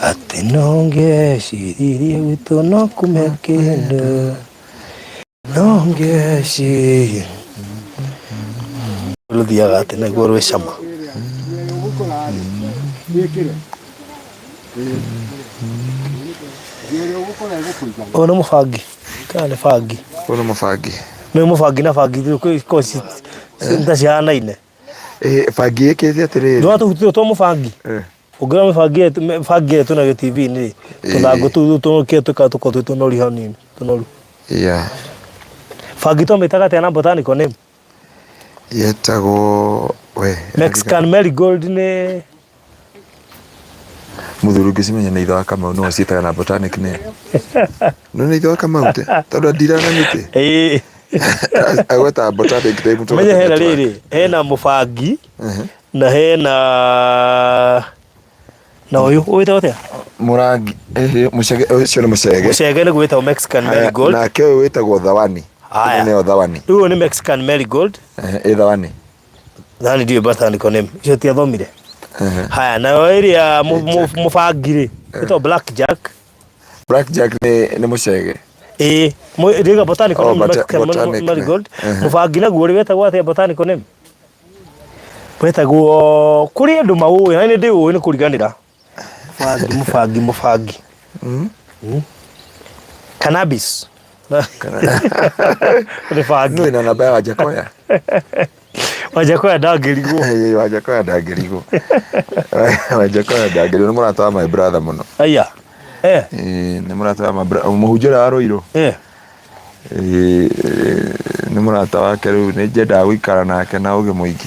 Atĩ no ngeciririe gwitũ no kume kĩndũ. No ngeciririe. Rũthiaga atĩ naguo rwĩ cama. Ũyũ nĩ mũbangi kana nĩ bangi? Ũyũ nĩ mũbangi. Nĩ mũbangi na bangi ikoragwo ta cihanaine. Eh, bangi ĩkĩte atĩrĩrĩ. Ndona tũhuti twa mũbangi. Eh. Ũngĩrora mĩbangi ĩrĩa bangi ĩrĩa twĩnayo TV-inĩ rĩ, tũthangũ tũu tũkĩra tũkoragwo tũkoragwo twĩ tũnoru hanini, tũnoru. Yeah. Bangi twamĩtaga atĩa na botanical name? Yetagwo we. Mexican marigold nĩ Mũthuri ũngĩcimenya nĩ ithe wa Kamau no ũciĩtaga na botanic name. No nĩ ithe wa Kamau te tondũ andiraga na mĩtĩ. Ĩĩ. Agwetaga botanic name tondũ Menye hena network. rĩrĩ, hena mũbangi na hena na ũyũ ũwĩtagwo atĩa? Mũrangi ĩhĩ mũcege ũcio nĩ mũcege. Mũcege nĩguo wĩtagwo Mexican Haya, marigold. Nake ũyũ wĩtagwo thawani. Haya. Ĩno nĩyo thawani. Rĩu ũyũ nĩ Mexican marigold. Ehe, Ĩ thawani. Thani ndiũĩ botanical name. Icio tiathomire. Haya, nayo ĩrĩa mũbangi rĩ, ĩtagwo black jack. Black Jack nĩ nĩ mũcege. Ĩĩ, rĩga botanical Oh, name Mexican botanic marigold. name. Mũbangi naguo rĩ wetagwo atĩa botanical name? Wetagwo kũrĩ andũ maũĩ, na nĩ ndĩũĩ nĩ kũriganĩra. Mũbangi, mũbangi, mũbangi. Cannabis. Nĩ bangi. Nĩ wĩna namba ya Wajakoya? Wajakoya ndangĩrigwo. Ĩĩ, Wajakoya ndangĩrigwo. Wajakoya ndangĩrigwo nĩ mũrata wa my brother mũno. Aya. Eh. Ĩĩ, nĩ mũrata wa my brother mũhunjia ũrĩa wa Rũirũ. Eh. Ĩĩ, nĩ mũrata wake rĩu nĩ nyendaga gũikara nake na ũgĩ mũingĩ.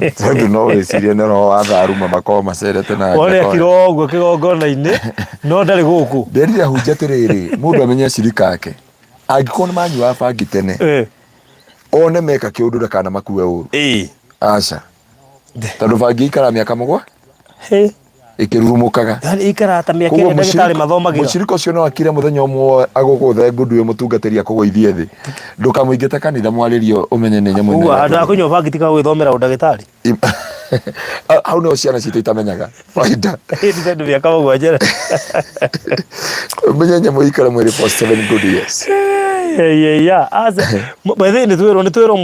Tondũ no wĩcirie nĩ roho wa tharuma makoragwo macerete na Wone Wajakoya. akirwo ũguo kĩgongona-inĩ no ndarĩ gũkũ. Nderire ahunjia atĩrĩrĩ, mũndũ amenye cirika ake. Angĩkorwo nĩ manyuaga bangi tene, Eh. one meka kĩũndũ ndakana makue ũru. Ĩĩ. Aca. Tondũ bangi ikara mĩaka mũgwa Hĩ. ĩkĩrurumũkaga. Yaani ikara ta mĩaka Koguo ĩrĩa ndagĩtarĩ mathomagĩra. mũcirika ũcio no akire mũthenya ũmwe agũgũthe ngundu ĩ mũtungatĩri akũgũithie thĩ. Ndũkamũingĩte kanitha mwarĩrio ũmenye nĩ nyamũ Ũguo ĩno handũ ha kũnyua bangi tiga gwĩthomera ũndagĩtarĩ. Hau nĩho ciana citũ itamenyaga baida. Ĩĩ tondũ mĩaka 7. Ũmenye nyamũ ikare mwĩrĩ for 7 good years. Yeah, aca. By the way nĩ twĩrwo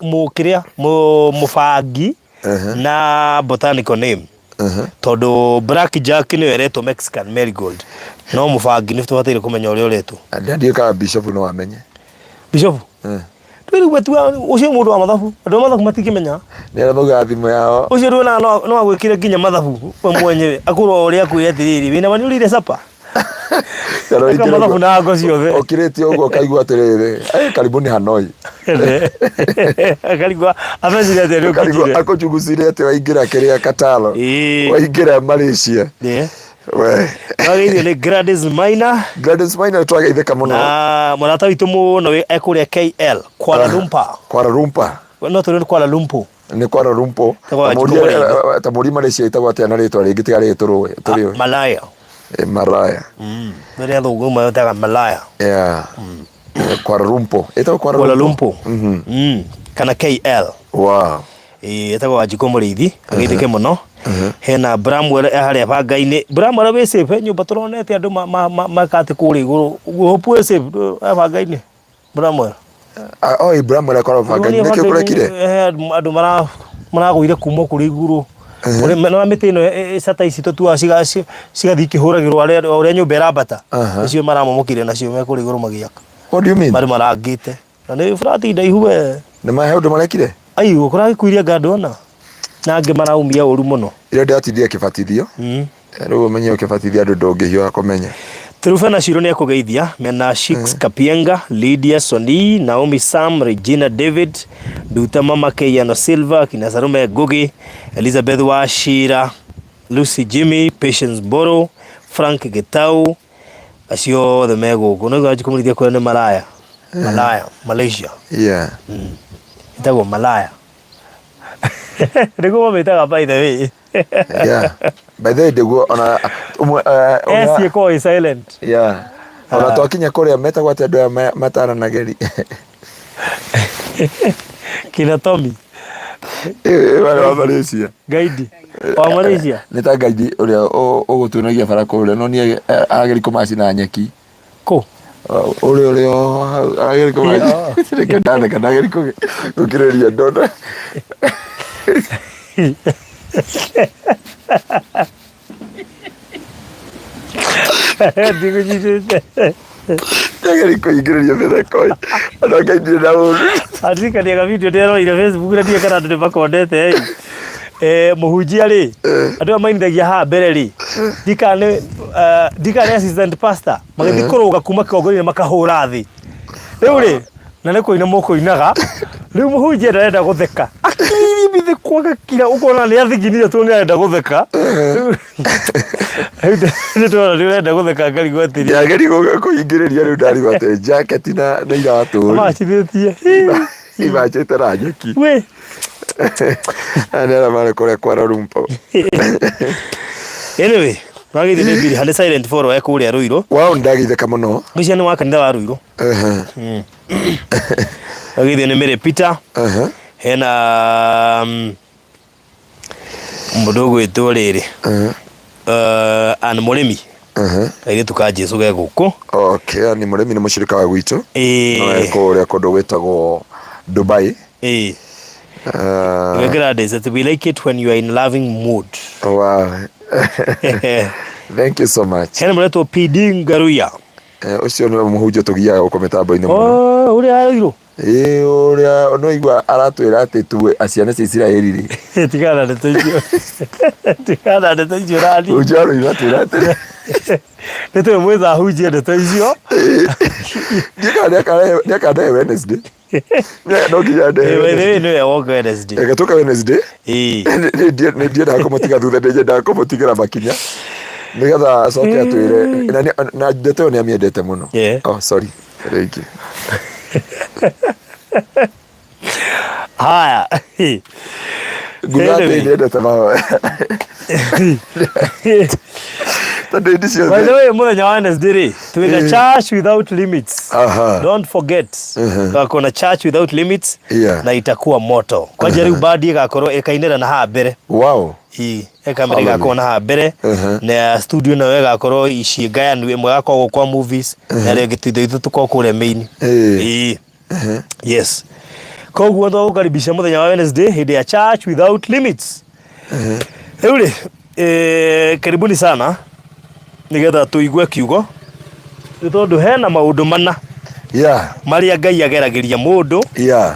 mũkĩrĩa mũbangi na botanical name. Tondũ black jack nĩyo ĩretwo Mexican marigold. No mũbangi nĩ tũbataire kũmenya ũrĩa ũretwo. Ndiũĩ kana bishop no amenye. Bishop? Twĩrĩ gwatua ũcio mũndũ wa mathabu. Andũ a mathabu matingĩmenya. Nĩ arĩa maugaga thimũ yao. Ũcio ndwona no agwĩkĩre nginya mathabu we mwenyewe. Akwĩra ũrĩa akwĩre atĩrĩrĩ, wĩna ma nĩũrĩire capa? Eka mathabu na ngo ciothe. Ũkirĩte ũguo ũkaigua atĩrĩrĩ, "Eh, karibuni Hanoi." Akarigwo amecire atĩa nĩ Ũkarigwo ũkinyire. akũnjugucire atĩ waingĩra kĩrĩa Katalo. Ĩĩ. Waingĩra Malaysia. Ĩĩ. We. Twageithio nĩ Gladys Maina. Gladys Maina twageithĩka mũno. Na mũrata witũ mũno ekũrĩa KL, Kuala Lumpur. Kuala Lumpur. No tũrĩ nĩ Kuala Lumpur. Nĩ Kuala Lumpur. Ĩtagwo Ta mũrie- Wanjikũ Mũrĩithi. ta mũrie Malaysia ĩtagwo atĩa na rĩtwa rĩngĩ tiga rĩrĩ tũrũĩ tũrĩũĩ. Malaya. Eh, Malaya. Rĩrĩa athũngũ metaga Malaya. Yeah. Kuala Lumpur. Ĩtagwo Kuala Kuala Lumpur. Lumpur. Kana KL. Wow. Ĩĩ etagwo Wanjikũ Mũrĩithi, ageithĩke mũno. Hena Bramwell e harĩa banga-inĩ. Bramwell wĩ safe, he nyũmba tũronete andũ meka atĩ kũrĩa igũrũ. Hope wĩ safe e banga-inĩ. Bramwell. Ah, oi Bramwell akorwo banga-inĩ. Nĩkĩ kũrekire? He andũ maragũire kuma kũrĩa igũrũ. Na mĩtĩ ĩno cata ici tũtuaga cigathiĩ ikĩhũragĩrwo ũrĩa nyũmba ĩrambata. Nĩcio maramomokire nacio me kũrĩa igũrũ magĩaka. What do you mean? Marĩ marangĩte. Na nĩ burati ndaihu we. Nĩ ma he ũndũ marekire? Ai, kũragĩkuirie anga ndona. Na angĩ maraumia ũru mũno. Ira ndĩratindire kĩbatithio. Rĩu ũmenye ũkĩbatithia andũ ndũngĩhiũha kũmenya. Trufena Shiro nĩ ekũgeithia mena Shix Kapienga, Lydia Soni, Naomi Sam, Regina David, Nduta Mama Keiano Silva, kina Sarume Ngugi, Elizabeth Wachira, Lucy Jimmy, Patience Mboro, Frank Gitau, acio othe me gũkũ. No igua kũmũrithia kũrĩa nĩ Malaya. Malaya, Malaysia. Yeah. Ĩtagwo Malaya. Nĩguo mamĩtaga by the way. Yeah. By the way ndĩguo ona ũmwe S ĩkoragwo ĩ silent. Yeah. Ona twakinya kũrĩa metagwo atĩa andũ aya mataranageri. Kina Tommy. Ĩyo wa Malaysia. Gaidi wa Malaysia. Nĩ ta gaidi ũrĩa ũgũtunagia bara kũrĩa, no niĩ arageria kũmaci na nyeki. Kũ? Ũrĩa arageria kũmaci. Reke ndatheka, ndageria gũkirĩrĩria ndona. Ndigũnyitĩte. Ndageria kũingĩrĩria mĩtheko ĩ. Ona Ngai ndirĩ na ũru. Aririkania ga video ndĩroire Facebook na ndiũĩ kana andũ nĩ makondete ĩ. Eh, mũhunjia rĩ, andũ aya mainithagia haha mbere rĩ, ndikana nĩ assistant pastor, magĩthiĩ kũrũga kuma kĩgongona-inĩ makahũra thĩ. Rĩu rĩ, na nĩ kũina mũkũinaga, rĩu mũhunjia ndarenda gũtheka. Akiri mithĩkwo agakira ũkona nĩ athiginire tondũ nĩ arenda gũtheka. Rĩu nĩ ndona nĩ ũrenda gũtheka ngarigwo atĩrĩ. Ndageria kũingĩrĩria rĩu ndarigwo atĩ jacket na iratũ rĩ, Macithĩtie. imacĩte na nyeki. We. Aya nĩ arĩa marĩ kũrĩa Kuala Lumpur. Anyway, wagĩrĩire nĩ Billy Harĩ silent follow e kũrĩa Ruiru. Wao nĩndagĩtheka mũno. Ũcio nĩ wa kanitha wa Ruiru. Wagĩrĩire nĩ Mary Peter. Hena mũndũ ũgwĩtwo rĩrĩ. Ann Mũrĩmi. Kairĩtu ka Jesu ge gũkũ. Okay, ni mũrĩmi nĩ mũcirika wa gwitũ. No e kũrĩa kũndũ gwĩtagwo Dubai. Wekĩra that we like it when you are in loving mood. Wow. Thank you so much. Hena mũretwo PD Ngaruya. Ũcio nĩwe mũhunjia tũgiaga gũkũ mĩtambo-inĩ mũno. Oh, ũrĩa arũirũ. Ĩĩ ũrĩa no igua aratwĩra atĩ tuwe ciana cia Isiraeli rĩ. Tigana na ndeto icio. Tigana na ndeto icio rani. Mũhunjia arũirũ atwĩra atĩ Nĩ tũĩ mwĩtha hunjie ndeto icio. Ndiĩ kana nĩakandehe Wednesday. No nginya ndehe. By the way, nĩwe woka Wednesday. Reke tũke Wednesday. Ĩĩ. Nĩ ndiendaga kũmũtiga thutha, nĩ kũmũtigĩra makinya nĩgetha acoke atwĩre na ndeto ĩyo nĩ amĩendete mũno. Oh, sorry. Rĩngĩ. Haya. Nguga atĩ nĩendete mahoya. Tondũ hĩndĩ ciothe. By the way, mũthenya wa Wednesday rĩ, twĩna church without limits. Don't forget. Tũgakorwo na church without limits na itakuwa moto. Kwanja rĩu bandi ĩgakorwo ĩkainĩra na haha mbere. Wow. Ĩĩ, ĩkamera ĩgakorwo na haha mbere na studio nayo ĩgakorwo ici ngayanu, ĩmwe ĩgakorwo kwa movies na ĩrĩa ĩngĩ ithuĩ tũkorwo kũrĩa main. Ĩĩ. Yes. Koguo twagũkaribisha mũthenya wa Wednesday hĩndĩ ya church without limits. Rĩu rĩ, karibuni sana nĩgetha tũigue kiugo nĩ tondũ hena maũndũ mana marĩa Ngai ageragĩria mũndũ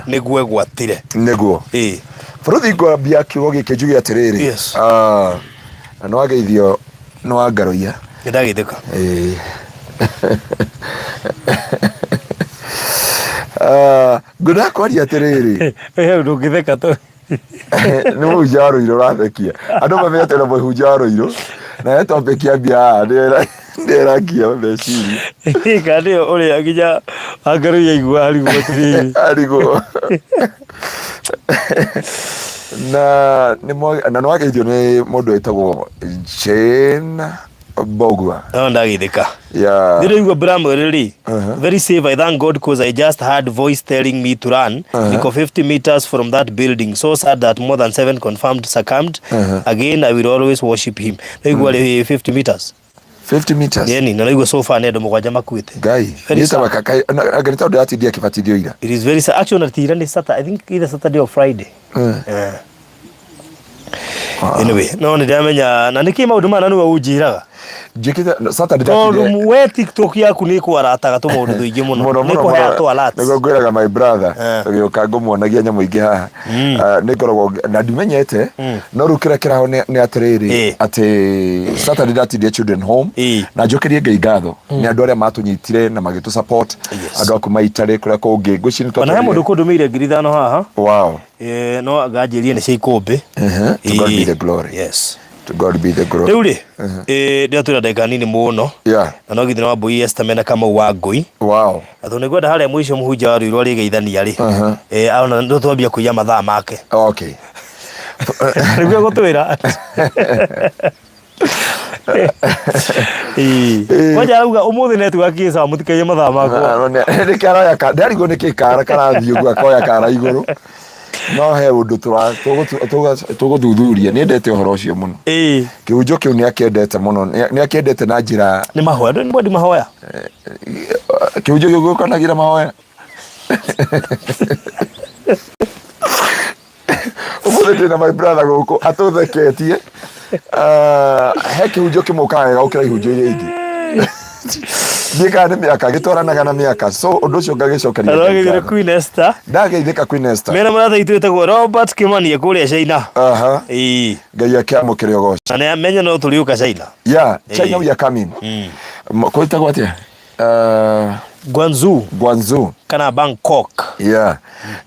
nĩguo egwatĩre. Nĩguo. Ĩĩ. Bũrũthi ngwambia kiugo gĩkĩ njuge atĩrĩrĩ. Yes. Na nĩ wageithio nĩ wangaroia. Nĩ ndageithĩka. Ĩĩ. Ngwendaga kwaria atĩrĩrĩ. He ndũngĩtheka to. Nĩ mũhunjia wa Rũirũ ũrathekia. Andũ mamenye atĩ na mũhunjia wa Rũirũ. Na he topic yambia haha nĩ ĩrangia meciria. Kana nĩyo ũrĩa nginya wangaroia aigua arigwo atĩrĩrĩ. Arigwo. Na nĩ na nĩ wageithio nĩ mũndũ wĩtagwo Jane Mbogua. No ndageithĩka. Yeah. Ndĩraigua Bramwell rĩ, very safe, I thank God cause I just heard voice telling me to run. Niko 50 meters from that building. So sad that more than 7 confirmed succumbed. Again, I will always worship him. Ndaigua rĩ 50 meters. 50 meters. Yeni, na ndaigua so far nĩ andũ mũgwanja makuĩte. Ngai. Very Nĩ sad. ta anga nĩ tondũ ndĩratindia akĩbatithio ira. It is very sad. Actually, na tira nĩ Saturday. I think either Saturday or Friday. Yeah. Anyway, no nĩ ndamenya na nĩkĩ maũndũ maya na nĩwe ũnjĩraga. Njĩkĩte Saturday Tondũ ndatinire we TikTok yaku nĩ ĩkwarataga tũmaũndũ tũingĩ mũno. Mũno Nĩ mũno ĩkũheaga mũno. tũ alerts. Nĩguo ngwĩraga my brother tũgĩũka ngũmuonagia nyamũ ingĩ haha. Nĩ ngoragwo na ndimenyete no rĩu kĩrĩa kĩraho nĩ atĩrĩrĩ atĩ Saturday ndatinire children home na njokerie Ngai ngatho nĩ andũ arĩa matũnyitire na magĩtũ support andũ a kuma Italy kũrĩa kũngĩ ngwĩciria nĩ Ona he mũndũ twatwarire kũndũmĩire 5,000 haha. Wow. No anganjĩrie nĩ cia ikũmbĩ. To God be the glory. Yes. To God be the glory. Rĩu rĩ, ndĩratwĩra ndagĩka nini mũno. Na no githĩ nĩ Wambũi Esther mena Kamau wa Ngũi. Wow. Na tondũ nĩngwenda harĩa mũico mũhunjia wa Ruiru arĩgeithania rĩ. Ona nĩ twambia kũiya mathaa make. Okay. Nĩguo egũtwĩra. Kwanja arauga ũmũthĩ network ĩ sawa mũtikaiye mathaa makwa. Nĩkĩo aroya ka ndarigwo nĩkĩ kara karathiĩ ũguo akoya kara igũrũ. No he ũndũ tũgũthuthuria. Nĩ endete ũhoro ũcio mũno. Kĩhunjo kĩu nĩ akĩendete mũno. Nĩ akĩendete na njĩra Nĩ mahoya, ndũĩ nĩ mwendi mahoya. Kĩhunjo kĩu gĩũkanagira mahoya. Ũmũthĩ ndĩna my brother gũkũ atũtheketie. Ah, he kĩhunjo kĩmũkaga wega gũkĩra ihunjo iria ingĩ. Ndiĩ kana nĩ mĩaka gĩtwaranaga na mĩaka, so ũndũ ũcio ngagĩcokeria Ngai Aragithire ngatho. Queen Esther. Ndageithĩka Queen Esther. Mena mũrata witũ wĩtagwo Robert Kimani kũrĩa China. Aha. Ngai akĩamũkĩre ũgoci. Na nĩ amenye no tũrĩũka China. Yeah, China we are coming. Kwĩtagwo atĩa? Guangzhou. Guangzhou. Kana Bangkok. Yeah.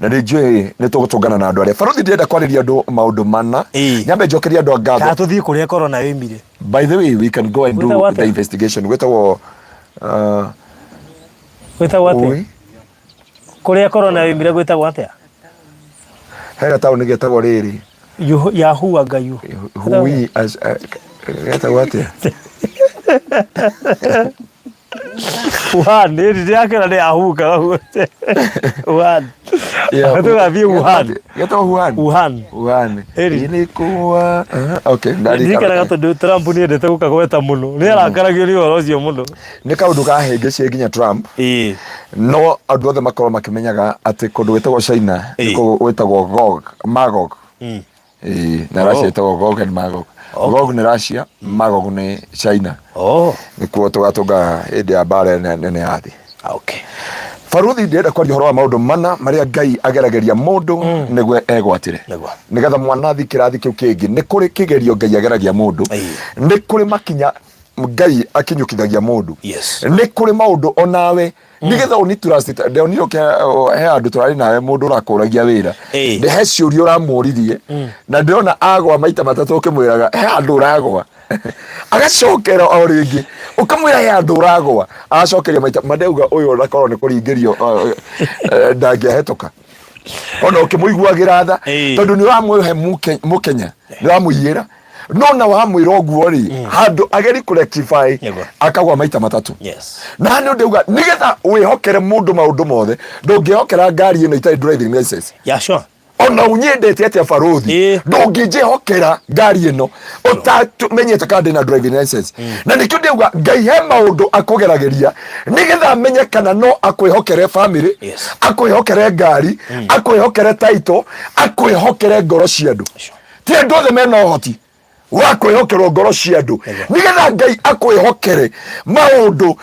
Na nĩ njũĩ nĩ tũgũtũngana na andũ arĩa. Barothi, ndĩrenda kwarĩria andũ maũndũ mana. Nyambe njokerie andũ a ngatho. Kana tũthiĩ kũrĩa corona yoimire. By the way, we can go and do Gwĩtagwo atĩa? the investigation. Gwĩtagwo Gwĩtagwo atĩa? Ui. Kũrĩa corona yoimire gwĩtagwo atĩa? He gataũni getagwo rĩrĩ. Yahoo anga yu. Hui as getagwo atĩa? Wuhan, nĩ ndĩrakĩra nĩ Yahoo kana Wuhan. Yeah, Tũgathiĩ Wuhan. Getagwo Wuhan. Wuhan. Wuhan. Ĩri. Ilikuwa aha, okay, Ndirikanaga tondũ Trump nĩ endete gũkagweta mũno. Nĩ arakaragio nĩ ũhoro ũcio mũno. Nĩ kaũndũ kahĩngĩcie nginya Trump. No andũ othe makorwo makĩmenyaga atĩ kũndũ gwĩtagwo China nĩkuo gwĩtagwo Gog, Magog. Ĩĩ, na Russia ĩtagwo Gog and Magog. Gog nĩ Russia, Magog nĩ China. Nĩkuo tũgatũnga hĩndĩ ya mbara ĩno nene ya thĩ. Baruthi, ndĩrenda kwaria ũhoro wa maũndũ mana marĩa Ngai ageragĩria mũndũ nĩguo egwatĩre. Nĩgetha mwana athiĩ kĩrathi kĩu kĩngĩ. Nĩ kũrĩ kĩgerio Ngai ageragia mũndũ. Nĩ kũrĩ makinya Ngai akinyũkithagia mũndũ. Nĩ kũrĩ maũndũ onawe nĩgetha ũni trust. Ndonire he handũ tũrarĩ nawe, mũndũ ũrakũragia wĩra. Nĩ he ciũria ũramũririe na ndĩrona agwa maita matatũ, ũkĩmwĩraga he handũ ũragwa, agacokera o rĩngĩ, ũkamwĩra he handũ ũragwa, agacokeria maita mandeuga ũyũ onakorwo nĩ kũringĩrio ndangĩahĩtũka ona ũkĩmũiguagĩra tha, tondũ nĩ ũramũhe mũkenya, nĩ ũramũiyĩra, no na wamwĩra ũguo rĩ, handũ ageri kũ rectify akagwa maita matatũ. Na nĩ ndauga nĩgetha wĩhokere mũndũ maũndũ mothe, ndũngĩhokera ngari ĩno itarĩ driving license. Yeah, sure. Ona ũnyendete atĩa barothi, ndũngĩnjĩhokera ngari ĩno ũtamenyete kana ndĩna driving license. Na nĩkĩo ndĩuga Ngai he maũndũ akũgeragĩria nĩgetha amenye kana no akwĩhokere family, akwĩhokere ngari, akwĩhokere title, akwĩhokere ngoro cia andũ. Ti andũ othe mena ũhoti wa kwĩhokerwo ngoro cia andũ. Nĩgetha Ngai akwĩhokere maũndũ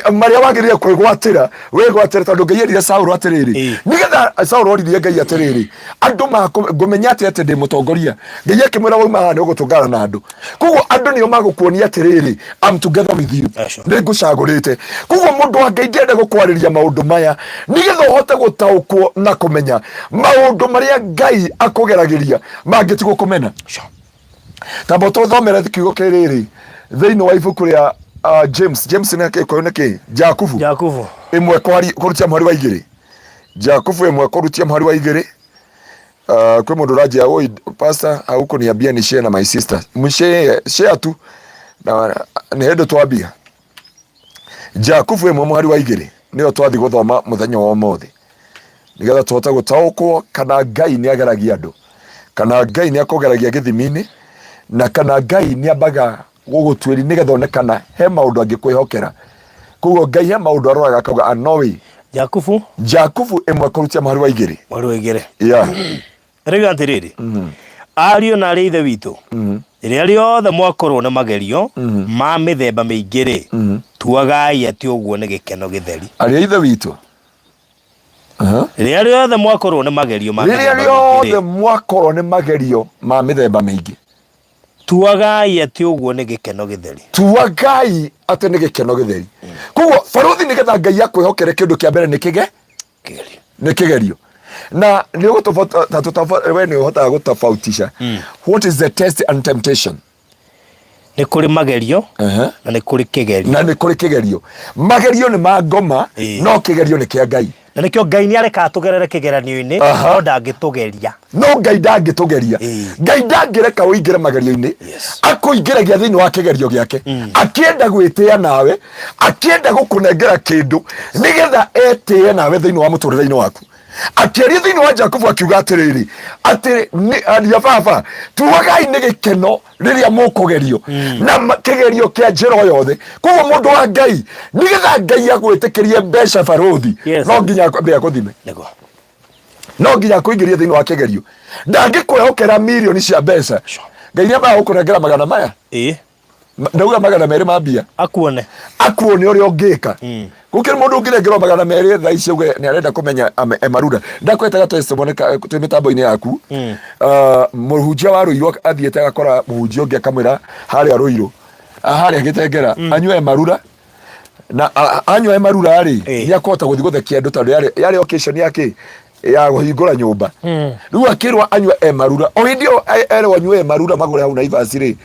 marĩa wagĩrĩire kwĩgwatĩra, wĩgwatĩre, tondũ Ngai erire Saũlũ atĩrĩrĩ, nĩgetha Saũlũ oririe Ngai atĩrĩrĩ, andũ ngũmenya atĩa atĩ ndĩ mũtongoria? Ngai akĩmwĩra, wauma haha nĩ ũgũtũngana na andũ, koguo andũ nĩo magũkuonia atĩrĩrĩ, I'm together with you, nĩ ngũcagũrĩte. Koguo mũndũ wa Ngai, ndĩrenda gũkwarĩria maũndũ maya nĩgetha ũhote gũtaũkwo na kũmenya maũndũ marĩa Ngai akũgeragĩria mangĩtigwo kũmena. Tamba tũthomere kiugo kĩrĩrĩ thĩinĩ wa ibuku rĩa James. James nĩ kĩ? Nĩ kĩ? Jakubu. Jakubu. 1 kũrutia mũhari wa 2. Jakubu 1 kũrutia mũhari wa 2. Kwĩ mũndũ ũranjia, oi pastor, haukuniambia ni share na my sister. Mshare share tu na nĩ hĩndĩ twambia. Jakubu 1 mũhari wa 2 nĩyo twathi gũthoma mũthenya wa ũmũthĩ, nĩgetha tũhote gũtaũkwo kana Ngai nĩ ageragia andũ, kana Ngai nĩ akũgeragia gĩthimi-inĩ, na kana Ngai nĩ ambaga gũgũtuĩria nĩgetha one kana he maũndũ angĩkwĩhokera. Koguo Ngai he maũndũ aroraga akauga anoĩ. Jakubu. Jakubu 1 kũrutia mũhari wa 2. Mũhari wa 2. Rĩu atĩrĩrĩ, ariũ na arĩ ithe witũ, rĩrĩa rĩothe mwakorwo nĩ magerio ma mĩthemba mĩingĩ rĩ, tuagai atĩ ũguo nĩ gĩkeno gĩtheri. Arĩ a ithe witũ. Rĩrĩa rĩothe mwakorwo nĩ magerio ma rĩrĩa mĩthemba mĩingĩ rĩothe rĩ, mwakorwo nĩ magerio ma mĩthemba mĩingĩ, tuagai atĩ ũguo nĩ gĩkeno gĩtheri. Tuagai atĩ nĩ gĩkeno gĩtheri. Koguo barothi, nĩgetha Ngai akwĩhokere kĩndũ kĩa mbere nĩ kĩge Kĩgerio. Nĩ kĩgerio, na nĩ ũgũtofauta, we nĩ ũhotaga gũtofautisha what is the test and temptation? Nĩ kũrĩ magerio na nĩ kũrĩ kĩgerio. Na nĩ kũrĩ kĩgerio. Magerio nĩ ma ngoma, no kĩgerio nĩ kĩa Ngai. Na nĩkĩo Ngai nĩ arekaga tũgerere kĩgeranio-inĩ, no ndangĩtũgeria. No Ngai ndangĩtũgeria. Ngai ndangĩreka ũingĩre magerio-inĩ. Akũingĩragia thĩinĩ wa kĩgerio gĩake akĩenda gwĩtĩa nawe, akĩenda gũkũnengera kĩndũ nĩgetha etĩe nawe thĩinĩ wa mũtũrĩre-inĩ waku. Akĩaria thĩinĩ wa Jakubu akiuga atĩrĩrĩ, atĩ nĩ- ariũ a baba, tuagai nĩ gĩkeno rĩrĩa mũkũgerio na kĩgerio kĩa njĩra o yothe. Koguo mũndũ wa Ngai, nĩgetha Ngai agwĩtĩkĩrie mbeca barũthi, no nginya ambe akũthime. No nginya akũingĩrie thĩinĩ wa kĩgerio. Ndangĩkwĩhokera mirioni cia mbeca. Ngai nĩ ambaga gũkũnengera magana maya. Ndauga 200 ma mbia. Akuone. Akuone ũrĩa ũngĩka. Gũkĩrĩ mũndũ ũngĩnengerwo 200 thaa ici auge nĩ arenda kũmenya emarura. Ndakwetaga testimony twĩ mĩtambo-inĩ yaku. Mũhunjia wa Rũirũ athiĩte agakora mũhunjia ũngĩ akamwĩra harĩa Rũirũ, harĩa Gĩtengera, anyue emarura. Na anyua emarura rĩ, nĩ akũhota gũthiĩ gũthekia andũ tondũ yarĩ occasion ya kĩ? Ya kũhingũra nyũmba. Rĩu akĩrwo anyue emarura. O hĩndĩ ĩyo erwo anyue emarura magũre hau Naivas rĩ,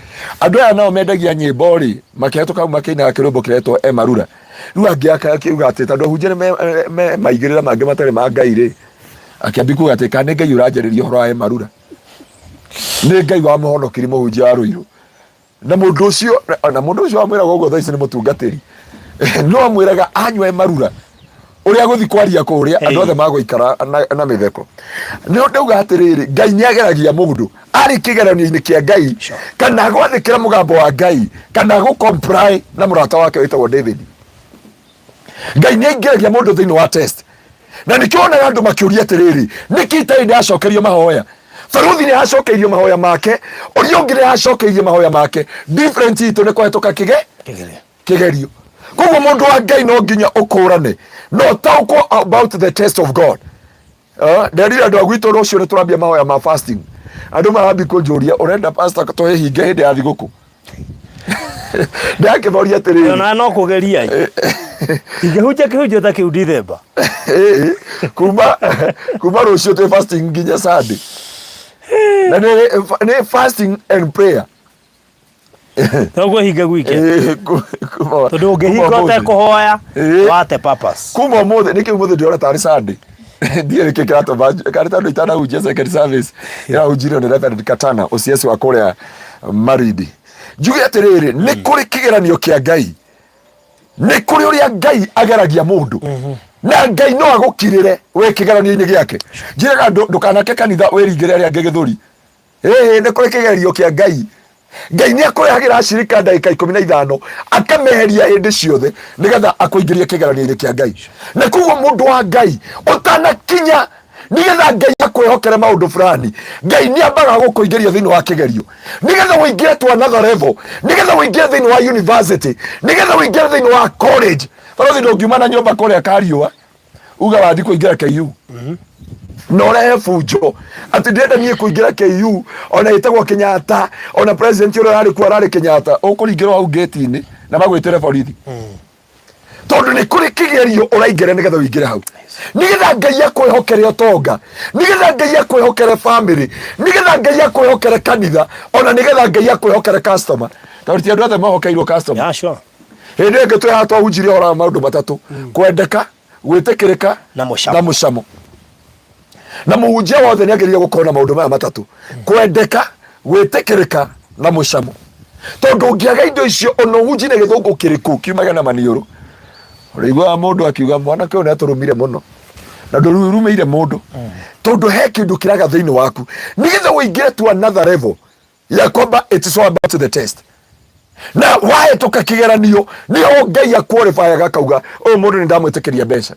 andũ aya nao mendagia nyĩmbo rĩ, makĩhetũka hau makĩinaga kĩrwĩmbo kĩretwo emarura. Rĩu angĩ akiuga atĩ tondũ ahunjia nĩ me maigĩrĩra mangĩ matarĩ ma Ngai rĩ, akĩambia kuga atĩ kana nĩ Ngai ũranjarĩria ũhoro wa emarura. Nĩ Ngai wamũhonokirie mũhunjia wa Rũirũ. Na mũndũ ũcio, na mũndũ ũcio wamwĩraga ũguo thaa ici nĩ mũtungatĩri. No amwĩraga anyue marura ũrĩa gũthi kwaria kũrĩa andũ othe magũikara na mĩtheko. Nĩ ndauga atĩrĩrĩ, Ngai nĩ ageragia mũndũ arĩ kĩgeranio-inĩ kĩa Ngai, kana gwathĩkĩra mũgambo wa Ngai, kana gũ comply na mũrata wake wĩtagwo David. Ngai nĩ aingĩragia mũndũ thĩinĩ wa test. Na nĩkĩo wonaga andũ makĩũria atĩrĩrĩ, nĩkĩ itarĩ ndĩracokerio mahoya? Barũthi nĩ acokeirio mahoya make, ũrĩa ũngĩ nĩ acokeirie mahoya make. Difference itũ nĩ kũhetũka Kĩgerio. kĩgerio. Koguo mũndũ wa Ngai no nginya ũkũrane na ũtaũkwo about the test of God. Nderire andũ a gwitũ rũciũ nĩ tũrambia mahoya ma fasting. Andũ marambi kũnjũria ũrenda pastor tũhĩhinge hĩndĩ ya thigũkũ. Ndakĩmoria atĩrĩrĩ. Ona no kũgeria ĩ. Ingĩhunjia kĩhunjio ta kĩu Dithemba. Kuma rũciũ twĩ fasting nginya Sunday. Na nĩ fasting and prayer. To kwĩhinga gwike. Tondũ ũngĩhinga ũtekũhoya, wate purpose. Kuma ũmũthĩ, nĩkĩ ũmũthĩ ndĩrona tarĩ Sunday. Ndiũĩ nĩkĩ kĩratũma karĩ tondũ itanahunjia second service ĩrahunjirio nĩ Reverend Katana OCS wa kũrĩa Marindi. Njuge atĩrĩrĩ, nĩ kũrĩ kĩgeranio kĩa Ngai, nĩ kũrĩ ũrĩa Ngai ageragia mũndũ, na Ngai no agũkirĩre wĩ kĩgeranio-inĩ gĩake. Njĩraga andũ ndũkanake kanitha wĩringĩre arĩa angĩ gĩthũri. Ĩĩ, nĩ kũrĩ kĩgerio kĩa Ngai. Ngai nĩ akũrehagĩra acirika ndagĩka 15 akameheria hĩndĩ ciothe nĩgetha akũingĩrie kĩgeranio-inĩ kĩa Ngai. Na koguo mũndũ wa Ngai ũtanakinya nĩgetha Ngai akwĩhokere maũndũ fulani, Ngai nĩ ambaga gũkũingĩria thĩinĩ wa kĩgerio nĩgetha ũingĩre to another level, nĩgetha ũingĩre thĩinĩ wa university, nĩgetha ũingĩre thĩinĩ wa college. Barũthi ndũngiuma na nyũmba kũrĩa Kariũa uga wathi kũingĩra KU na ũrehe bunjo atĩ ndĩrenda niĩ kũingĩra KU ona ĩtagwo Kenyatta, ona president ũrĩa ũrarĩ kuo ararĩ Kenyatta, ũkũringĩrwo hau gate-inĩ na magwĩtĩre borithi tondũ nĩ kũrĩ kĩgerio ũraingĩra nĩgetha ũingĩre hau, nĩgetha Ngai akwĩhokere ũtonga, nĩgetha Ngai akwĩhokere family, nĩgetha Ngai akwĩhokere kanitha, ona nĩgetha Ngai akwĩhokere customer, tondũ ti andũ othe mehokeirwo customer. Yeah, sure. Hĩndĩ ĩngĩ twĩ haha twahunjirie ũhoro wa maũndũ matatũ: kwendeka, gwĩtĩkĩrĩka Na mũcamo. Na mũcamo. Na mũhunjia wothe nĩ agĩrĩire gũkorwo na maũndũ maya matatũ: kwendeka, gwĩtĩkĩrĩka na mũcamo. Tondũ ũngĩaga indo icio, ona ũhunjie na gĩthũngũ kĩrĩkũ kiumaga na maniũrũ, ũrĩiguaga mũndũ akiuga mwanake ũyũ nĩ atũrũmire mũno, na ndũrumĩire mũndũ, tondũ he kĩndũ kĩraga thĩinĩ waku nĩgetha ũingĩre to another level ya kwamba it is all about the test. Na wahĩtũka kĩgeranio nĩho Ngai akuorĩbayaga akauga ũyũ mũndũ nĩ ndamwĩtĩkĩria mbeca.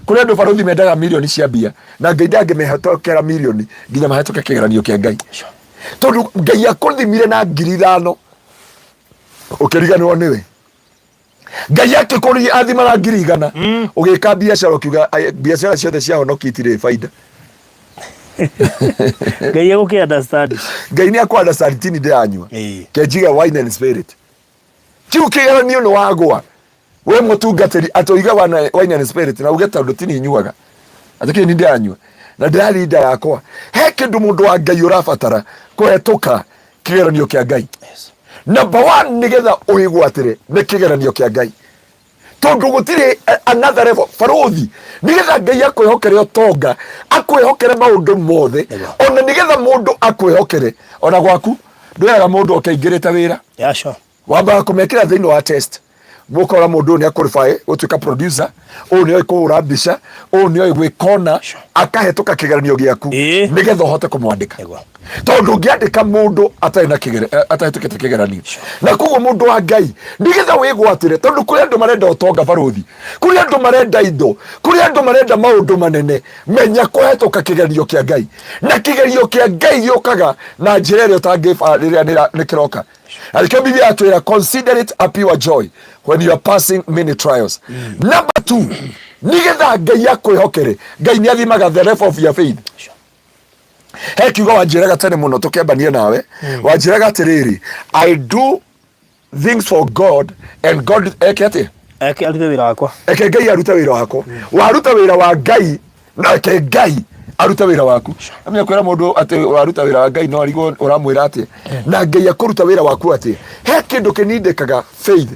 Kũrĩ andũ barũthi mendaga mirioni cia mbia, na Ngai ndangĩmehotokera mirioni nginya mahĩtũke kĩgeranio kĩa Ngai, tondũ Ngai akũthimire na 5,000 ũkĩriganĩrwo nĩwe. Ngai akĩkũria athima na 100,000 ũgĩka biacara ũkiuga "Ai, biacara ciothe cia honoki itirĩ baida." Ngai egũkĩ understand. Ngai nĩ akũ understand tini ndĩranyua. Kenjiga wine and spirit kiu kĩgeranio nĩ wagwa we mũtungatĩri atĩ ũige wine and spirit na uge tondũ tini nyuaga atĩ kĩni ndĩranyua na ndĩrarinda yakwa. He kĩndũ mũndũ wa Ngai ũrabatara kũhetũka kĩgeranio kĩa Ngai. Number one, nĩgetha ũgĩgwatĩre nĩ kĩgeranio kĩa Ngai, tondũ gũtirĩ another level barũthi. Nĩgetha Ngai akwĩhokere ũtonga, akwĩhokere maũndũ mothe, ona nĩgetha mũndũ akwĩhokere ona gwaku, ndwĩraga mũndũ oke aingĩrĩte wĩra. Yeah, sure. Wambaga kũmekĩra thĩinĩ wa test. Mũkora mũndũ ũyũ nĩ aqualify gũtuĩka producer, ũyũ nĩ oĩ kũhũra mbica, ũyũ nĩ oĩ gwĩkona, akahĩtũka kĩgeranio gĩaku nĩgetha ũhote kũmwandĩka. Tondũ ũngĩandĩka mũndũ atarĩ na atahĩtũkĩte kĩgeranio. Na koguo mũndũ wa Ngai nĩgetha wĩgwatĩre, tondũ kũrĩ andũ marenda ũtonga barũthi, kũrĩ andũ marenda indo, kũrĩ andũ marenda maũndũ manene, menya kũhetũka kĩgerio kĩa Ngai. Na kĩgerio kĩa Ngai gĩũkaga na njĩra ĩrĩa ũtangĩbarĩrĩra nĩ kĩroka. Na nĩkĩo Biblia yatwĩra consider it a pure joy when you are passing many trials. Number two, nĩgetha Ngai akwĩhokere, Ngai nĩ athimaga the level of your faith. He kiugo wanjĩraga tene mũno tũkĩambania nawe, wanjĩraga atĩrĩrĩ, I do things for God and God eke atĩa? Eke arute wĩra wakwa. Eke Ngai arute wĩra wakwa. Waruta wĩra wa Ngai nake Ngai arute wĩra waku. Amenya kwĩra mũndũ atĩ waruta wĩra wa Ngai no arigwo ũramwĩra atĩa. Na Ngai akũruta wĩra waku atĩa. He kĩndũ kĩnindĩkaga faith,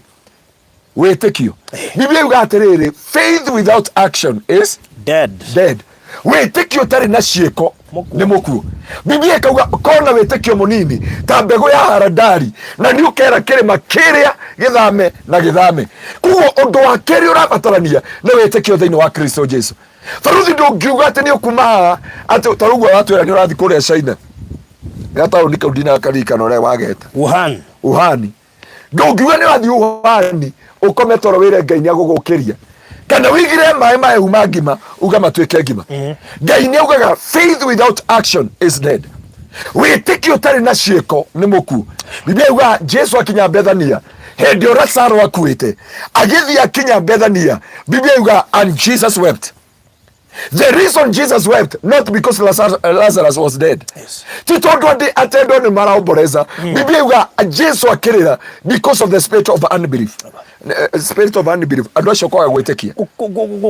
wĩtĩkio. Biblia yuga atĩrĩrĩ, faith without action is dead. Dead. Wĩtĩkio ũtarĩ na ciĩko nĩ mũkuũ. Biblia ĩkauga kona wĩtĩkio mũnini ta mbegũ ya haradari, na nĩ ũkera kĩrĩma kĩrĩa gĩthame na gĩthame. Koguo ũndũ wa kerĩ ũrabatarania nĩ wĩtĩkio thĩinĩ wa Kristo Jesu. Baruthi ndũngiuga atĩ nĩ ũkuma haha atĩ ta ũguo watwĩra nĩ ũrathiĩ kũrĩa China, gataũni kau ndinakaririkana ũrĩa wageta. Wuhan. Wuhan. Ndũngiuga nĩ ũrathiĩ Wuhan ũkome toro wĩre Ngai nĩ agũgũkĩria, kana wĩigire maĩ mahehu ma ngima uga matuĩke ngima. Ngai nĩ augaga faith without action is dead. Wĩtĩkio ũtarĩ na ciĩko nĩ mũkuũ. Biblia yugaga Jesu akinya Bethania hĩndĩ ĩyo Lazaro akuĩte, agĩthiĩ akinya Bethania, Biblia yugaga and Jesus wept. The reason Jesus wept, not because Lazarus was dead. Ti tondũ andĩ atendwo nĩ maraomboleza. Biblia yuga Jesu akĩrĩra because of the spirit of unbelief. Spirit of unbelief. Andũ acio kwaga gwĩtĩkia.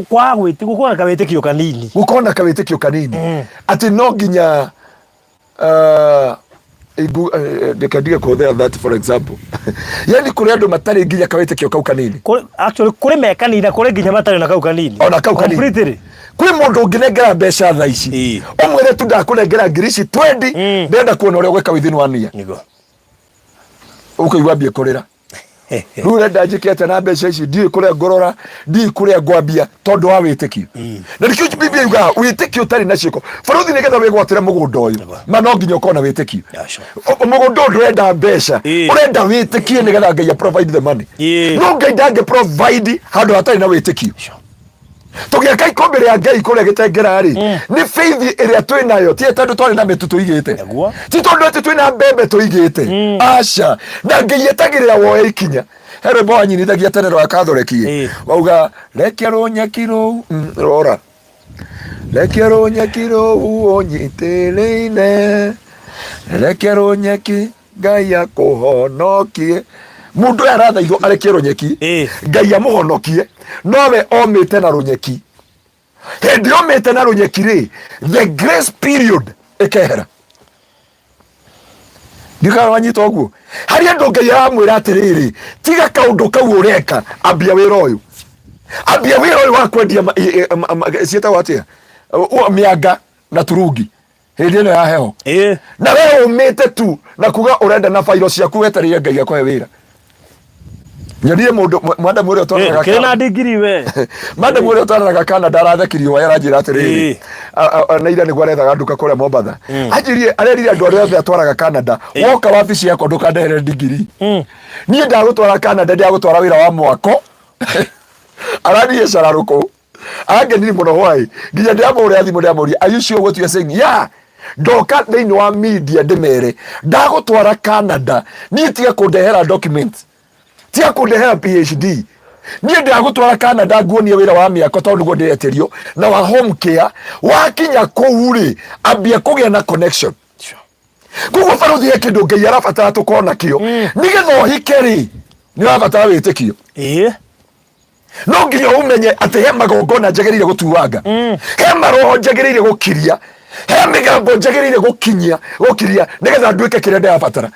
Kwaga gwĩtĩkia, gũkorwo na kawĩtĩkio kanini. Gũkorwo na kawĩtĩkio kanini. Atĩ no nginya reke ndige kũhũthĩra that for example. Yani kũrĩ andũ matarĩ nginya kawĩtĩkio kau kanini. Actually kũrĩ me kanini na kũrĩ nginya matarĩ na kau kanini. Ona kau kanini. Completely. Kwĩ mũndũ ũngĩnengera mbeca thaa ici, ũmwĩre tu ndakũnengera ngiri ici 20, ndĩrenda kuona ũrĩa ũgwĩka within one year. Nĩguo. Ũkũigua ambie kũrĩra. Rĩu ũrenda njĩke atĩa na mbeca ici? Ndiũĩ kũrĩa ngũrora, ndiũĩ kũrĩa ngwambia, tondũ wa wĩtĩkio. Na nĩkĩo Biblia yugaga wĩtĩkio ũtarĩ na ciĩko. Barũthi, nĩgetha wĩgwatĩre mũgũnda ũyũ, ma no nginya ũkorwo na wĩtĩkio. Mũgũnda ũyũ ndũrenda mbeca, ũrenda wĩtĩkie nĩgetha Ngai a provide the money. No Ngai ndangĩ provide handũ hatarĩ na wĩtĩkio. Tũgĩaka ikũmbĩ rĩa Ngai kũrĩa gĩtengera rĩ, nĩ faith ĩrĩa twĩ nayo, ti tondũ twarĩ na mĩtu tũigĩte, ti tondũ atĩ twĩ na mbembe tũigĩte, aca. Na Ngai etagĩrĩra woe ikinya. He rwĩmbo wanyinithagia tene rwa Catholic, wauga reke rũnyeki rũu, rora reke rũnyeki rũu ũnyitĩrĩire, reke rũnyeki Ngai akũhonokie. Mũndũ ũyũ arathaithwo arekie rũnyeki, Ngai amũhonokie, nowe omĩte na rũnyeki. Hĩndĩ omĩte na rũnyeki rĩ, the grace period ĩkehera. Ndikana wanyita ũguo. Harĩ andũ Ngai aramwĩra atĩrĩrĩ, tiga kaũndũ kau ũreka, ambia wĩra ũyũ. Ambia wĩra ũyũ wa kwendia ciĩtagwo atĩa? Mĩanga na turungi hĩndĩ ĩno ya heho. Na we ũmĩte tu na kuga ũrenda na bairo ciaku wetereire Ngai akũhe wĩra. Nyonire mũndũ madam ũrĩa ũtwaranaga Kĩrĩ na ndigiri we. Madam ũrĩa ũtwaranaga Canada arathekirio waĩ aranjĩra atĩrĩrĩ, na ira nĩguo arethaga nduka kũrĩa Mombatha. Anjĩrire arerire andũ arĩa othe atwaraga Canada, woka wabici yakwa ndũkandehere ndigiri. Niĩ ndagũtwara Canada ndagũtwara wĩra wa mwako. Arathiĩ cararũkũ. Angenire mũno hwaĩ nginya ndĩramũhũrĩra thimũ ndĩramũria, are you sure what you are saying? Yeah, ndoka thĩinĩ wa media ndĩmere ndagũtwara Canada, niĩ tiga kũndehera documents, tiga kũndehera PhD, niĩ ndagũtwara Canada nguonie wĩra wa mĩako tondũ nĩguo ndĩretĩrio na wa home care. Wakinya kũu rĩ, ambia kũgĩa na connection. Koguo barũthi, he kĩndũ Ngai arabatara tũkorwo nakĩo nĩgetha ũhike rĩ, nĩ ũrabatara wĩtĩkio. No nginya ũmenye atĩ he magongona njagĩrĩire gũtuanga, he maroho njagĩrĩire gũkiria, he mĩgambo njagĩrĩire gũkinyia gũkiria nĩgetha nduĩke kĩrĩa ndĩrabatara.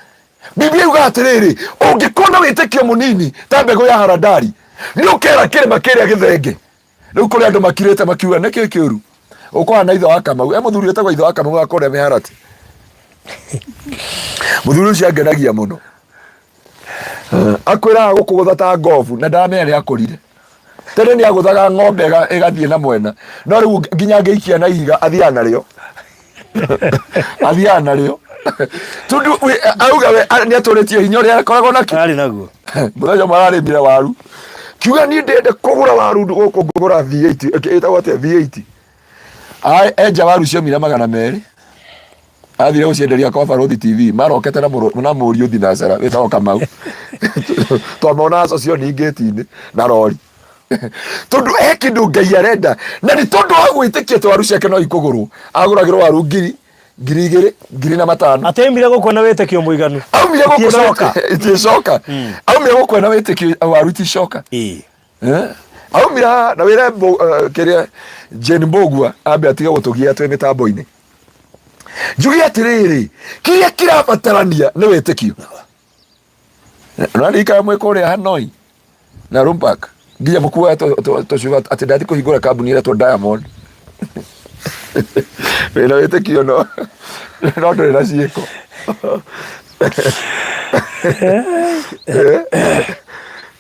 Biblia yugaga atĩrĩrĩ, ũngĩkorwo na wĩtĩkio mũnini ta mbegũ ya haradari, nĩ ũkera kĩrĩma kĩrĩa gĩthenge. Rĩu kũrĩ andũ makirĩte makiuga nĩkĩ kĩũru ũkũhana na ithe wa Kamau. E mũthuri wĩtagwo ithe wa Kamau wa kũrĩa mĩharati, mũthuri ũcio angenagia mũno. Akwĩraga gũkũgũtha ta ngobu na ndamenya nĩ akũrire. Tene nĩ agũthaga ng'ombe ĩgathiĩ na mwena, no rĩu nginya angĩikia na ihiga athiaga narĩo, athiaga narĩo tondũ auga we nĩ atũrĩtie hinya ũrĩa akoragwo nakĩo. Arĩ naguo. Mũthenya ũmwe ararĩmire waru, kiuga niĩ ndĩrenda kũgũra waru gũkũ, ngũgũra V8, ĩtagwo atĩa, V8. Enja waru ciomire 200, athire gũcienderia kwa Barũthi TV marokete na mũriũ thinacara wĩtagwo Kamau, twamona aco ngĩti-inĩ na rori, tondũ he kĩndũ Ngai arenda, na nĩ tondũ wa gwĩtĩkia atĩ waru ciake no ikũgũrwo, agũragĩrwo waru ngiri, 2000, ngiri na matano. Atĩ aumire gũkũ na wĩtĩkio mũiganu. Aumire gũkũ na Itiĩcoka. Itiĩcoka. Aumire gũkũ na wĩtĩkio waru iticoka. Eh? Aumire na wĩre kĩrĩa Jane Mbũgua ambe atige gũtũgia twĩ mĩtambo-inĩ. Njuge atĩrĩrĩ, kĩrĩa kĩrabatarania nĩ wĩtĩkio. Ũraririkana mwĩ kũrĩa Hanoi na Rumpark nginya mũkuaga tũcuba atĩ ndathi kũhingũra kambuni ĩretwo Diamond. Wĩna wĩtĩkio no ndũrĩ na ciĩko.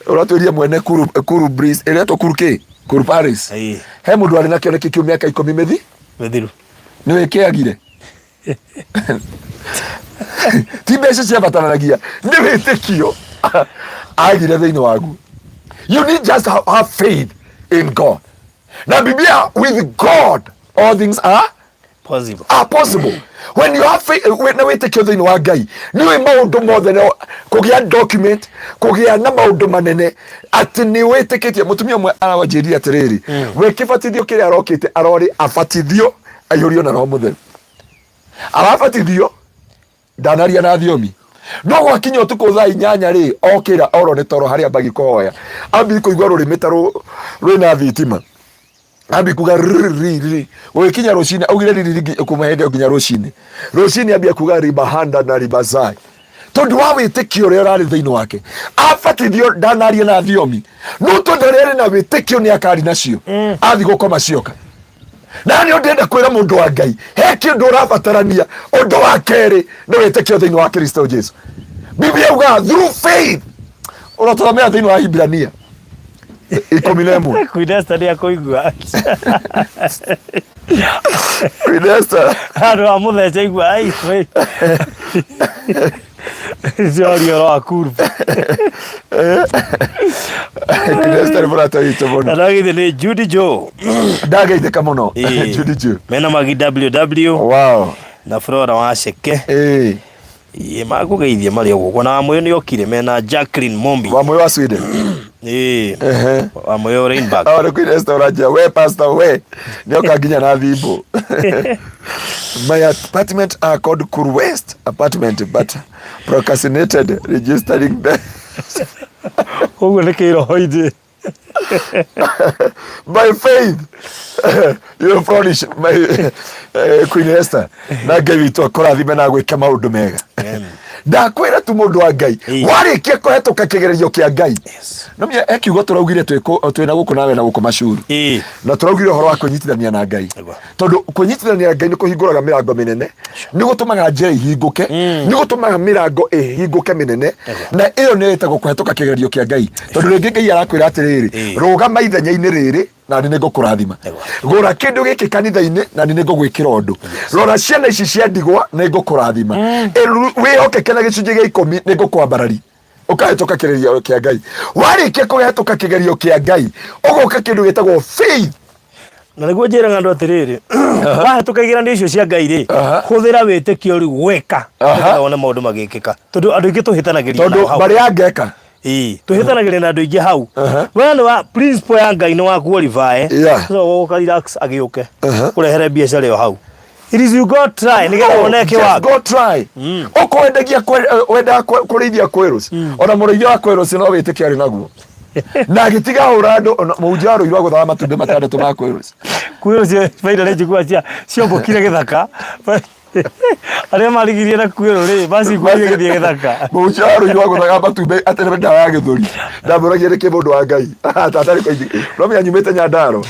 Ũratwĩria mwene Kuru, Kuru Breeze ĩretwo Kuru kĩ? Kuru Paris. He mũndũ arĩ na kĩoneki kĩu mĩaka 10 mĩthi Mĩthiru. Nĩ wĩkĩagire. Ti mbeca ciabataranagia, nĩ wĩtĩkio agire thĩinĩ waku. You need just have faith in God. Na Biblia, with God all things are possible. Are possible. When you have faith, na wĩtĩkio thĩinĩ wa Ngai, nĩ ũĩ maũndũ mothe, no kũgĩa document, kũgĩa na maũndũ manene atĩ nĩ wĩtĩkĩtie. Mũtumia ũmwe aranjĩrire atĩrĩrĩ, we kĩbatithio kĩrĩa arokĩte arorĩ abatithio aihũrio na Roho Mũtheru. Arabatithio ndanaria na thiomi, no gwakinya ũtukũ thaa 8 rĩ, okĩra oro nĩ toro harĩa ambagi kũhoya, ambi kũigua rũrĩmĩ ta rwĩna thitima, ambi kuga rri rri. Gũgĩkinya rũcinĩ augire riri riri kuma hĩndĩ ĩyo nginya rũcinĩ. Rũcinĩ ambia kuga ribahanda na ribazai, tondũ wa wĩtĩkio ũrĩa ũrarĩ thĩinĩ wake. Abatithio ndanaria na thiomi, no tondũ ũrĩa arĩ na wĩtĩkio nĩ akari nacio, athi gũkoma cioka. Na nĩ ndĩrenda kwĩra mũndũ wa Ngai, he kĩndũ ũrabatarania. Ũndũ wa kerĩ nĩ wĩtĩkio thĩinĩ wa Kristo Jesu. Biblia yugaga through faith. Ũratũthomera thĩinĩ wa Hibrania 11. Queen Esther nĩ akũigua. Queen Esther. Handũ wa mũthece igua ai we. Cio ũhoro wa kuru. Queen Esther nĩ mũrata witũ mũno. Na ndagĩte nĩ Judy Joe. Ndageithĩka mũno. Judy Joe. Mena Magi WW na Flora Waceke. Ĩĩ, makũgeithia marĩ o gũkũ, na Wamũyũ nĩ okire mena Jacqueline Mombi. Wamũyũ wa Sweden. Ĩĩ. Wamũyũ Rainback. Awa nĩ Queen Esther ũranjĩra we pastor, we nĩoka nginya na thimbo. My apartment are called Kuru West apartment, but procrastinated registering them. Ũguo nĩ kĩroho-inĩ. By faith you will flourish, my Queen Esther, na Ngai witũ akũrathime na gwĩka maũndũ mega. Ndakwĩra tu, mũndũ wa Ngai, warĩkia kũhetũka kĩgererio kĩa Ngai, no menya he kiugo tũraugire twĩna gũkũ nawe na gũkũ macuru, na tũraugire ũhoro wa kwĩnyitithania na Ngai, tondũ kwĩnyitithania na Ngai nĩ kũhingũraga mĩrango mĩnene, nĩ gũtũmaga njĩra ihingũke, nĩ gũtũmaga mĩrango ĩhingũke mĩnene, na ĩyo nĩ ĩtagwo kũhetũka kĩgerio kĩa Ngai, tondũ rĩngĩ Ngai arakwĩra atĩrĩrĩ, rũgama ithenya-inĩ rĩrĩ na nĩ ngũkũrathima, gũra kĩndũ gĩkĩ kanitha-inĩ na nĩ ngũgwĩkĩra ũndũ, rora ciana ici cia ndigwa nĩ ngũkũrathima, wĩhokeke na gĩcunjĩ gĩa 10 nĩ ngũkwambarari. Ũkahĩtũka kĩgerio kĩa Ngai. Warĩkia kũhetũka kĩgerio kĩa Ngai, ũgoka kĩndũ gĩtagwo faith. Na nĩguo njĩraga andũ atĩrĩrĩ, wahĩtũka igeranio icio cia Ngai rĩ, hũthĩra wĩtĩkio rĩu gwĩka, nĩgetha wone maũndũ magĩkĩka, tondũ andũ aingĩ tũhĩtanagĩria tondũ nao hau. Mbarĩ ya ngeka. Ĩĩ, tũhĩtanagĩria na andũ aingĩ hau. We nĩ wa principle ya Ngai nĩ wa qualify. So ũgoka relax agĩũke kũrehere biacara ĩyo hau. It is you go try nĩgetha wone Just kĩwango. go try. Ũkwendagia wendaga kũrĩithia quails, ona mũrĩithia wa quails no wĩtĩkio arĩ naguo na agĩtiga hũra andũ, ona mũhunjia wa rũirũ agũthaga matumbĩ matandatũ ma quails. Kwĩ ũcio finally njiguaga ciombũkire gĩthaka. Arĩa marigirie na kwĩrũ rĩ, maciguire gĩthiĩ gĩthaka. Mũhunjia wa rũirũ agũthaga matumbĩ atĩ nĩ ndawa ya gĩthũri. Ndamũragia nĩkĩ mũndũ wa Ngai tatarĩ koithi no menya nyumĩte Nyandaro.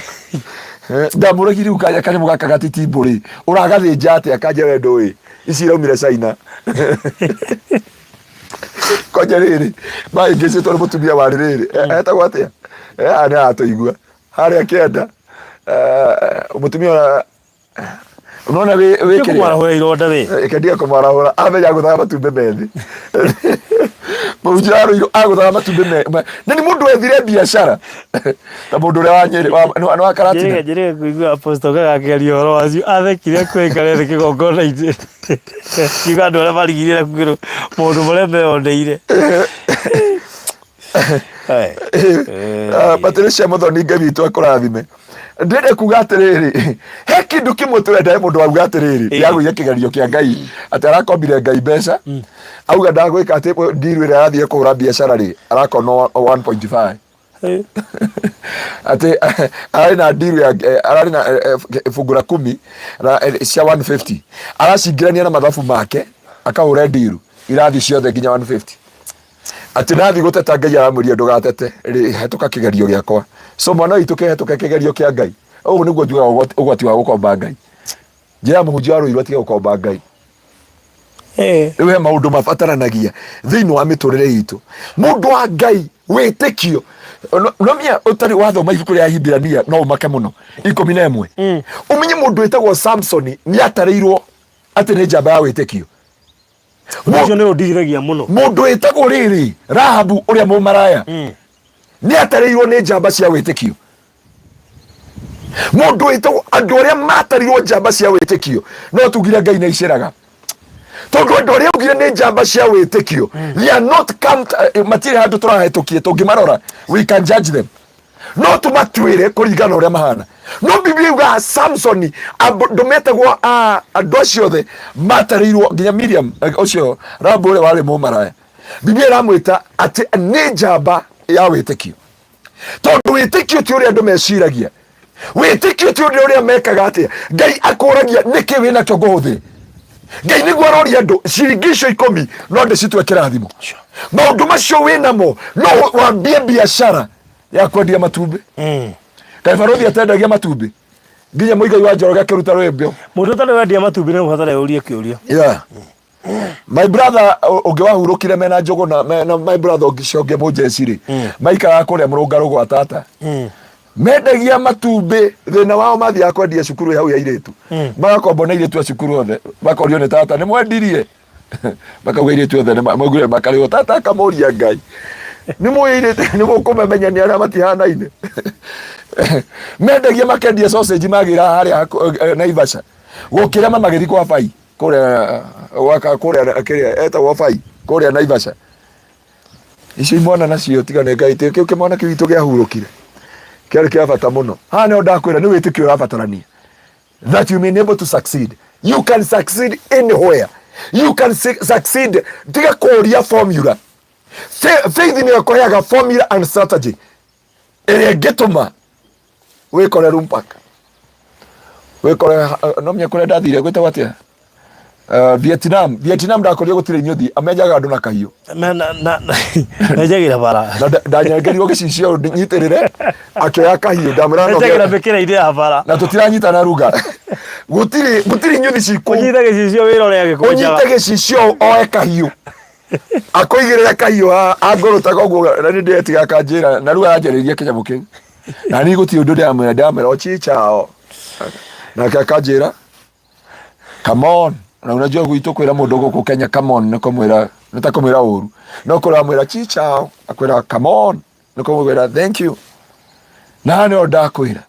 Ndamũragia rĩu kanya kanyamũ gaka gatitimbũ rĩ, ũragathĩnja atĩa? Kanja we ndũĩ ici iraumire China. Kwanja rĩrĩ mahĩngĩcĩtwo nĩ mũtumia warĩ rĩrĩ. Etagwo atĩa? Haha nĩ aratũigua harĩa kĩanda. Mũtumia ũrĩa unaona wĩ wĩ Tiga kĩrĩa kũmwarahũra ironda we. Kendia kũmwarahũra amenya agũthaga matumbĩ methĩ. Mũhunjia wa Rũirũ agũthaga matumbĩ na nĩ mũndũ wethire biacara ta mũndũ ũrĩa wa Nyĩrĩ nĩ wa Karatina. Njĩrĩga njĩrĩga kũigua Apostle Gaga akĩaria ũhoro wacio athekire kwĩkare thĩ kĩgongona-inĩ. Kiuga andũ arĩa marigirire kwĩrwo maũndũ marĩa meyoneire. Ai. Patricia Muthoni, Ngai witũ akũrathime. Ndĩrenda kuga atĩrĩrĩ, he kĩndũ kĩmwe tũrenda. He mũndũ wauga atĩrĩrĩ, nĩagũire kĩgerio kĩa Ngai atĩ arakombire Ngai mbeca, auga ndagwĩka atĩ ndiru ĩrĩa arathiĩ kũhũra biacara rĩ, arakona 1.5, atĩ ararĩ na ndiru ya ararĩ na fungu la kumi cia 150, aracingĩrania na mathabu make akahũra ndiru irathi ciothe nginya 150, atĩ nathiĩ gũteta Ngai aramwĩria ndũgatete rĩ, hetũka kĩgerio gĩakwa. So mwana witũ kĩhetũke kĩgerio kĩa Ngai. Ũguo nĩguo njugaga ũgwati wa gũkomba Ngai. Njĩra mũhunjia wa Rũirũ atige gũkomba Ngai. Rĩu he maũndũ mabataranagia thĩinĩ wa mĩtũrĩre itũ, mũndũ wa Ngai, wĩtĩkio. Nomia ũtarĩ wathoma ibuku rĩa Hibirania no ũmake mũno 11, ũmenye mũndũ wĩtagwo Samsoni nĩ atarĩirwo atĩ nĩ njamba ya wĩtĩkio. Ũcio nĩ ũndigithagia mũno. Mũndũ wĩtagwo rĩrĩ Rahabu ũrĩa mũmaraya nĩ atarĩirwo nĩ njamba cia wĩtĩkio. Mũndũ wĩtagwo, andũ arĩa matarirwo njamba cia wĩtĩkio, no tugire Ngai nĩ iceraga, tondũ andũ arĩa augire nĩ njamba cia wĩtĩkio, they are not count, matirĩ handũ tũrahetũkie tũngĩmarora. We can judge them, no tũmatuĩre kũringana na ũrĩa mahana, no Biblia yugaga Samsoni, andũ metagwo andũ acio othe matarĩirwo nginya Miriam, ũcio Rahabu ũrĩa warĩ mũmaraya, Biblia ĩramwĩta atĩ nĩ njamba ya wĩtĩkio, tondũ wĩtĩkio ti ũrĩa andũ meciragia, wĩtĩkio ti ũrĩa ũrĩa mekaga atĩa. Ngai akũragia nĩkĩ wĩ nakĩo ngũhũthĩre. Ngai nĩguo aroria andũ ciringi icio 10 no ndĩcitue kĩrathimo. Maũndũ macio wĩ namo no wambie biacara ya kwendia matumbĩ. Kaĩ barũthi atendagia matumbĩ nginya Mũigai wa Njoroge akĩruta rwĩmbo? Mũndũ ũtarĩ wendia matumbĩ nĩ ũbatare ũrie kĩũria. Yeah. My brother ũngĩ wahurũkire mena Njũgũna mena my brother ũngĩ Cionge mũnjeci rĩ, maikaraga kũrĩa mũrũngarũ gwa tata, mendagia matumbĩ. Thĩna wao mathiaga kwendia cukuru ĩ hau ya airĩtu, magakombo nĩ airĩtu a cukuru othe, makorio nĩ tata nĩ mwendirie, makauga airĩtu othe nĩ maugire makarĩhwo. Tata akamũria Ngai nĩ mũĩ airĩtu nĩ mũkũmamenya nĩ arĩa matihanaine. Mendagia makendia sausage magĩra harĩa Naivasha gũkĩrema magĩthiĩ kwa bai kũrĩa gwaka kũrĩa kĩrĩa etagwo bai kũrĩa Naivasha. Icio imwana nacio tiga nĩ Ngai kĩu kĩmwana kĩu gitũ kĩahurũkire kĩarĩ kĩa bata mũno. Haha nĩho ndakwĩra nĩ wĩtĩkio ũrabatarania that you may be able to succeed. You can succeed anywhere, you can succeed. Tiga kũria formula. Faith nĩyo ĩkũheaga formula and strategy ĩrĩa ĩngĩtũma wĩkore Rumpak, wĩkore no menya kũrĩa ndathire gwĩtagwo atĩa. Vietnam, Vietnam ndakorire gũtirĩ inyuthi, amenjaga andũ na kahiũ. Menjagĩra bara. Na ndanyengerirwo gĩcicio nyitĩrĩre, akĩoya kahiũ ndamwĩra no Menjagĩra mĩkĩra-inĩ ya bara. Na tũtiranyitana ruga, gũtirĩ gũtirĩ inyuthi cikũu. Ũnyite gĩcicio wĩra ũrĩa agĩkũnjaga. Ũnyite gĩcicio oe kahiũ akũigĩrĩra kahiũ haha angũrũtaga ũguo na nĩ ndĩretiga akanjĩra na rĩu aranjarĩria kĩnyamũ kĩu na niĩ gũtirĩ ũndũ ndĩramwĩra, ndĩramwĩra ochichao nake akanjĩra come on. Na unajua gwitũ kwĩra mũndũ gũkũ Kenya come on nĩ kũmwĩra nĩ ta kũmwĩra ũru, no kũrĩa wamwĩra chichao akwĩra come on nĩ kũmwĩra thank you. Na haha nĩho ndakwĩra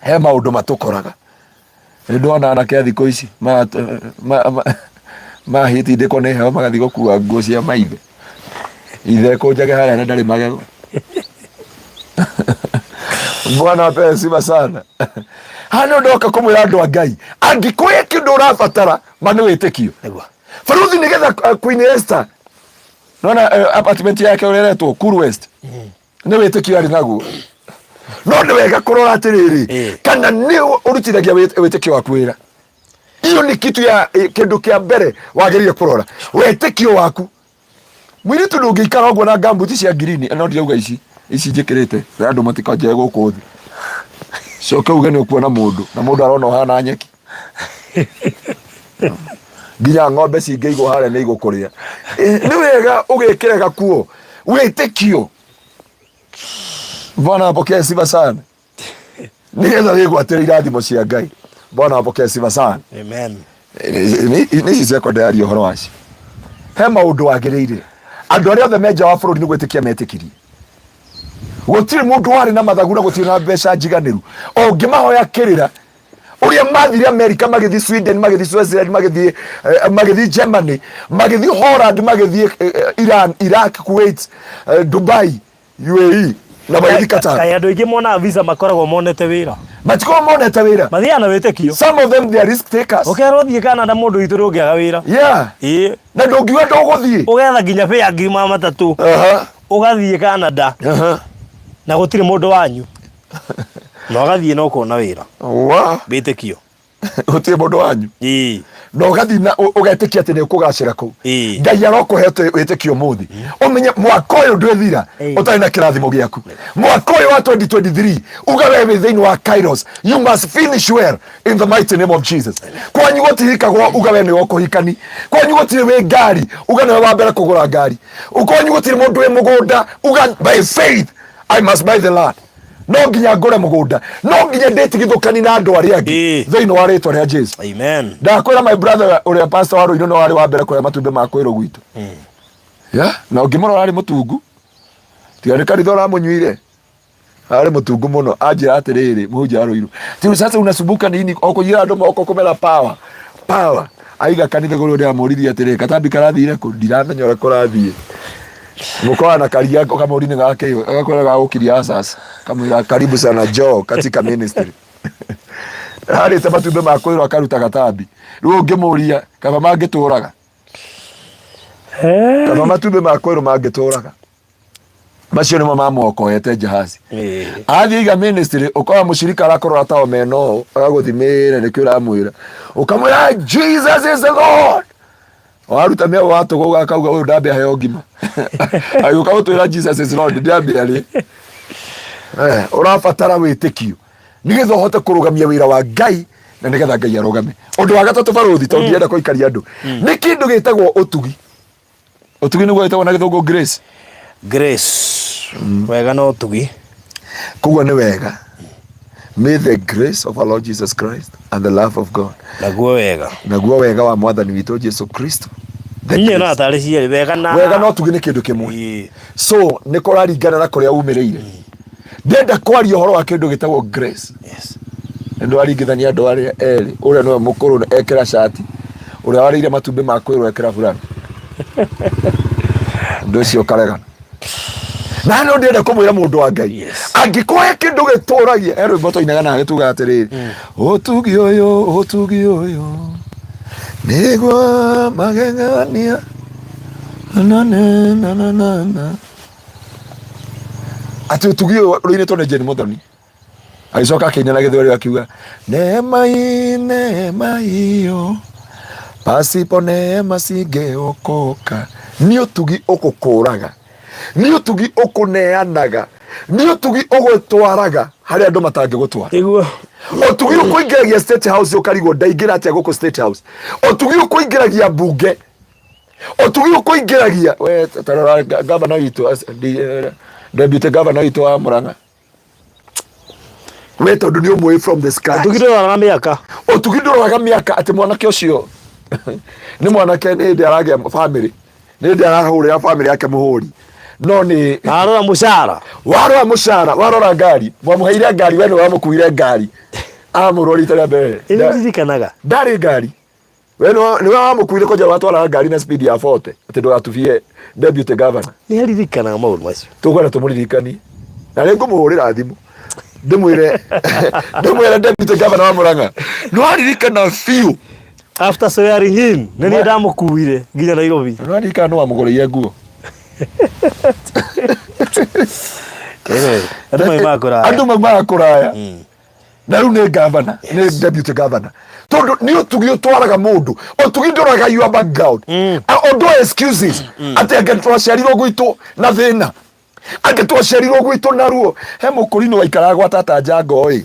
he maũndũ matũkoraga. Nĩ ndona anake a thikũ ici mahĩtindĩkwo nĩ heho magathiĩ gũkua nguo cia maithe, ithe kũnjage harĩa na ndarĩ magego. Bwana apewe sifa sana. Haha nĩ ndoka kũmwĩra andũ a Ngai, angĩkwĩ kĩndũ ũrabatara ma nĩ wĩtĩkio. Nĩguo. Baruthi nĩgetha Queen Esther nona apartment yake ũrĩa ĩretwo Cool West nĩ wĩtĩkio arĩ naguo, no nĩ wega kũrora atĩrĩrĩ kana nĩ ũrutithagia wĩtĩkio waku wĩra. Iyo nĩ kitu ya kĩndũ kĩa mbere wagĩrĩire kũrora, wĩtĩkio waku. Mũirĩtu ndũngĩikara ũguo na ngambuti cia ngirini no ndirauga ici ici njĩkĩrĩte andũ matikanjee gũkũ thĩ, coke uge nĩ ũkuona mũndũ na mũndũ arona ũhana nyeki. Nginya ng'ombe cingĩigwo harĩa nĩ igũkũrĩa. Nĩ wega ũgĩkĩre gakuo wĩtĩkio. Bwana apokee sifa sana. Nĩgetha wĩgwatĩre irathimo cia Ngai. Bwana apokee sifa sana. Amen. Nĩ ici ciakwa ndĩraria ũhoro wacio. He maũndũ wagĩrĩire. Andũ arĩa othe me nja wa bũrũri nĩ gwĩtĩkia metĩkirie. Gũtirĩ mũndũ warĩ na mathagu na gũtirĩ na mbeca njiganĩru. Ũngĩmahoya kĩrĩra ũrĩa mathire Amerika, magĩthiĩ Sweden, magĩthiĩ Switzerland, magĩthiĩ Germany, magĩthiĩ Holland, magĩthiĩ Iran, Iraq, Kuwait, Dubai, UAE na magĩthiĩ Qatar. Kaĩ andũ aingĩ monaga visa makoragwo monete wĩra? Matikoragwo monete wĩra. Mathiaga na wĩtĩkio. Some of them, they are risk takers. Ũkerwo thiĩ Canada, mũndũ witũ, ndũngĩaga wĩra. Yeah. Ĩĩ. Na ndũngiuga ndũgũthiĩ. Ũgetha nginya fare ngiri 300. Ũgathiĩ Canada. Na gũtirĩ mũndũ wanyu. Na ũgathiĩ na ũkona wĩra. Wĩtĩkio. Gũtirĩ mũndũ wanyu. Na ũgathiĩ na ũgetĩkia atĩ nĩ ũkũgacĩra kũu. Ngai arokũhe wĩtĩkio ũmũthĩ. Ũmenye mwaka ũyũ ndwĩthira ũtarĩ na kĩrathimo gĩaku. Mwaka ũyũ wa 2023 uga we wĩ thĩinĩ wa Kairos. You must finish well in the mighty name of Jesus. Kwanyu gũtihikagwo, uga we nĩwe ũkũhikani. Kwanyu gũtirĩ wĩ ngari, uga nĩwe wa mbere kũgũra ngari. Kwanyu gũtirĩ mũndũ wĩ mũgũnda, uga by faith I must buy the land. No nginya ngũre mũgũnda, no nginya ndĩtigithũkani na andũ arĩa angĩ thĩinĩ wa rĩtwa rĩa Jesu. Amen. Ndakwĩra, my brother ũrĩa pastor wa Rũirũ no arĩ wa mbere kũrĩa matumbĩ ma kwĩrwo gwitũ. Yeah, na ũngĩmũrora arĩ mũtungu, tiga nĩ kanitha ũramũnyuire, arĩ mũtungu mũno. Anjĩra atĩrĩrĩ, mũhunjia wa Rũirũ, "Tiru sasa unasumbuka nini o kũnyira andũ moko kũmera power power?" Aiga kanitha kũrĩa ndĩramũririe atĩrĩrĩ, katambi karathire kũ? Ndiramenya ũrĩa kũrathiĩ. Mũkoa na karia ũkamũri nĩ gakĩ agakwĩra gagũkiria asas, kamwĩra karibu sana Joe katika ministry. Arĩte matumbĩ ma kwĩrwo akaruta gatambi. Rĩu ũngĩmũria kaba mangĩtũraga, kaba matumbĩ ma kwĩrwo mangĩtũraga, macio nĩmo mamwokoete jahazi. Athiĩ iga ministry, ũkora mũcirika arakorora ta omena ũũ, agagũthimĩra nĩkĩo ũramwĩra, ũkamwĩra Jesus is the Lord. Waruta mĩago watũgũga, akauga ũyũ ndambe aheo ngima, agĩũka gũtwĩra Jesus is Lord, ndambe arĩ. Ũrabatara wĩtĩkio nĩgetha ũhote kũrũgamia wĩra wa Ngai na nĩgetha Ngai arũgame. Ũndũ wa gatatũ, barũthi, tondũ ndirenda kũikaria andũ, nĩ kĩndũ gĩtagwo ũtugi. Ũtugi nĩguo wĩtagwo na Gĩthũngũ grace. Grace. Wega na ũtugi. Koguo nĩ wega. May the grace of our Lord Jesus Christ and the love of God. Naguo wega. Naguo wega wa Mwathani witũ Jesu Kristo. The Inyuĩ no grace. atarĩ cierĩ wega na Wega na ũtugi nĩ kĩndũ kĩmwe. So nĩ kũraringana na kũrĩa umĩrĩire. Ndenda kwaria ũhoro wa kĩndũ gĩtagwo grace. Nĩ ndwaringithania andũ arĩa erĩ, ũrĩa nĩwe mũkũrũ ekĩra cati, ũrĩa warĩire matumbĩ ma kwĩrwo ekĩra burana. Ũndũ ũcio ũkaregana. Na no ndĩrenda kũmwĩra mũndũ wa Ngai, angĩkorwo he kĩndũ gĩtũragia, he rwĩmbo twainaga nawe tugaga atĩrĩrĩ, ũtugi ũyũ, ũtugi ũyũ nĩguo magegania na na na na na na, atĩ ũtugi ũyũ rũinĩtwo nĩ Jane Muthoni, agĩcoka akĩina na Gĩthweri akiuga neema hii, neema hiyo, pasipo neema singeokoka. Nĩ ũtugi ũgũkũraga, nĩ ũtugi ũkũneanaga, nĩ ũtugi ũgũtwaraga harĩa andũ matangĩgũtwara. Ũtugi ũkũingĩragia State House, ũkarigwo ndaingĩra atĩa gũkũ State House. Ũtugi ũkũingĩragia mbunge, ũtugi ũkũingĩragia we tarora gavana witũ, deputy governor witũ wa Murang'a, we tondũ nĩ ũmũĩ from the scratch. Ũtugi ndũroraga mĩaka. Ũtugi ndũroraga mĩaka, atĩ mwanake ũcio nĩ mwanake, nĩ hĩndĩ aragĩa family, nĩ hĩndĩ arahũrĩra family yake mũhũri, no nĩ Arora mũcara. Warora mũcara, warora ngari mwamũheire, ngari we nĩ wamũkuire, ngari amũrwo rita rĩa mbere. Ĩnĩ ririkanaga. Ndarĩ ngari, we nĩwe wamũkuire kũnja, watwaraga ngari na speed ya 40 atĩ ndũgatubie deputy governor. Nĩ aririkanaga maũndũ macio. Tũkwenda tũmũririkanie na rĩ ngũmũhũrĩra thimũ ndĩmwĩre deputy governor wa Murang'a nĩ waririkana biũ. After swearing in, nĩ niĩ ndamũkuire nginya Nairobi. Nĩ waririkana nĩ wamũgũrĩire nguo. Andũ maumaga kũraya. Andũ maumaga kũraya na rĩu nĩ governor, nĩ deputy governor, tondũ nĩ ũtugi ũtwaraga mũndũ. Ũtugi ndũraga your background. Ũndũ wa excuses atĩ angĩ twaciarirwo gwitũ na thĩna, angĩ twaciarirwo gwitũ na ruo. He mũkũrinũ waikaraga gwa tata njango ĩ,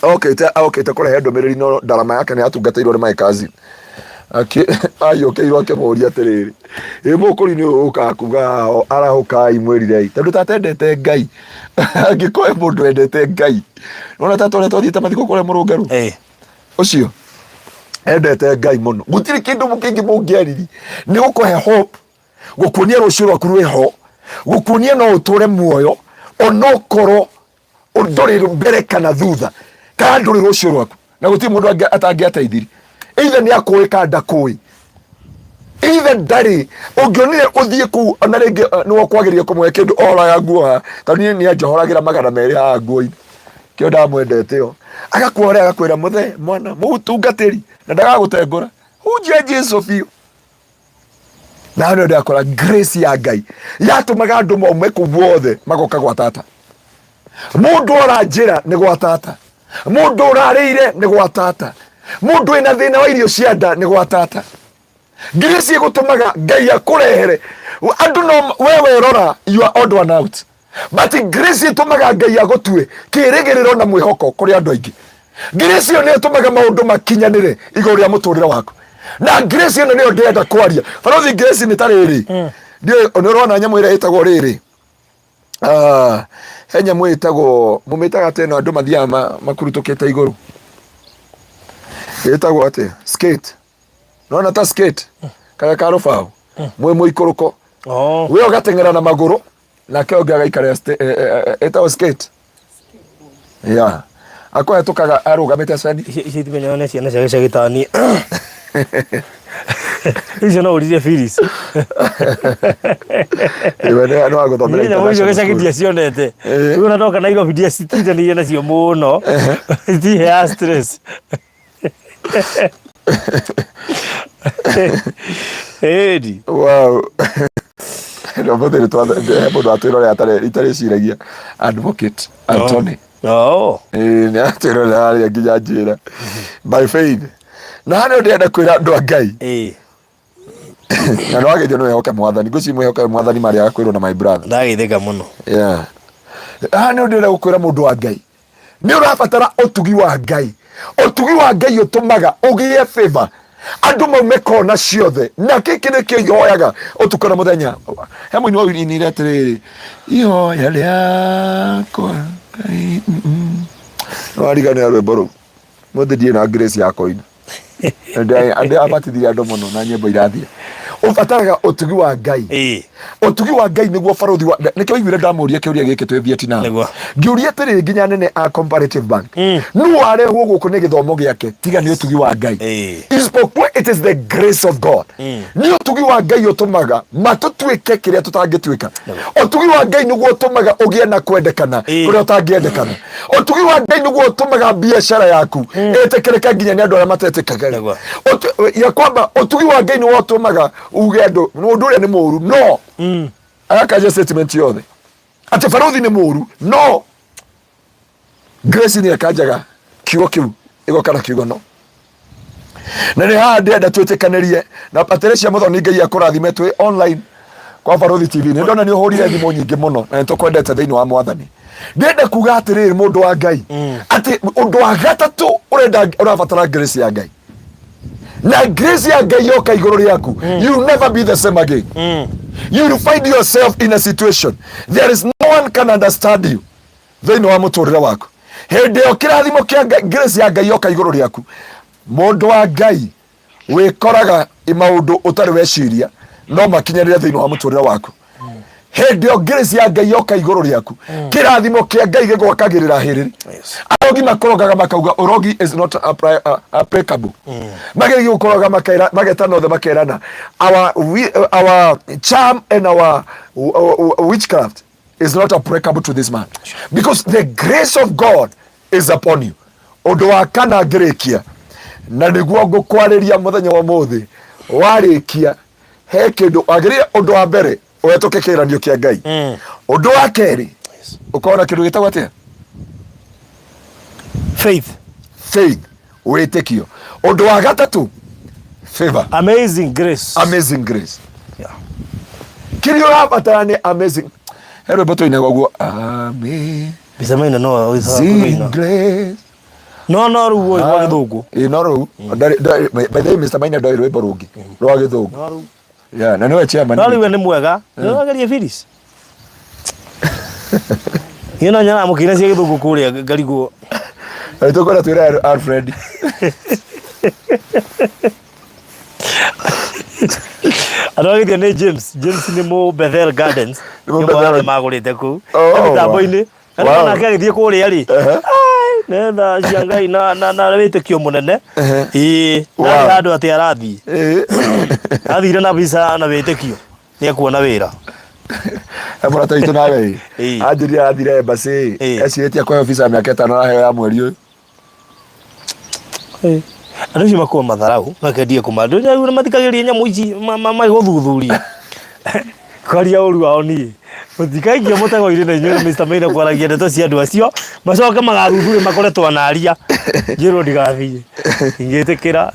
okĩte kũrehe ndũmĩrĩri, no ndarama yake nĩ yatungatĩirwo nĩ my cousin. Ayũkĩirwo akĩmũria atĩrĩrĩ, ĩ mũkũrinĩ ũyũ ũkaga kuga arahũkai mwĩrirei, tondũ tata endete Ngai. Angĩkorwo he mũndũ endete Ngai, nĩwona tata ũrĩa twathiĩte mathiko kũrĩa mũrũngarũ ũcio endete Ngai mũno, gũtirĩ kĩndũ kĩngĩ mũngĩariri, nĩ gũkũhe hope, gũkuonia rũciũ rwaku rwĩho, gũkuonia no ũtũre muoyo onokorwo ndũrĩ mbere kana thutha, kana ndũrĩ rũciũ rwaku, na gũtirĩ mũndũ atangĩateithirie. Either nĩ akũĩ kana ndakũĩ, either ndarĩ. Ũngĩonire ũthiĩ kũu ona rĩngĩ nĩwe ũkwagĩrĩire kũmũhe kĩndũ ohoraga nguo haha, tondũ niĩ nĩ anjohoragĩra 200 haha nguo-inĩ, kĩo ndamwendete ĩyo. Agakuohorera agakwĩra mũthee mwana mũtungatĩri, na ndagagũtengũra, hunjia Jesu biũ. Na hau nĩho ndĩrakora grace ya Ngai yatũmaga andũ maume kũu guothe magoka gwa tata. Mũndũ ora njĩra nĩ gwa tata, mũndũ ũrarĩire nĩ gwa tata, mũndũ wĩna thĩna wa irio cia nda nĩ gwa tata. Grace ĩgũtũmaga Ngai akũrehere andũ, no we werora you are odd one out, but grace ĩtũmaga Ngai agũtue kĩrĩgĩrĩro na mwĩhoko kũrĩ andũ aingĩ. Grace ĩyo nĩyo ĩtũmaga maũndũ makinyanĩre igũrũ rĩa mũtũrĩre waku, na grace ĩno nĩyo ndĩrenda kwaria. Barothi, grace nĩ ta rĩrĩ, ndiũĩ nĩ ũrona nyamũ ĩrĩa ĩtagwo rĩrĩ, he nyamũ ĩtagwo, mũmĩtaga atĩ ĩno andũ mathiaga makurutũkĩte igũrũ, ĩtagwo atĩa? Skate. Nona ta skate karĩa ka rũbaũ mwĩ mũikũrũko, we ũgateng'era na magũrũ nake ũngĩ agaikara ĩtagwo skate ya akũhetũkaga arũgamĩte ceni. Icio itimenyaga nĩ ciana cia gĩcagi ta niĩ. Icio no ũririe Phyllis. Iwe nĩ wagũthomera Niĩ nyamũ icio international gĩcagi school. ndiacionete. Rĩu ona ndoka Nairobi ndiacitindanĩire nacio mũno. Itiheaga stress. Ĩni. Wow. No mũthĩ nĩ he mũndũ atwĩrorera itarĩciragia, Advocate Anthony. Ĩĩ, nĩ atwĩrorera harĩa nginya njĩra by faith. Na harĩa ndĩrenda kwĩra andũ a Ngai, na nĩ wageithio nĩ wĩhoke Mwathani, ngwĩciria mwĩhoke Mwathani marĩa kwĩrwo na my brother. Ndageithĩka mũno. Yeah. Haha nĩ ndĩrenda gũkwĩra mũndũ wa Ngai, nĩ ũrabatara ũtugi wa Ngai. Ũtugi wa Ngai ũtũmaga ũgĩe favor, andũ maume kona ciothe, na gĩkĩ nĩkĩo ihoyaga ũtukũ na mũthenya. He mũini wainire atĩrĩrĩ, ihoya rĩakwa Ngai, Nĩwariganĩra rwĩmbo rũu? Mũthĩ ndirĩ na grace ya kũina. Ndĩrabatithirie andũ mũno na nyĩmbo irathira. Ũbataraga ũtugi wa Ngai. Ũtugi wa Ngai nĩguo barothi wa nĩkĩo waiguire ndamũria kĩũria gĩkĩ twĩ Vietnam. Ngĩũria atĩrĩrĩ nginya anene a Comparative Bank, nũ warehwo gũkũ nĩ gĩthomo gĩake tiga nĩ ũtugi wa Ngai? Isipokuwa it is the grace of God. Nĩ ũtugi wa Ngai ũtũmaga matũtuĩke kĩrĩa tũtangĩtuĩka. Ũtugi wa Ngai nĩguo ũtũmaga ũgĩe na kwendekana kũrĩa ũtangĩendekana. Ũtugi wa Ngai nĩguo ũtũmaga biacara yaku ĩtĩkĩrĩke nginya nĩ andũ arĩa matetĩkaga. Ya kwamba ũtugi wa Ngai nĩguo ũtũmaga uge andũ mũndũ ũrĩa nĩ mũru, no agakanja statement yothe atĩ barothi nĩ mũru, no Grace nĩ akanjaga kiugo kĩu ĩgoka na kiugo no. Na nĩ haha ndĩrenda twĩtĩkanĩrie na Patricia Muthoni, Ngai akũrathime twĩ online kwa Barothi TV. Nĩ ndona nĩ ũhũrire thimũ nyingĩ mũno na nĩ tũkwendete thĩinĩ wa Mwathani. Ndĩrenda kuga atĩrĩrĩ, mũndũ wa Ngai, atĩ ũndũ wa gatatũ ũrenda ũrabatara grace ya Ngai, na grace ya Ngai yoka igũrũ rĩaku, you never be the same again. You will find yourself in a situation there is no one can understand you thĩinĩ wa mũtũrĩre waku. Hĩndĩ ĩyo kĩrathimo kĩa Ngai, grace ya Ngai yoka igũrũ rĩaku, mũndũ wa Ngai, wĩkoraga maũndũ ũtarĩ weciria no makinyanĩre thĩinĩ wa mũtũrĩre waku. Hĩndĩ ĩyo grace ya Ngai yoka igũrũ rĩaku, kĩrathimo kĩa Ngai gĩgwakagĩrĩra hĩrĩrĩ. Arogi makorogaga makauga ũrogi is not applicable. Mageria gũkoroga makera, magetana othe makerana our charm and our witchcraft is not applicable to this man because the grace of God is upon you. Ũndũ wa kana ngĩrĩkia na nĩguo ngũkwarĩria mũthenya wa ũmũthĩ, warĩkia he kĩndũ wagĩrĩire. Ũndũ wa mbere, ũhetũke kĩgeranio kĩa Ngai. Ũndũ wa kerĩ, ũkorwo na kĩndũ gĩtagwo atĩa? Faith. Faith, wĩtĩkio. Ũndũ wa gatatũ, favor. Amazing grace. Amazing grace. Kĩrĩa ũrabatara nĩ amazing. He rwĩmbo tũinaga ũguo, Mbica maina no amazing grace. No no rĩu ũĩ rwa gĩthũngũ. Ĩ no rĩu by the way Mr. Maina ndoĩ rwĩmbo rũngĩ rwa gĩthũngũ. No rĩu. Yeah, na nĩwe chairman. No rĩu we nĩ mwega. Nĩwageria Phyllis. Niĩ no nyaramũkĩire cia gĩthũngũ kũrĩa ngarigwo. Na tũkwenda twĩre Alfred. Andũ agithio nĩ James. James nĩ mũ Bethel Gardens. Nĩ mũ Nĩ Bethel. mwana magũrĩte kũu. Oh. Mĩtambo-inĩ. Na Wow. nake agĩthiĩ kũrĩa rĩ. Ehe. Ai, Nĩ tha cia Ngai na na na wĩtĩkio mũnene. Ehe. Ĩĩ. Wow. Ndarĩ handũ atĩ arathiĩ. Ĩĩ. Athire na visa na wĩtĩkio. Nĩ ekuona wĩra. He mũrata witũ nawe ĩ. Ĩĩ. Anjĩrire arathire embassy Ĩĩ. ecirĩtie akũheo visa ya mĩaka ĩtano araheo ya mweri ũyũ. Andũ acio makoragwo matharau makendie kũma andũ rĩu nĩ mathikagĩrĩria nyamũ ici magĩgũthuthuria kwaria ũru wao niĩ mũtikaikio mũtego-inĩ na inyuĩ Mr. Maina kwaragia ndeto cia andũ acio macoke magathuthuria makore twanaria njĩrwo ndigathiĩ ingĩtĩkĩra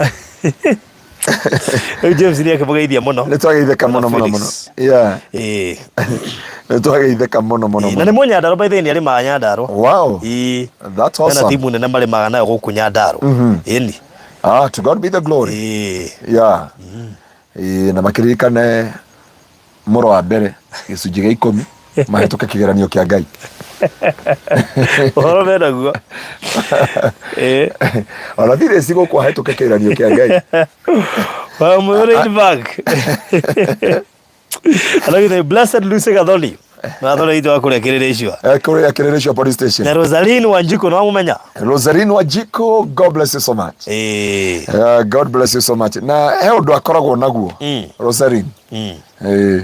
Rĩu James nĩ akĩmũgeithia mũno Nĩ twageithĩka mũno mũno mũno. Felix. Yeah. Ĩĩ. Nĩ twageithĩka mũno mũno na mũno. nĩ mũnyandarũ by the way nĩ arĩmaga Nyandarũa Wow. Ĩĩ. That's Hena awesome. timu nene marĩmaga nayo gũkũ Nyandarũa ĩni Ah, to God be the glory. Ĩĩ. Yeah. Ĩĩ, na makĩririkane mũro wa mbere gĩcunjĩ gĩa ikũmi mahĩtũke kĩgeranio kĩa Ngai. Ũhoro menaguo. Ĩĩ. Ona thirĩ cigũkũ ahĩtũke kĩgeranio kĩa Ngai. Well, mũthuri back. Anagithe Blessed Lucy Gathoni. Gathoni witũ wa kũrĩa Kĩrĩrĩcua. Eh, kũrĩa Kĩrĩrĩcua police station. Na Rosaline Wanjikũ no wamũmenya? Rosaline Wanjikũ, God bless you so much. Ĩĩ. God bless you so much. Na he ũndũ akoragwo naguo. Rosaline. Eh.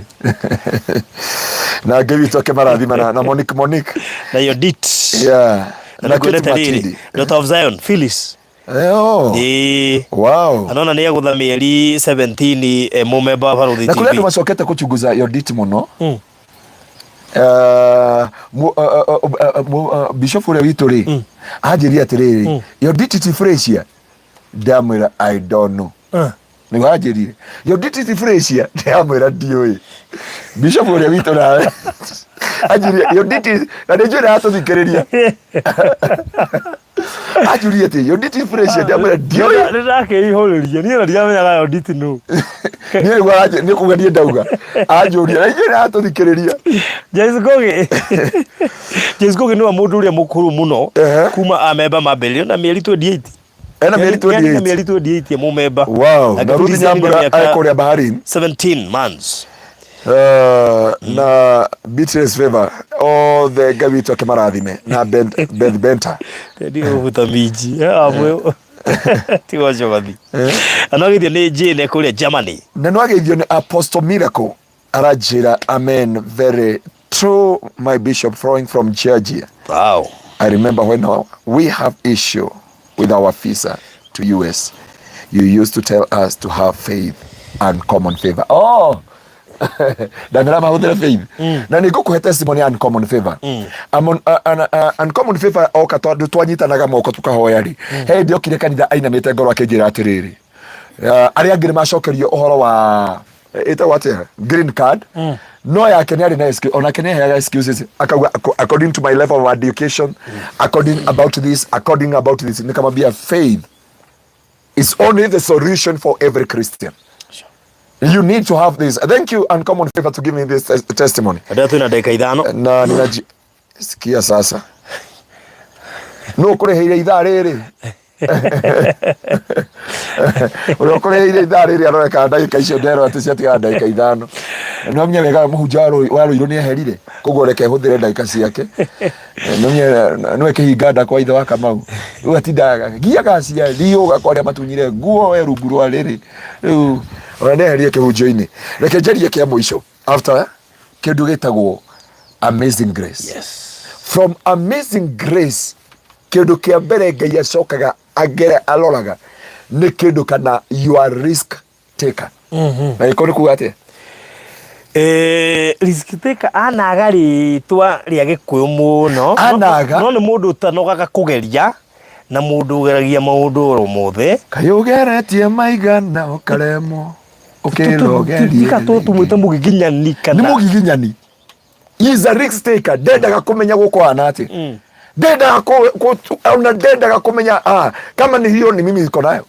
Na Ngai witũ akĩmarathima na, na Monique Monique. Na Yodit. Yeah. Na Na Kate nĩngwendete rĩrĩ. Matindi. Daughter of Zion, Phyllis. Eh, oh. Ĩĩ. Wow. Anona nĩ egũtha mĩeri 17 e mũmemba wa Barũthi Na kũrĩ andũ TV. macokete kũchunguza Yodit mũno. Bishop ũrĩa witũ rĩ anjĩrire atĩrĩrĩ Yodit ti Frasier ndamwĩra I don't know nĩguo anjĩrire Yodit ti Frasier ndamwĩra ndiũĩ Bishop ũrĩa witũ nawe anjĩrire Yodit na nĩ njũĩ nĩaratũthikĩrĩria anjũrie atĩ Yodit ti Frasier ndamwĩra ndiũĩ Nĩ ndakĩihũrĩria niĩ na ndiamenyaga Yodit nũ. niĩ nĩguo nĩ kuga niĩ ndauga anjũria na inyuĩ nĩaratũthikĩrĩria James Ngugi James Ngugi nĩwe mũndũ ũrĩa mũkũrũ mũno kuma amemba mambĩrĩrio na mĩeri 28 Ena mĩeri Yaani na 28 mĩeri 28 mũmemba Wow, na Ruth Akĩbundithia nginya Nyambura mĩaka kũrĩa Baharini 17 months Na Beatrice Favor othe Ngai witũ akĩmarathime na Beth Benta Ndi gũbuta minji amwe tiga ũcio mathi anogithio nĩ Jane kũrĩa Germany na nĩwageithio nĩ Apostle Miracle aranjĩra amen very true my bishop flowing from Georgia wow I remember when we have issue with our visa to US you used to tell us to have faith and common favor oh ndamera mahũthĩre faith na nĩ ngũkũhe testimony ya uncommon favor Uncommon favor oka tondũ twanyitanaga moko tũkahoya rĩ he hĩndĩ okire kanitha ainamĩte ngoro akĩnjĩra atĩrĩrĩ arĩa angĩ nĩ macokerio ũhoro wa ĩtagwo atĩa green card no yake nĩ arĩ na excuse onake nĩ aheaga excuses akauga according to my level of education according about this according about this nikamwambia faith is only the solution for every Christian you need to have this thank you uncommon favor to give me this testimony Andũ twĩna ndagĩka ithano na ninaji sikia sasa no kũrĩhĩire ithaa rĩrĩ ũrĩa ũkũrĩhĩire ithaa rĩrĩ aroreka ndagĩka icio nderwo atĩ ciatigara ndagĩka ithano no menye wega mũhunjia wa rũirũ nĩ eherire koguo reke hũthĩre ndagĩka ciake nĩwe kĩhinga nda kwa ithe wa Kamau rĩu atindaga giaga aciari ũgakwa arĩa matunyire nguo we rungu rwa rĩrĩ rĩu ona nĩ eherire kĩhunjio-inĩ reke njarie kĩa mũico after kĩndũ gĩtagwo amazing grace from amazing grace kĩndũ kĩa mbere ngai acokaga agere aroraga nĩ kĩndũ kana you are risk taker na gĩkorwo nĩ kuga atĩa Risk taker anaga rĩtwa rĩa gĩkũyũ mũno Anaga? no nĩ mũndũ ũtanogaga kũgeria na mũndũ ũgeragia maũndũ oro mothe kaĩ ũgeretie maigana ũkaremwo ũkĩrwo ũgerie tika tũmwĩte mũgiginyani nĩ kana mũgiginyani He is a risk taker ndendaga kũmenya gũkũ hana atĩ Ndendaga ona ndendaga kũmenya, ah, kama ni hiyo ni mimi niko nayo.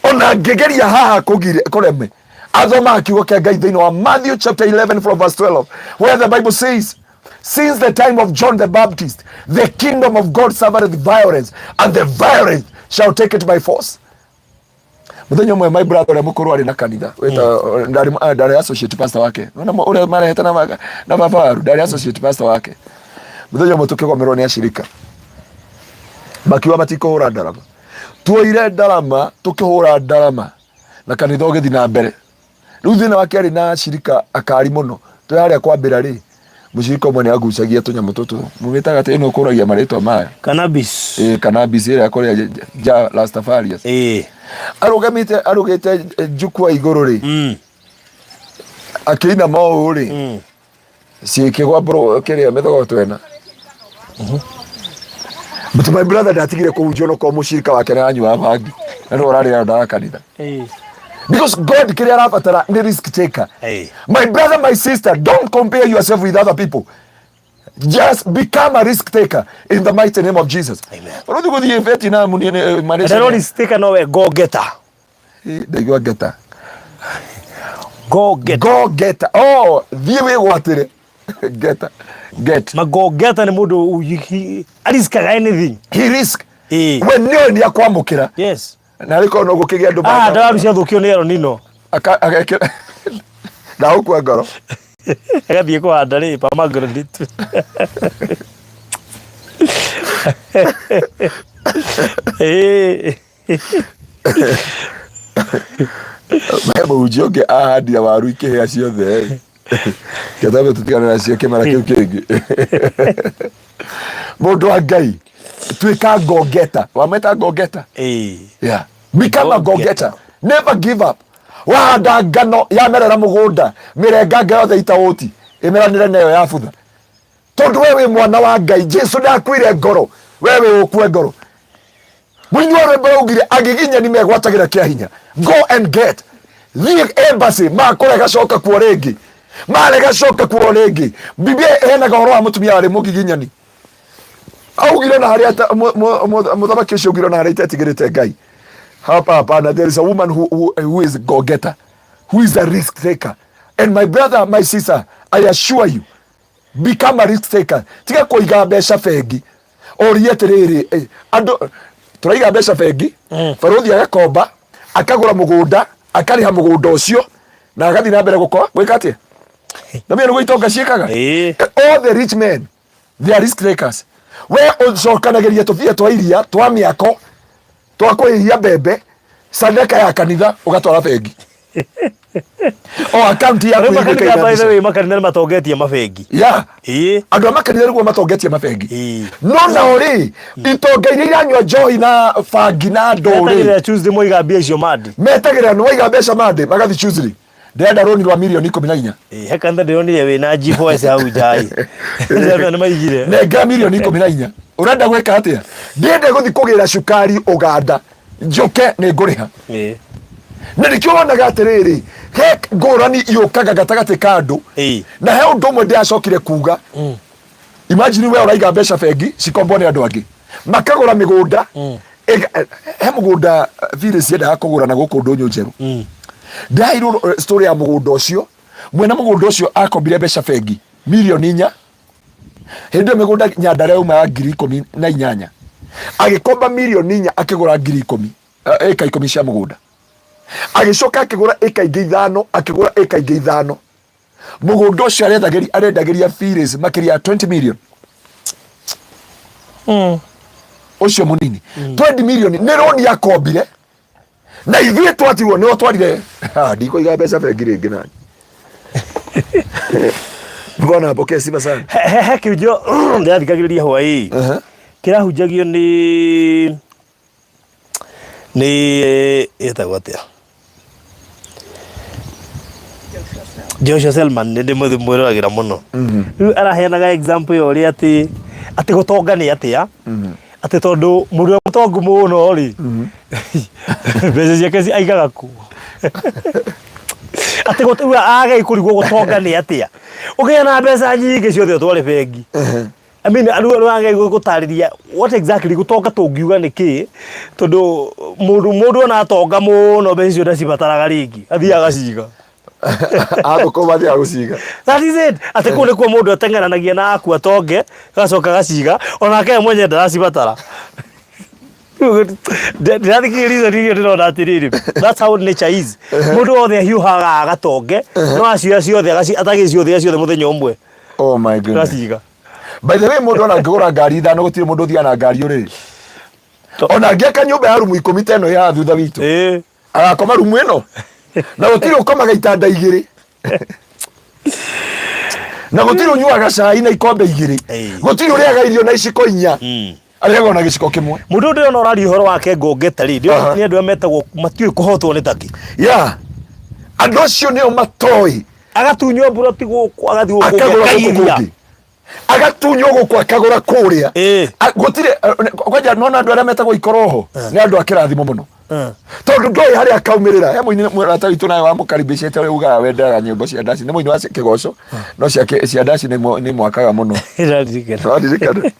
Ona ngĩgeria haha kũreme. Athomaga kiugo kĩa Ngai thĩinĩ wa Matthew chapter 11 from verse 12, where the Bible says, "Since the time of John the Baptist, the kingdom of God suffereth violence, and the violent shall take it by force." Muthenya ũmwe my brother ũrĩa mũkũrũ arĩ na kanitha wĩta ndarĩ associate pastor wake. Nona ũrĩa marehete na baba waru, ndarĩ associate pastor wake. Muthenya ũmwe tũkĩgomerwo nĩ acirika, makiuga matikũhũra ndarama. Tuoire ndarama, tũkĩhũra ndarama na kanitha ũgĩthiĩ na mbere. Rĩu thĩna wake arĩ na acirika akari mũno. Twĩ harĩa kwambĩra rĩ, mũcirika ũmwe nĩ agucagia tũnyamũ tũtũ mũgĩtaga atĩ ĩno ũkũragia marĩtwa maya. Cannabis. Ĩ, cannabis ĩrĩa kũrĩa ja Rastafarians. Arũgamĩte, arũgĩte njukwa igũrũ rĩ, akĩinama ũũ rĩ, ciĩkĩgwa bro kĩrĩa mĩthogo twena. But my brother ndatigire kũhunjia onokorwo mũcirika wake nĩ anyuaga bangi na nĩwe ũrarĩra ndawa kanitha, because God kĩrĩa arabatara nĩ risk taker. My brother, my sister, don't compare yourself with other people. Just become a risk taker in the mighty name of Jesus. Amen. Ũrũthi gũthiĩ Vietnam niĩ Malaysia. Ndero risk taker nowe go getter. Ndaigua getter. Go getter. Go getter. Oh, thiĩ wĩgwatĩre. Getter. Get. Ma go getter nĩ mũndũ ariskaga anything. He risk. We nĩoĩ nĩ akwamũkĩra. Na arĩ korwo no gũkĩgĩa andũ Ah, ndawaru ciathũkio nĩ El Nino. Agekĩra ndagũkua ngoro. Agathiĩ kũhanda rĩ pomegranate. He mũhunjia ũngĩ ahandia waru ikĩhĩa ciothe. Kĩtambe tũtigane nacio kĩmera kĩu kĩngĩ. Mũndũ wa Ngai, tuĩka go-getter. Wameta go-getter? Yeah. Become a Go-getter. go-getter. Never give up. Wahanda ngano yamerera mũgũnda, mĩrenganga yothe itaũti ĩmeranĩre nayo yabutha. Tondũ we wĩ mwana wa Ngai, Jesu ndakuire ngoro, we wĩ ũkue ngoro. Mũini wa rwĩmbo raugire agiginyani megwatagĩra kĩa hinya. Go and get. Thiĩ embassy, makũrega coka kuo rĩngĩ. Marega coka kuo rĩngĩ. Biblia ĩheanaga ũhoro wa mũtumia warĩ mũgiginyani. Augire na harĩa mũthamaki ũcio augire na harĩa itetigĩrĩte Ngai. Hapa hapana, there is a woman who is go-getter, who is a risk taker. And my brother, my sister, I assure you, become a risk taker. Tiga kũiga mbeca bengi. Ũrie atĩrĩrĩ, andũ tũraiga mbeca bengi, barũthi agakomba, akagũra mũgũnda, akarĩha mũgũnda ũcio, na agathiĩ na mbere gũkora gwĩka atĩa? Na mimi nĩguo itonga ciĩkaga. All the rich men, they are risk takers. We ũcokanagĩria tũbia twa iria, twa mĩako, twa kũhĩhia mbembe, sadaka ya kanitha, ũgatwara bengi. O akaunti yaku Rĩu ĩhingũke makanitha ina by the mbeca. way, makanitha nĩ matongetie mabengi. Andũ a makanitha nĩguo matongetie mabengi. No nao rĩ, itonga iria iranyua njohi na bangi na ndũ rĩ, Metagĩrĩra Tuesday moiga mbia icio mandi. Metagĩrĩra nĩ waiga mbeca mande magathi Tuesday, ndĩrenda rũni rwa mirioni 14. He kanitha ndĩronire wĩna G4S hau nja ĩ. Ndĩrona nĩ maigire. Nengera mirioni 14, ũrenda gwĩka atĩa? Ndĩrenda gũthi kũgĩra cukari Ũganda, njoke nĩ ngũrĩha. Na nĩkĩo wonaga atĩrĩrĩ, he ngũrani yũkaga gatagatĩ ka andũ. Na he ũndũ ũmwe ndĩracokire kuga, imagine we ũraiga mbeca bengi cikombwo nĩ andũ angĩ makagũra mĩgũnda. He mũgũnda Phyllis ciendaga kũgũra na gũkũ ndũnyũ njerũ. Ndĩraheirwo story ya mũgũnda ũcio. Mwene mũgũnda ũcio akombire mbeca bengi mirioni 4. Hĩndĩ ĩyo mĩgũnda Nyandarua yauma ya 18,000. Agĩkomba mirioni 4, akĩgũra 10,000, ĩka 10 cia mũgũnda. Agĩcoka akĩgũra ĩka ingĩ 5, akĩgũra ĩka ingĩ 5. Mũgũnda ũcio arendagĩria Phyllis makĩria ya 20 million. Ũcio mũnini 20 million nĩ rũni akombire na ithuĩ twatirwo nĩo twarire. Ha, ndikũiga mbeca bengi rĩngĩ nani. Bwana apokee sifa sana. He kĩhunjio ndĩrathikagĩrĩria hwaĩ kĩrahunjagio nĩ ĩtagwo atĩa, Joshua Selman. Nĩ ndĩmwĩroragĩra mũno. Rĩu araheanaga example ya ũrĩa atĩ gũtonga nĩ atĩa, atĩ tondũ mũndũ ũrĩa mũtongu mũno rĩ, mbeca ciake aigaga ku atĩ rĩu age kũrigwo gũtonga nĩ atĩa, ũgĩe na mbeca nyingĩ ciothe ũtware bengi. I mean, rĩu rĩu gũtarĩria what exactly gũtonga tũngiuga nĩ kĩ, tondũ mũndũ ona atonga mũno, mbeca icio ndacibataraga rĩngĩ, athiaga agaciga. Athũkũma athiaga gũciga. That is it, atĩ kũu nĩkuo mũndũ ateng'eranagia na akua tonge, agacoka agaciga, onake we mwenyewe ndaracibatara. Ndĩrathikĩrĩria reason iria, ndĩrona atĩrĩrĩ, that's how nature is. Mũndũ wothe ahiũhaga agatonge, no acioya ciothe, atagĩciũthĩa ciothe mũthenya ũmwe. Oh my goodness. Agaciga. By the way, mũndũ ona angĩgũra ngari ithano, gũtirĩ mũndũ ũthiaga na ngari ũrĩrĩ. Ona angĩaka nyũmba ya rumu 10 ta ĩno ya thutha witũ, agakoma rumu ĩno, na gũtirĩ ũkomaga itanda igĩrĩ, na gũtirĩ ũnyuaga cai na ikombe igĩrĩ, gũtirĩ ũrĩaga irio na iciko inya, arĩaga ona gĩciko kĩmwe. Mũndũ ũyũ ndĩrona ũraria ũhoro wake ngũngeta rĩ, ndĩrona nĩ andũ arĩa metagwo matiũĩ kũhotwo nĩ taki. Ya, andũ acio nĩo matoĩ. Agatunywo mburoti gũkũ, agathiĩ gũkũ akagũra gũkũ akaigithia. Kũngĩ agatunywo gũkũ, akagũra kũrĩa. Gũtirĩ kwanja nona andũ arĩa metagwo ikoroho nĩ andũ a kĩrathimo mũno, tondũ ndoĩ harĩa akaumĩrĩra. He mũini mũrata witũ nawe wamũkaribicĩte, ũrĩa ugaga wendaga nyĩmbo cia ndaci, nĩ mũini wa kĩgoco, no ciake cia ndaci nĩ mwakaga mũno. Nĩndaririkana. Waririkana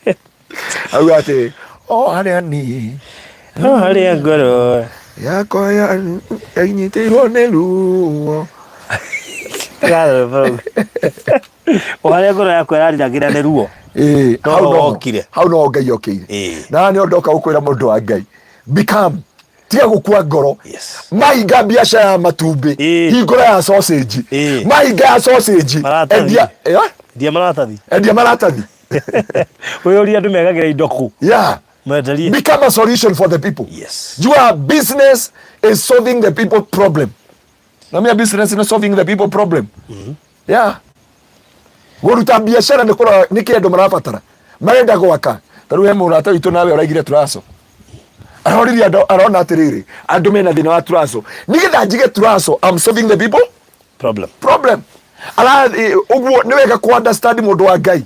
auga atĩ o harĩa niĩ No harĩa ngoro yakwa yainyitĩirwo nĩ ruo. O harĩa ngoro yakwa ĩrariragĩra nĩ ruo. No Hau noho wokire. Hau noho Ngai okĩire. Na nĩ ndoka gũkwĩra, mũndũ wa Ngai, become, tiga gũkua ngoro. Mahinga biacara ya matumbĩ, hingũra ya sausage. Mahinga ya sausage, Maratathi. endia Ndia maratathi. Endia maratathi. Wĩyũrie andũ megagĩra indo kũ. Menderie. Become a solution for the people. Your business is solving the people problem. Na mia business is solving the people problem. Yeah, gũruta biacara nĩ kũrora nĩ kĩ andũ marabatara, marenda gwaka. Ta rĩu he mũrata witũ nawe ũraigire turaco, aroririe andũ, arona atĩrĩrĩ, andũ mena thĩna wa turaco, nĩgetha njige turaco, I'm solving the people problem. Problem. Ũguo nĩ wega ku understand, mũndũ wa Ngai,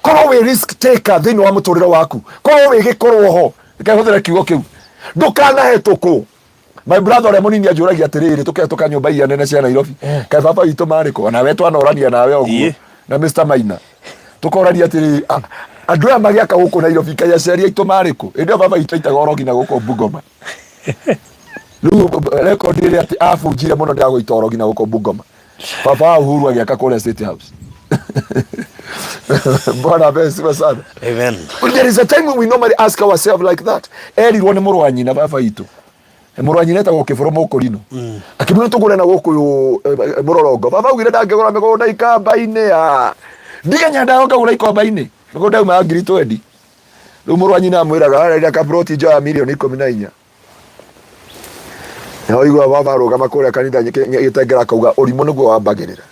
korwo wĩ risk taker thĩinĩ wa mũtũrĩre waku, korwo wĩ gĩkorwo ho, reke hũthĩre kiugo kĩu, ndũkanahetũkwo. My brother ũrĩa mũnini anjũragia atĩrĩrĩ, tũkehĩtũka nyũmba iria nene cia Nairobi, kaĩ baba witũ marĩ kũ? Nawe twanorania nawe ũguo na Mr Maina, tũkorania atĩrĩrĩ, andũ aya magĩaka gũkũ Nairobi, kaĩ aciari aitũ marĩ kũ? Hĩndĩ ĩyo baba witũ aitaga oro nginya gũkũ Bungoma. Rĩu rekondi ĩrĩa atĩ abunjire mũno nĩ ya gũita oro nginya gũkũ Bungoma, baba wa Uhuru agĩaka kũrĩa State House. Bwana apewe sifa sana. Amen. But there is a time when we normally ask ourselves like that. Erirwo nĩ mũrũ wa nyina, baba itũ. Mũrũ wa nyina etagwo Kĩbũrũ Mũkũrinũ. Akĩmwĩra tũgũre na gũkũ mũrorongo. Baba augire ndangĩgũra mĩgũnda ikamba-inĩ ya. Ndigenya ndagoka gũra ikomba-inĩ. Mĩgũnda yauma ya ngiri twendi. Rĩu mũrũ wa nyina amwĩraga ararĩra kabroti nja ya mirioni 14. Na waigua baba arũgama kũrĩa kanitha gĩtengera akauga ũrimũ nĩguo wambagĩrĩra.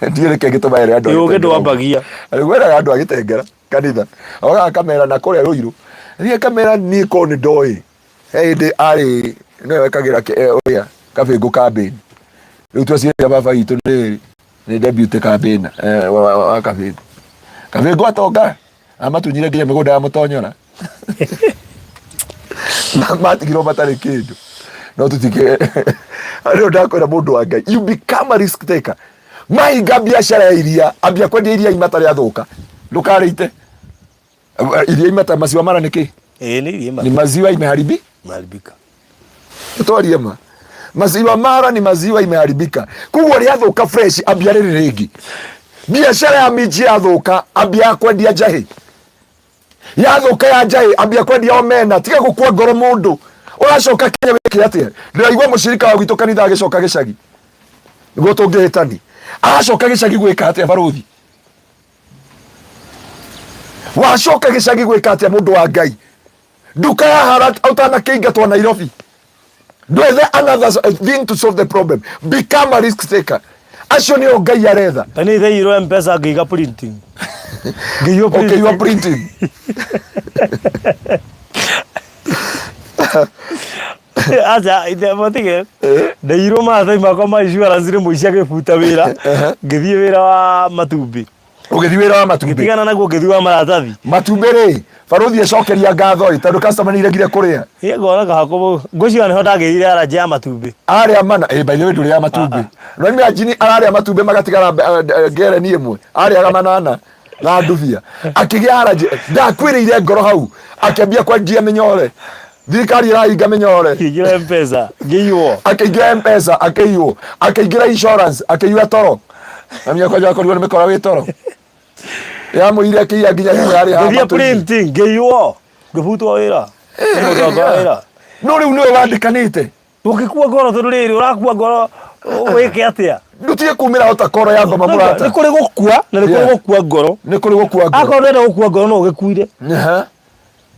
Ndiũĩ nĩkĩ gĩtũma ere andũ a Ũũgĩ Gĩtengera ũguo. ndwambagia. Rĩu eraga andũ a Gĩtengera kanitha, ogaga akamera na kũrĩa Rũirũ, thiĩ akamera niĩ korwo nĩ ndoĩ he hĩndĩ arĩ nĩwe wekagĩra ũrĩa kabĩngũ kambĩni. Rĩu tweciria baba witũ nĩ deputy campaigner wa kabĩngũ. Kabĩngũ atonga amatunyire nginya mĩgũnda ya mũtonyora na matigirwo matarĩ kĩndũ. No tutike rĩu, ndakwĩra, mũndũ wa Ngai, you become a risk taker. Mahinga biacara ya iria, ambia kwendia iria imata rĩathũka, ndũkarĩite iria imata. Maziwa mara nĩ kĩ? Ĩĩ, nĩ iria. Ni maziwa imeharibi Maharibika. Twarie ma, maziwa mara ni maziwa imeharibika. Koguo rĩathũka fresh, ambia rĩrĩ rĩngĩ. Biacara ya minji yathũka, ambia ya kwendia njahĩ. Yathũka ya njahĩ, ambia kwendia omena. Tiga gũkua ngoro. Mũndũ ũracoka Kenya wĩke atĩa? Ndĩraigua mũcirika wa gwitũ kanitha agĩcoka gĩcagi nĩguo tũngĩhĩtani. Aracoka gĩcagi gwĩka atĩa? Barũthi, wacoka gĩcagi gwĩka atĩa? Mũndũ wa Ngai, nduka ya hara ũtanakĩingatwo Nairobi, ndwethe another thing to solve the problem. Become a risk taker. Acio nĩo Ngai aretha. Tani theirwo Mpesa, ngĩiga printing. Ngĩiywo. Okay, you are printing. Aca ithe matige ndeirwo maratathi makwa ma insurance nĩ mũici agĩbuta wĩra, ngĩthiĩ wĩra wa matumbĩ. Ũgĩthiĩ wĩra wa matumbĩ. Ngĩtigana naguo, ngĩthiĩ wa maratathi. Matumbĩ rĩ, barũthi ecokeria ngatho ĩ, tondũ customer nĩ iregire kũrĩa. Ĩ, ngona kahako ngwĩciria nĩho ndagĩrire arajĩ ya matumbĩ. Arĩa mana by the way, ndũrĩa matumbĩ no imagine ararĩa matumbĩ magatigara ngereni ĩmwe, arĩaga manana. Na ndubia akĩgĩa allergy, ndakwĩrĩire ngoro hau, akĩambia kwendia mĩnyore, thirikari ĩrahinga mĩnyore. Kĩingĩra Mpesa ngĩiywo. Akĩingĩra Mpesa akĩiywo, akĩingĩra insurance akĩiywa toro, na mĩaka akorirwo nĩ mĩkora wĩ toro yamũire, akĩiya nginya thimũ yarĩ haha Ngĩthiĩ matũ-inĩ. printing ngĩiywo, ngĩbutwo wĩra nĩ mũndũ wakwa wĩra. No rĩu nĩwe wandĩkanĩte. Ndũngĩkua ngoro tondũ rĩrĩ ũrakua ngoro wĩke atĩa? Ndũtige kumĩra ota koro ya ngoma mũrata. Nĩ kũrĩ gũkua na nĩ kũrĩ gũkua ngoro. Nĩ kũrĩ gũkua ngoro. Akorwo ndũrenda gũkua ngoro no ũgĩkuire. Aha.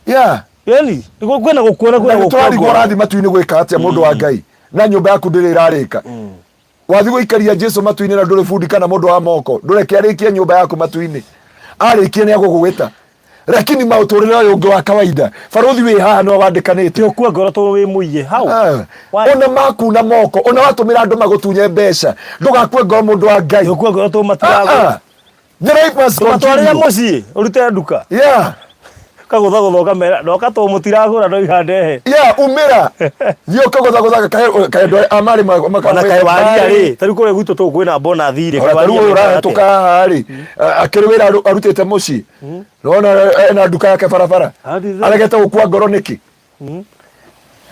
Yeah. Yani kwĩna gũkua na Na kwĩna nĩ gũkua tũrarigwo ngoro. ũrathiĩ matu-inĩ gwĩka atĩa, mũndũ wa Ngai, na nyũmba yaku ndĩrĩ ĩrarĩka. Wathiĩ gũikaria Jesu matu-inĩ na ndũrĩ bundi kana mũndũ wa moko, ndũreke arĩkie nyũmba yaku matu-inĩ. Arĩkie nĩ agũgwĩta. Lakini maũtũrĩre ũyũ ũngĩ wa kawaida, barũthi wĩ haha nĩwe wandĩkanĩte. Ũkua ngoro tondũ wĩ mũiye. How? Ah. Why? Ona makuna moko, ona watũmĩra andũ magũtunye mbeca, ndũgakue ngoro, mũndũ wa Ngai. Ũkua ngoro tondũ Ah, matiragũra. ah. The life must Matwarĩre continue. mũciĩ ũrute nduka. Kagũthagũtha ũkamera ndoka tondũ mũtiragũra no ihandehe. Yeah, umĩra. Thiĩ ũkagũthagũthaga kaĩ andũ a marĩ Ona kaĩ waria rĩ, ta rĩu kũrĩa gwitũ tũ kwĩna bonathi rĩ. Ona ta rĩu ũyũ ũrahĩtũka haha rĩ, akĩrĩ wĩra arutĩte mũciĩ. Nĩwona ena nduka yake barabara. Aregete gũkua ngoro nĩkĩ?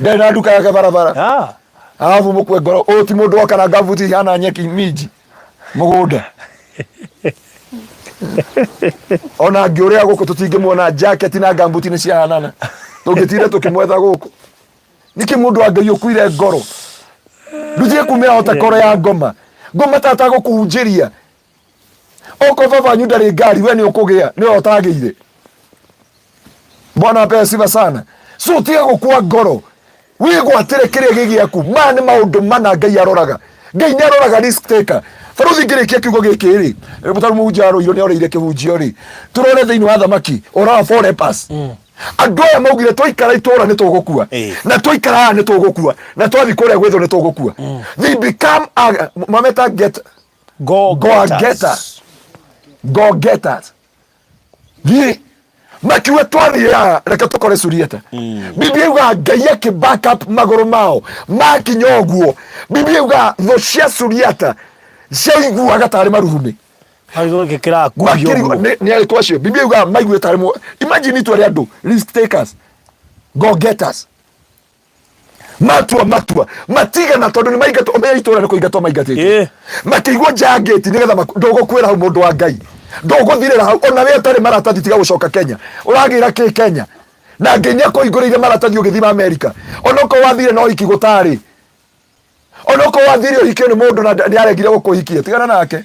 Ndarĩ na nduka yake barabara. Arabu mũkue ngoro, ũyũ ti mũndũ woka na ngabuti ihana nyeki minji mũgũnda. Ona angĩũrĩra gũkũ tũtingĩmuona, jacket na ngambuti nĩ ciahanana. Tũngĩtinda tũkĩmwetha gũkũ. Nĩkĩ, mũndũ wa Ngai, ũkuire ngoro? Ndũtige kumĩra ota koro ya ngoma. Ngoma tata gũkũhunjĩria. Okorwo baba wanyu ndarĩ ngari, we nĩ ũkũgĩa, nĩwe ũtagĩire. Bwana apewe sifa sana. So tiga gũkua ngoro. Wĩgwatĩre kĩrĩa gĩ gĩaku. Maya nĩ maũndũ mana Ngai aroraga. Ngai nĩ aroraga risk taker. Barũthi, ngĩrĩkia kiugo gĩkĩ rĩ, mũtarũ mũhunjia arũirwo nĩ orĩire kĩhunjio rĩ, tũrore thĩinĩ wa thamaki, ũhoro wa four lepers. Andũ aya maugire twaikara itũra nĩ tũgũkua, na twaikara haha nĩ tũgũkua, na twathiĩ kũrĩa gwĩthũ nĩ tũgũkua. They become a, mameta get Go go getters. Go getters. Thiĩ makiuga twathiĩ haha, reke tũkore Suriata. Biblia yugaga Ngai akĩ back up magũrũ mao makinya ũguo. Biblia yugaga thũ cia Suriata ciaiguaga tarĩ maruhumĩ. Gĩkĩ kĩrakuhio Makĩrigwo ũguo. nĩ arĩkũ acio. Biblia yugaga maiguĩte tarĩ imagine itua rĩa andũ risk takers, go getters, matua matua matigana tondũ nĩ maingatwo, ũmenye itũra nĩ kũingatwo maingatĩtwo. Makĩigwo nja ya ngĩti nĩgetha ndũgũkuĩra hau, mũndũ wa Ngai, ndũgũthirĩra hau. Ona we ũtarĩ maratathi, tiga gũcoka Kenya. Ũragĩra kĩ Kenya na Ngai nĩ akũhingũrĩire maratathi ũgĩthiĩ Amerika? Onokorwo wathire na ũhiki gũtarĩ, onokorwo wathire ũhikio nĩ mũndũ na nĩ aregire gũkũhikia, tigana nake.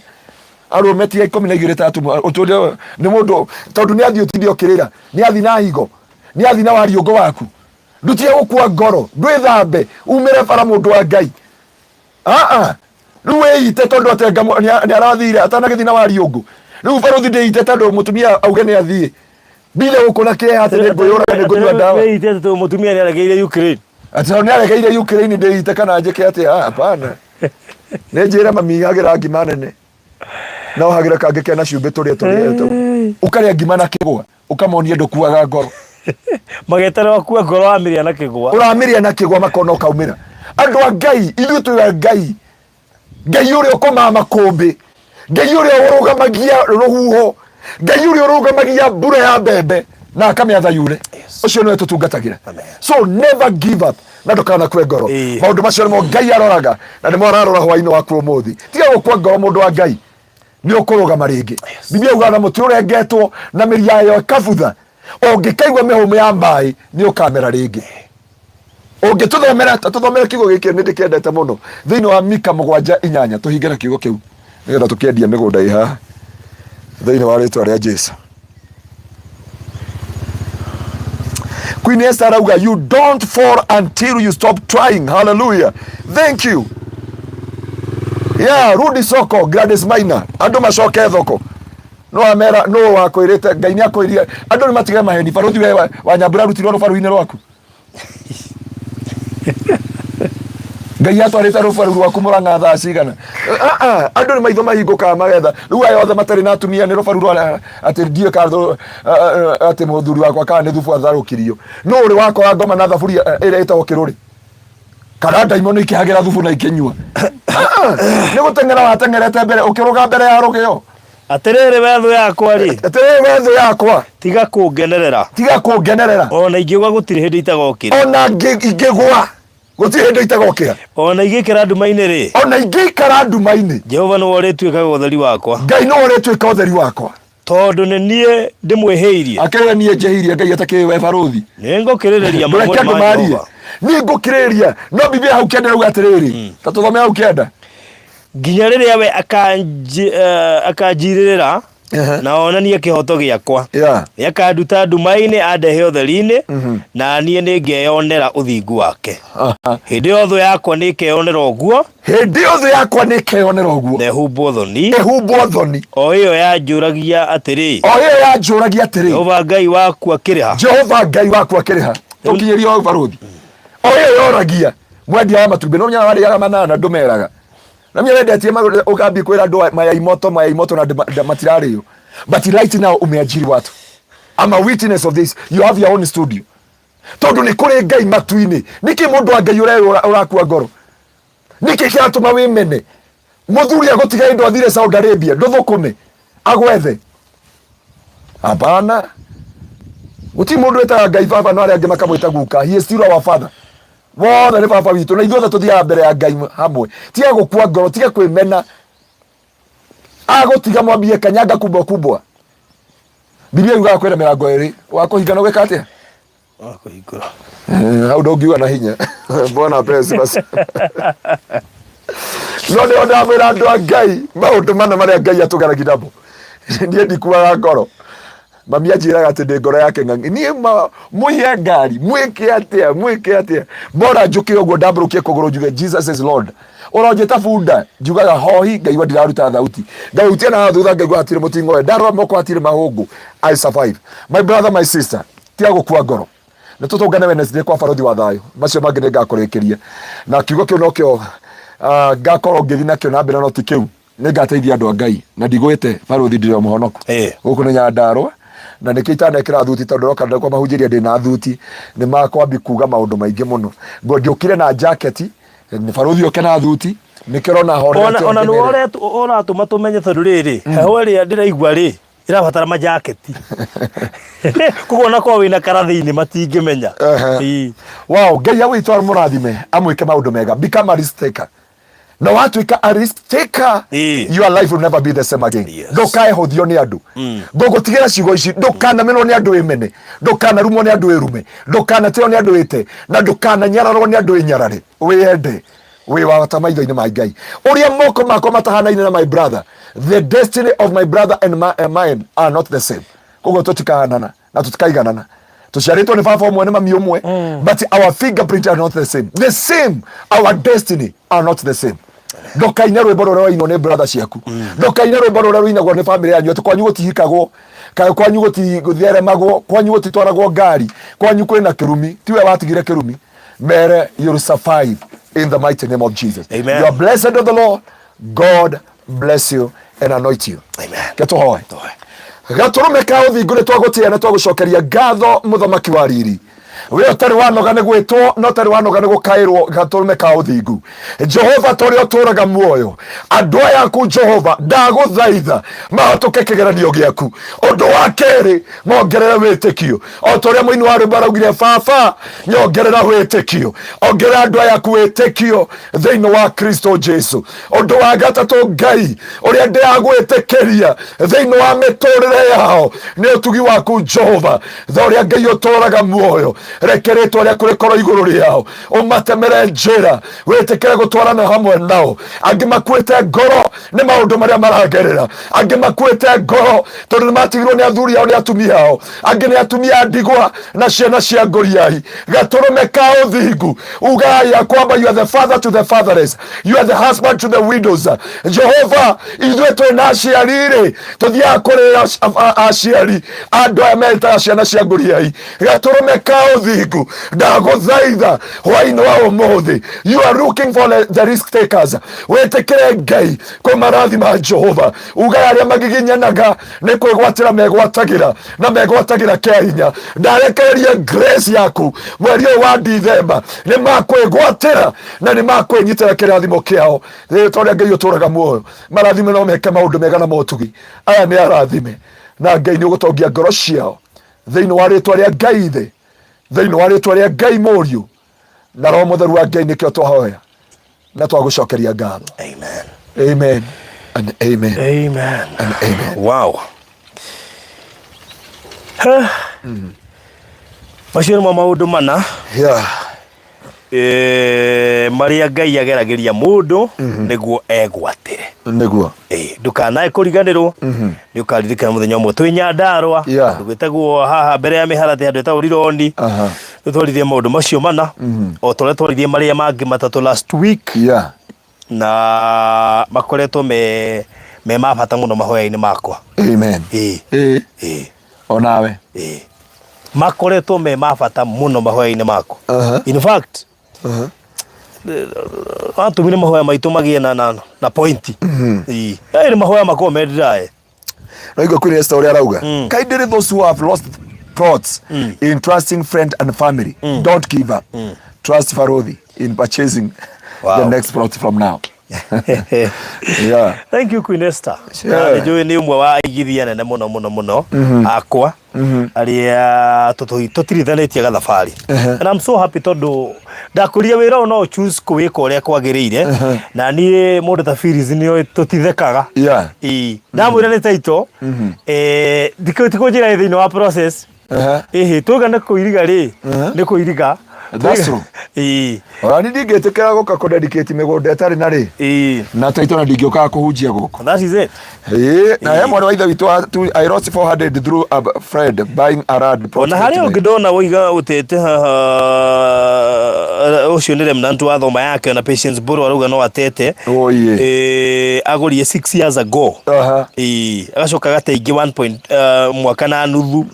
Arũme tiga 12 tatu ũtũre nĩ mũndũ tondũ nĩ athiĩ, ũtinde ũkĩrĩra nĩ athiĩ na higo, nĩ athiĩ na wariũngũ waku. Ndutige gũkua ngoro, ndwĩthambe umĩre bara, mũndũ wa Ngai. Aa, rĩu wĩite tondũ atĩ nĩ arathire atanagĩthiĩ na wariũngũ. Rĩu barũthi, ndĩite tondũ mũtumia auge nĩ athiĩ, ndinde gũkũ na kĩeha atĩ nĩ ngwĩyũraga, nĩ ngũnyua ndawa. Wĩite tondũ mũtumia nĩ aregeire Ukraine. Atĩ tondũ nĩ aregeire Ukraine, ndĩite kana njĩke atĩa? Ah, hapana, nĩ njĩre mami hagĩra ngima nene no hagĩre kangĩ kena cumbĩ, tũrĩe tũrĩe, ũkarĩa ngima na kĩgwa, ũkamonia ndũkuaga ngoro. Mageterera wakua ngoro wamĩrĩa na kĩgwa. Ũramĩrĩa na kĩgwa, makona ũkaumĩra. Andũ a Ngai, ithuĩ twĩ a Ngai. Ngai ũrĩa ũkomaga makũmbĩ, Ngai ũrĩa ũrũgamagia rũhuho, Ngai ũrĩa ũrũgamagia mbura ya mbembe na akamĩatha yure, ũcio nĩwe tũtungatagĩra. So never give up na ndũkanakue ngoro. Maũndũ macio nĩmo Ngai aroraga na nĩmo ararora hwainĩ waku ũmũthĩ. Tiga gũkua ngoro, mũndũ wa Ngai, nĩ ũkũrũgama rĩngĩ. Biblia yugaga na mũtĩ ũrengetwo na mĩri yayo ĩkabutha, ũngĩkaigua mĩhũmũ ya maĩ nĩ ũkamera rĩngĩ. Ũngĩtũthomera, tũthomere kiugo gĩkĩ, nĩ ndĩkĩendete mũno, thĩinĩ wa Mika 7:8, tũhinge na kiugo kĩu nĩgetha tũkĩendie mĩgũnda ĩ haha thĩinĩ wa rĩtwa rĩa Jesu. Queen Esther arauga, "You don't fall until you stop trying." Hallelujah, thank you. Yeah, rudi soko, Gladys Maina. Andũ macoke thoko. No amera no wakwĩrĩte Ngai nĩ akwĩrire andũ nĩ matige maheni. Barũthi we wa Nyambura arutirwo rũbaru-inĩ rwaku. Ngai atwarĩte rũbaru rwaku Mũrang'a thaa cigana? Ah, ah, andũ nĩ maitho mahingũkaga magetha. Rĩu aya othe matarĩ na atumia nĩ rũbaru rwa atĩ ndiũĩ kana atĩ mũthuri wakwa kana nĩ thubu atharũkirio. No ũrĩ wakora ngoma na thaburia ĩrĩa ĩtagwo kĩrũrĩ kana ndaimono ikĩhagĩra thubu na ikĩnyua? Ah, ah, nĩ gũteng'era wateng'erete mbere ũkĩrũga mbere ya rũgĩo. Atĩrĩrĩ we thũ yakwa rĩ, Atĩrĩrĩ we thũ yakwa, tiga kũngenerera. Tiga kũngenerera. Ona ingĩgwa gũtirĩ hĩndĩ itagokĩra. Ona ingĩgwa gũtirĩ hĩndĩ itagokĩra. Ona ingĩikara nduma-inĩ rĩ, Ona ingĩikara nduma-inĩ, Jehova nĩwe ũrĩtuĩkaga ũtheri wakwa. Ngai nĩwe ũrĩtuĩka ũtheri wakwa. Tondũ nĩ niĩ ndĩmwĩhĩirie. Akĩrĩra niĩ njĩhirie Ngai atakĩũĩ we barũthi. Nĩ ngũkĩrĩrĩria Ndũreke mang'ũrĩ andũ ma marie. Jehova. Niĩ ngũkĩrĩrĩria no Biblia hau kĩanda rauga atĩrĩrĩ, ta tũthome hau kĩanda. Nginya rĩrĩa we akanjirĩrĩra na onanie kĩhoto gĩakwa. Nĩakanduta nduma-inĩ andehe ũtheri-inĩ, na niĩ nĩngeyonera ũthingu wake. Hĩndĩ ĩyo thũ yakwa nĩĩkeyonera ũguo. Hĩndĩ ĩyo thũ yakwa nĩĩkeyonera ũguo. Na ĩhumbwo thoni. Ĩhumbwo thoni. O ĩyo yanjũragia atĩrĩ. O ĩyo yanjũragia atĩrĩ. Jehova Ngai waku akĩrĩ ha? Jehova Ngai waku akĩrĩ ha? Tũkinyĩrio hau barũthi. O ĩyo yoragia mwendia wa matumbĩ no nyaga warĩaga manana ndũmeraga. Na mimi wendetie ũkambia kwĩra andũ mayai moto mayai moto na matirarĩo. But right now umeajiri watu. I'm a witness of this. You have your own studio. Tondũ nĩ kũrĩ Ngai matu-inĩ. Nĩkĩ mũndũ wa Ngai ũrakua ngoro? Nĩkĩ kĩratũma wĩmene? Mũthuri agũtiga indo athire Saudi Arabia, ndũthũkũme, agwethe. Hapana. Gũtirĩ mũndũ wĩtaga Ngai baba no arĩa angĩ makamwĩta guka. He is still our father. Wothe nĩ baba witũ na ithuothe tũthiaga mbere ya Ngai hamwe. Tiga gũkua ngoro, tiga kwĩmena. Agũtiga mwambie kanyanga kubwa kubwa. Biblia yugaga kwĩna mĩrango ĩrĩ, wa kũhinga na gwĩka atĩa? Wa kũhingũra. Hau ndũngiuga na hinya. Bwana apewe sifa. No nĩho ndamwĩra andũ a Ngai maũndũ mana marĩa Ngai atũgeragia namo. Niĩ ndikuaga ngoro. Mami anjĩraga atĩ ndĩ ngoro yake ng'ang'i. Niĩ mũiye ngari, mwĩke atĩa, mwĩke atĩa. Bora njũkĩre ũguo ndambũrũkie kũgũrũ njuge Jesus is Lord. Ũronjĩta bunda, njugaga hohi, ngaigua ndiraruta thauti. Ngahutia na thutha ngaigua hatirĩ mũting'oe. Ndarora moko hatirĩ mahũngũ. I survive. My brother, my sister, tiga gũkua ngoro. Nĩ tũtũngane Wednesday kwa barothi wa thayũ. Macio mangĩ nĩ ngakũrĩkĩria. Na kiugo kĩu nokĩo ngakorwo ngĩthiĩ nakĩo na mbere no ti kĩu. Nĩ ngateithia andũ a Ngai na ndigwĩte barothi ndĩrĩ o mũhonoku. Gũkũ nĩ Nyandarũa na nĩkĩo itanekĩra thuti tondũ ndoka ndĩkwamahunjĩria ndĩna thuti nĩ makwambi kuga maũndũ maingĩ mũno. Njũkire na jaketi nĩ barothi oke na thuti nĩkĩo ũrona horete Ona nĩ ũratũma tũmenye tondũ rĩrĩ heho ĩrĩa ndĩraigua rĩ ĩrabatara majaketi koguo ona korwo wĩna kara thĩinĩ matingĩmenya. Wow, Ngai agwĩtwo amũrathime amwĩke maũndũ mega. Become a risk taker. Na watuĩka a risk taker, your life will never be the same again. Ndũkaehũthio nĩ andũ. Ngũgũtigĩra ciugo ici, ndũkanamenwo nĩ andũ wĩmene, ndũkanarumwo nĩ andũ wĩrume, ndũkanatĩo nĩ andũ wĩte, na ndũkananyararwo nĩ andũ wĩnyarare. Wĩyende, wĩ wa bata maitho-inĩ ma Ngai. Ũrĩa moko makwa matahanaine na my brother, the destiny of my brother and mine are not the same. Koguo tũtikahanana na tũtikaiganana. Tũciarĩtwo nĩ baba ũmwe nĩ mami ũmwe, but our fingerprint are not the same. The same, our destiny are not the same. Ndũkaine rwĩmbo rũrĩa rwainwo nĩ brother ciaku. Ndũkaine rwĩmbo rũrĩa rũinagwo nĩ family yanyu atĩ kwanyu gũtihikagwo, kana kwanyu gũtitheremagwo, kwanyu gũtitwaragwo ngari, kwanyu kwĩna kĩrumi. Tiwe watigire kĩrumi. Mere, you'll survive in the mighty name of Jesus. Amen. You are blessed of the Lord. God bless you and anoint you. Amen. Ke tũhoe. Gatũrũme ka ũthingu nĩ twagũtĩĩa na twagũcokeria ngatho mũthamaki wa riri. We ũtarĩ wanoga nĩ gwĩtwo na ũtarĩ wanoga nĩ gũkaĩrwo gatũrũme ka ũthingu. Jehova ta ũrĩa ũtũũraga muoyo, andũ aya aku Jehova ndagũthaitha mahatũke kĩgeranio gĩaku. Ũndũ wa kerĩ mongerere wĩtĩkio o ta ũrĩa mũini wa rwĩmbo araugire, baba nyongerera wĩtĩkio, ongerera andũ aya aku wĩtĩkio thĩinĩ wa Kristo Jesu. Ũndũ wa gatatũ, Ngai ũrĩa ndĩragwĩtĩkĩria thĩinĩ wa mĩtũrĩre yao nĩ ũtugi waku Jehova, tha ũrĩa Ngai ũtũũraga muoyo, reke rĩtwa rĩaku rĩkorwo igũrũ rĩao, ũmatemere njĩra, wĩtĩkĩre gũtwarana hamwe nao. Angĩ makuĩte ngoro nĩ maũndũ marĩa maragerera, angĩ makuĩte ngoro tondũ nĩ matigirwo nĩ athuri ao nĩ atumia ao, angĩ nĩ atumia a ndigwa na ciana cia ngũriai. Gatũrũme ka ũthingu, ugai ya kwamba you are the father to the fatherless, you are the husband to the widows. Jehova, ithuĩ twĩ na aciari rĩ, tũthiaga kũrĩ aciari andũ aya metaga ciana cia ngũriai. Gatũrũme ka Mũthingu, ndagũthaitha hwainĩ wa ũmũthĩ, you are looking for the risk takers. Wĩtĩkĩre Ngai kũmarathima. Jehova ugaga arĩa magiginyanaga nĩ kwĩgwatĩra megwatagĩra na megwatagĩra kĩa hinya. Ndarekereria grace yaku mweri ũyũ wa Dithemba, nĩ makwĩgwatĩra na nĩ makwĩnyitĩra kĩrathimo kĩao. Rĩtwa rĩa Ngai ũtũraga muoyo, marathime no meke maũndũ mega na motugi. Aya nĩ arathime na Ngai nĩ ũgũtongia ngoro ciao thĩinĩ wa rĩtwa rĩa Ngai Ithe, thĩinĩ wa rĩtwa rĩa Ngai Mũriũ na Roho Mũtheru wa Ngai. Nĩkĩo twahoya na twagũcokeria ngatho. Amen. Amen and amen. Amen. And amen. Wow. Huh. Macio nĩmo maũndũ mana marĩa Ngai ageragĩria mũndũ nĩguo egwatĩre. Ndũkanae kũriganĩrwo, nĩ ũkaririkana mũthenya ũmwe twĩ Nyandarũa, gwĩtagwo haha mbere ya mĩharatĩ, handũ ĩtagwo Rironi. Tũtwaririe maũndũ macio mana o ta ũrĩa twaririe marĩa mangĩ matatũ last week, na makoretwo me ma bata mũno mahoya-inĩ makwa. Amen. Onawe. Makoretwo me ma bata mũno mahoya-inĩ makwa. In fact, watũmire mahoya maitũ magĩe na point. Ĩĩ, nĩ mahoya makorwo me ndirae. Naigua Queen Esther ũrĩa arauga, kindly those who have lost plots in trusting friend and family, don't give up. Trust Farodhi in purchasing the next plot from now. Yeah. Thank you, Queen Esther. Na nĩ njũĩ nĩ ũmwe wa aigithia nene mũno mũno mũno akwa arĩa tũtirithanĩtie gathabarĩ, and I'm so happy tondũ ndakũria wĩra ũyũ no choose kũwĩka ũrĩa kwagĩrĩire, na niĩ mũndũ ta Phyllis nĩ tũtithekaga. Ĩĩ, ndamwĩra nĩ title, tikũnjĩra ĩ thĩinĩ wa process. Ĩhĩ, tuga nĩ kũiriga rĩ, nĩ kũiriga. That's true. Ona ni ndingĩtĩkĩra gũka kũdedicate mĩgũnda ĩtarĩ na rĩ na taito, na ndingĩũkaga kũhunjia gũkũ. That is it. Ĩĩ, na he mwana wa ithe witũ I lost 400 through a friend buying a land plot. Ona harĩa ũngĩ ndona woiga ũtete haha, ũcio nĩ remnant wa thoma yake na Patience Mbũrũ arauga no atete. Oye. Agũrire 6 years ago. Agacoka agate ingĩ 1 point mwaka na nuthu.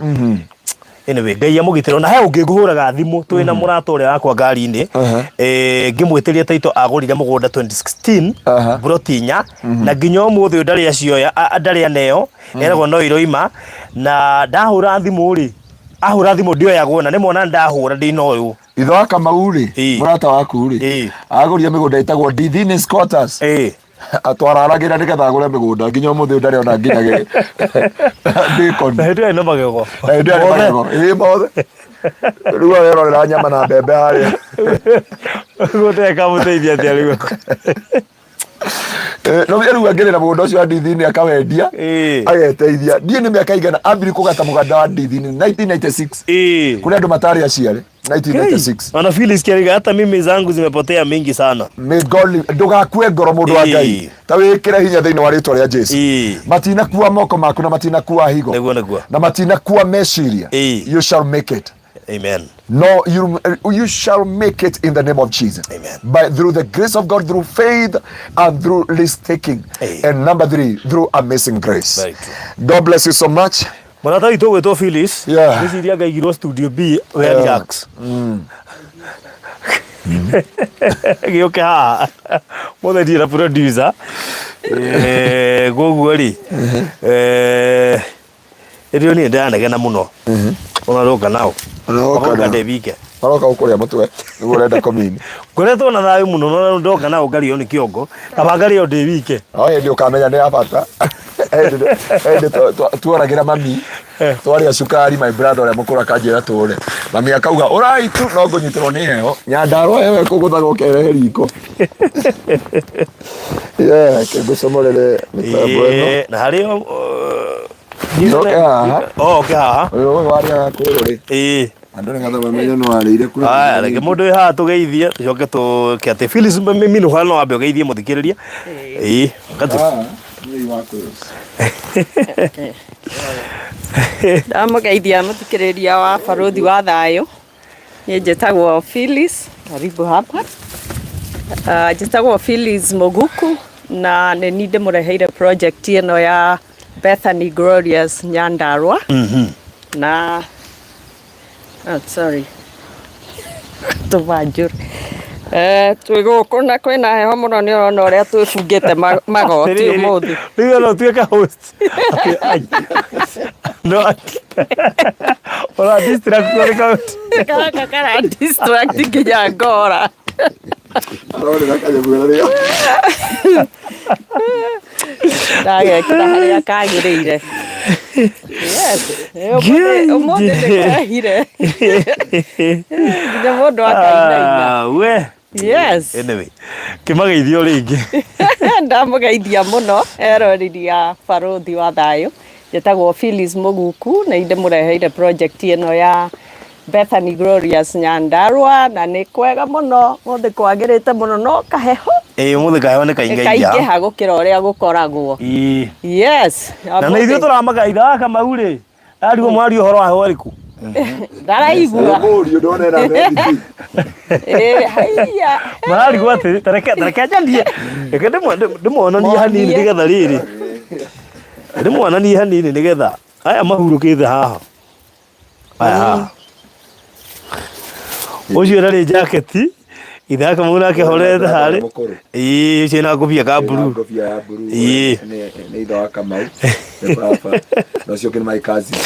Anyway, Ngai amũgitĩre. Ona he ũngĩ ngũhũraga thimũ twĩ na mũrata ũrĩa wakwa ngari-inĩ. Ngĩmwĩtĩria taito, agũrire mũgũnda 2016, mburoti inya, na nginya ũmũthĩ ũyũ ndarĩ acioya, ndarĩ aneo, eragwo no iroima. Na ndahũra thimũ rĩ, ahũra thimũ ndioyagwo, na nĩmona ndahũra ndĩna ũyũ. Ithe wa Kamau rĩ, mũrata waku rĩ, agũrire mĩgũnda ĩtagwo Dithini Squatters. Atwararagĩra nĩgetha agũre mĩgũnda, nginya ũmũthĩ ũyũ ndarĩ ona nginya bacon. Na hĩndĩ ĩyo na magego. Na hĩndĩ ĩyo arĩ Mothe. magego. Ĩĩ, mothe. Rĩu arerorera nyama na mbembe harĩa. Gũteka mũteithia atĩa rĩu? No rĩu angĩrĩ na mũgũnda ũcio wa Ndithini akawendia, ageteithia. Ndiĩ nĩ mĩaka igana ambiri kũgata mũganda wa Ndithini 1996, kũrĩ andũ matarĩ aciare 1996. Ona Phyllis Kiariga, hata mimi zangu zimepotea mingi sana. May God ndũgakue ngoro, mũndũ wa Ngai, ta wĩkĩre hinya thĩinĩ wa rĩtwa rĩa Jesu. Matinakua moko maku na matinakua higo Nĩguo. na matinakua meciria. You shall make it. Amen. No, you shall make it in the name of Jesus. Amen. By through the grace of God, through faith and through risk taking. And number three, through amazing grace. Very true. God bless you so much. Mũrata witũ ũgwĩtwo Phyllis, ngwĩciria ngaigirwo studio B we relax. Gĩũke haha mũthĩ, ndirĩ na producer. Koguo rĩ, ĩrĩo niĩ ndĩranegena mũno ona roka nao. Ũroka Magoka nao. ndĩbike. Maroka gũkũrĩa mũtwe nĩguo ũrenda komini. Ngoretwo na thayũ mũno, no ndoka nao ngarĩo nĩ kĩongo, kaba ngarĩo ndĩ wike. No hĩndĩ ũkamenya nĩ ya bata. Hĩndĩ tuoragĩra mami twarĩa cukari, my brother ũrĩa mũkũrũ akanjĩra tũre, mami akauga ũrai tu no ngũnyitĩrwo nĩ heho. Nyandarũa heho ĩkũgũthaga ũkerehe riko. Yeah, kĩngũcomorere mĩtambo ĩno. Na harĩ o Njoke haha. Oh, oke haha. Ũyũ warĩaga kwĩrũ rĩ, andũ nĩgetha mamenye nĩ warĩire kũrĩ. Aya, reke mũndũ wĩ haha tũgeithie, tũcoke tũke atĩ Phyllis Minuha no ambe ũgeithie mũthikĩrĩria. Ĩĩ, kati. Ah, nĩ wa kwĩrũ. Ndamũgeithia mũthikĩrĩria wa Barũthi wa Thayũ. Niĩ njĩtagwo Phyllis, karibu hapa. Njĩtagwo Phyllis Mũguku na nĩ niĩ ndĩmũreheire project ĩno ya Bethany Glorious Nyandarua. Na oh, sorry. Ũratũma njũre. Twĩ gũkũ na kwĩna heho mũno nĩ ũrona ũrĩa twĩbungĩte magoti Atĩrĩrĩ, ũmũthĩ. Rĩu no ũtuĩke host. Atĩ, ai. No, ũra distract ũrĩ kaũntĩ. Gaka kara distract nginya ngora. Arorera kanyamũ karĩa. Ndagekĩra harĩa kagĩrĩire. Yes. Ũmũthĩ ũmũthĩ nĩkwehire. Nginya mũndũ akainaina. Ah, we. Yes. Anyway, kĩmageithio rĩngĩ. Ndamũgeithia mũno eroreri a Barũthi wa Thayũ. Njĩtagwo Phyllis Mũguku na ndĩmũreheire project ĩno ya Bethany Glorious Nyandarua na nĩ kwega mũno mũthĩ kwagĩrĩte mũno no kaheho Ĩĩ ũmũthĩ kaheho nĩ kaingaingĩha. kaingĩha gũkĩra ũrĩa gũkoragwo. Ĩĩ. Yes. Na nĩ ithuĩ tũramagaitha wa Kamau rĩ. Arigwo mwaria ũhoro wa heho ĩrĩkũ? Ndaraigua. Mũriũ ndona ĩna methiti. Ĩĩ, haiya. Mararigwo atĩ tareke tareke njarie. Reke ndĩmuonanie hanini Monie. nĩgetha rĩrĩ. Ndĩmuonanie hanini nĩgetha aya mahurũkĩte haha. Aya haha. Ũcio ndarĩ jaketi. Ithe Kamau nake horete harĩ. Mũkũrũ. Ĩĩ ũcio na ngũbia ka blue. Ngobia ya blue. Ĩĩ. Nĩ ithe wa Kamau. Nĩ baba. Na ũcio ũngĩ nĩ my cousin.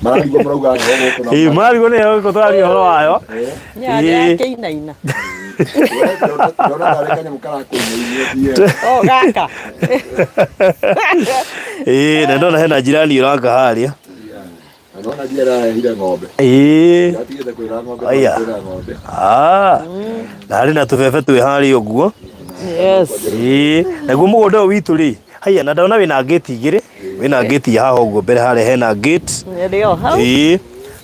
Mararigwo marauga heho gũkũ na. Ĩĩ mararigwo nĩ heho gũkũ tũraria ũhoro wayo. Nĩ akĩinaina. Ndona tarĩ kanyamũ karakũinainia thiĩ. O gaka. Ĩĩ na ndona hena jirani ũraka harĩa. Na nona ndiye ararehire ng'ombe. Ĩĩ. Ndatigĩte kwĩra ng'ombe. Aya. Kwĩra ng'ombe. Ah. Na harĩ na tũbebe twĩ harĩa ũguo. Yes. Ĩĩ. Naguo mũgũnda ũyũ witũ rĩ, haiya na ndona wĩna ngĩti igĩrĩ. Wĩna ngĩti ya haha ũguo mbere harĩa hena gate. Ĩrĩ o hau. Ĩĩ.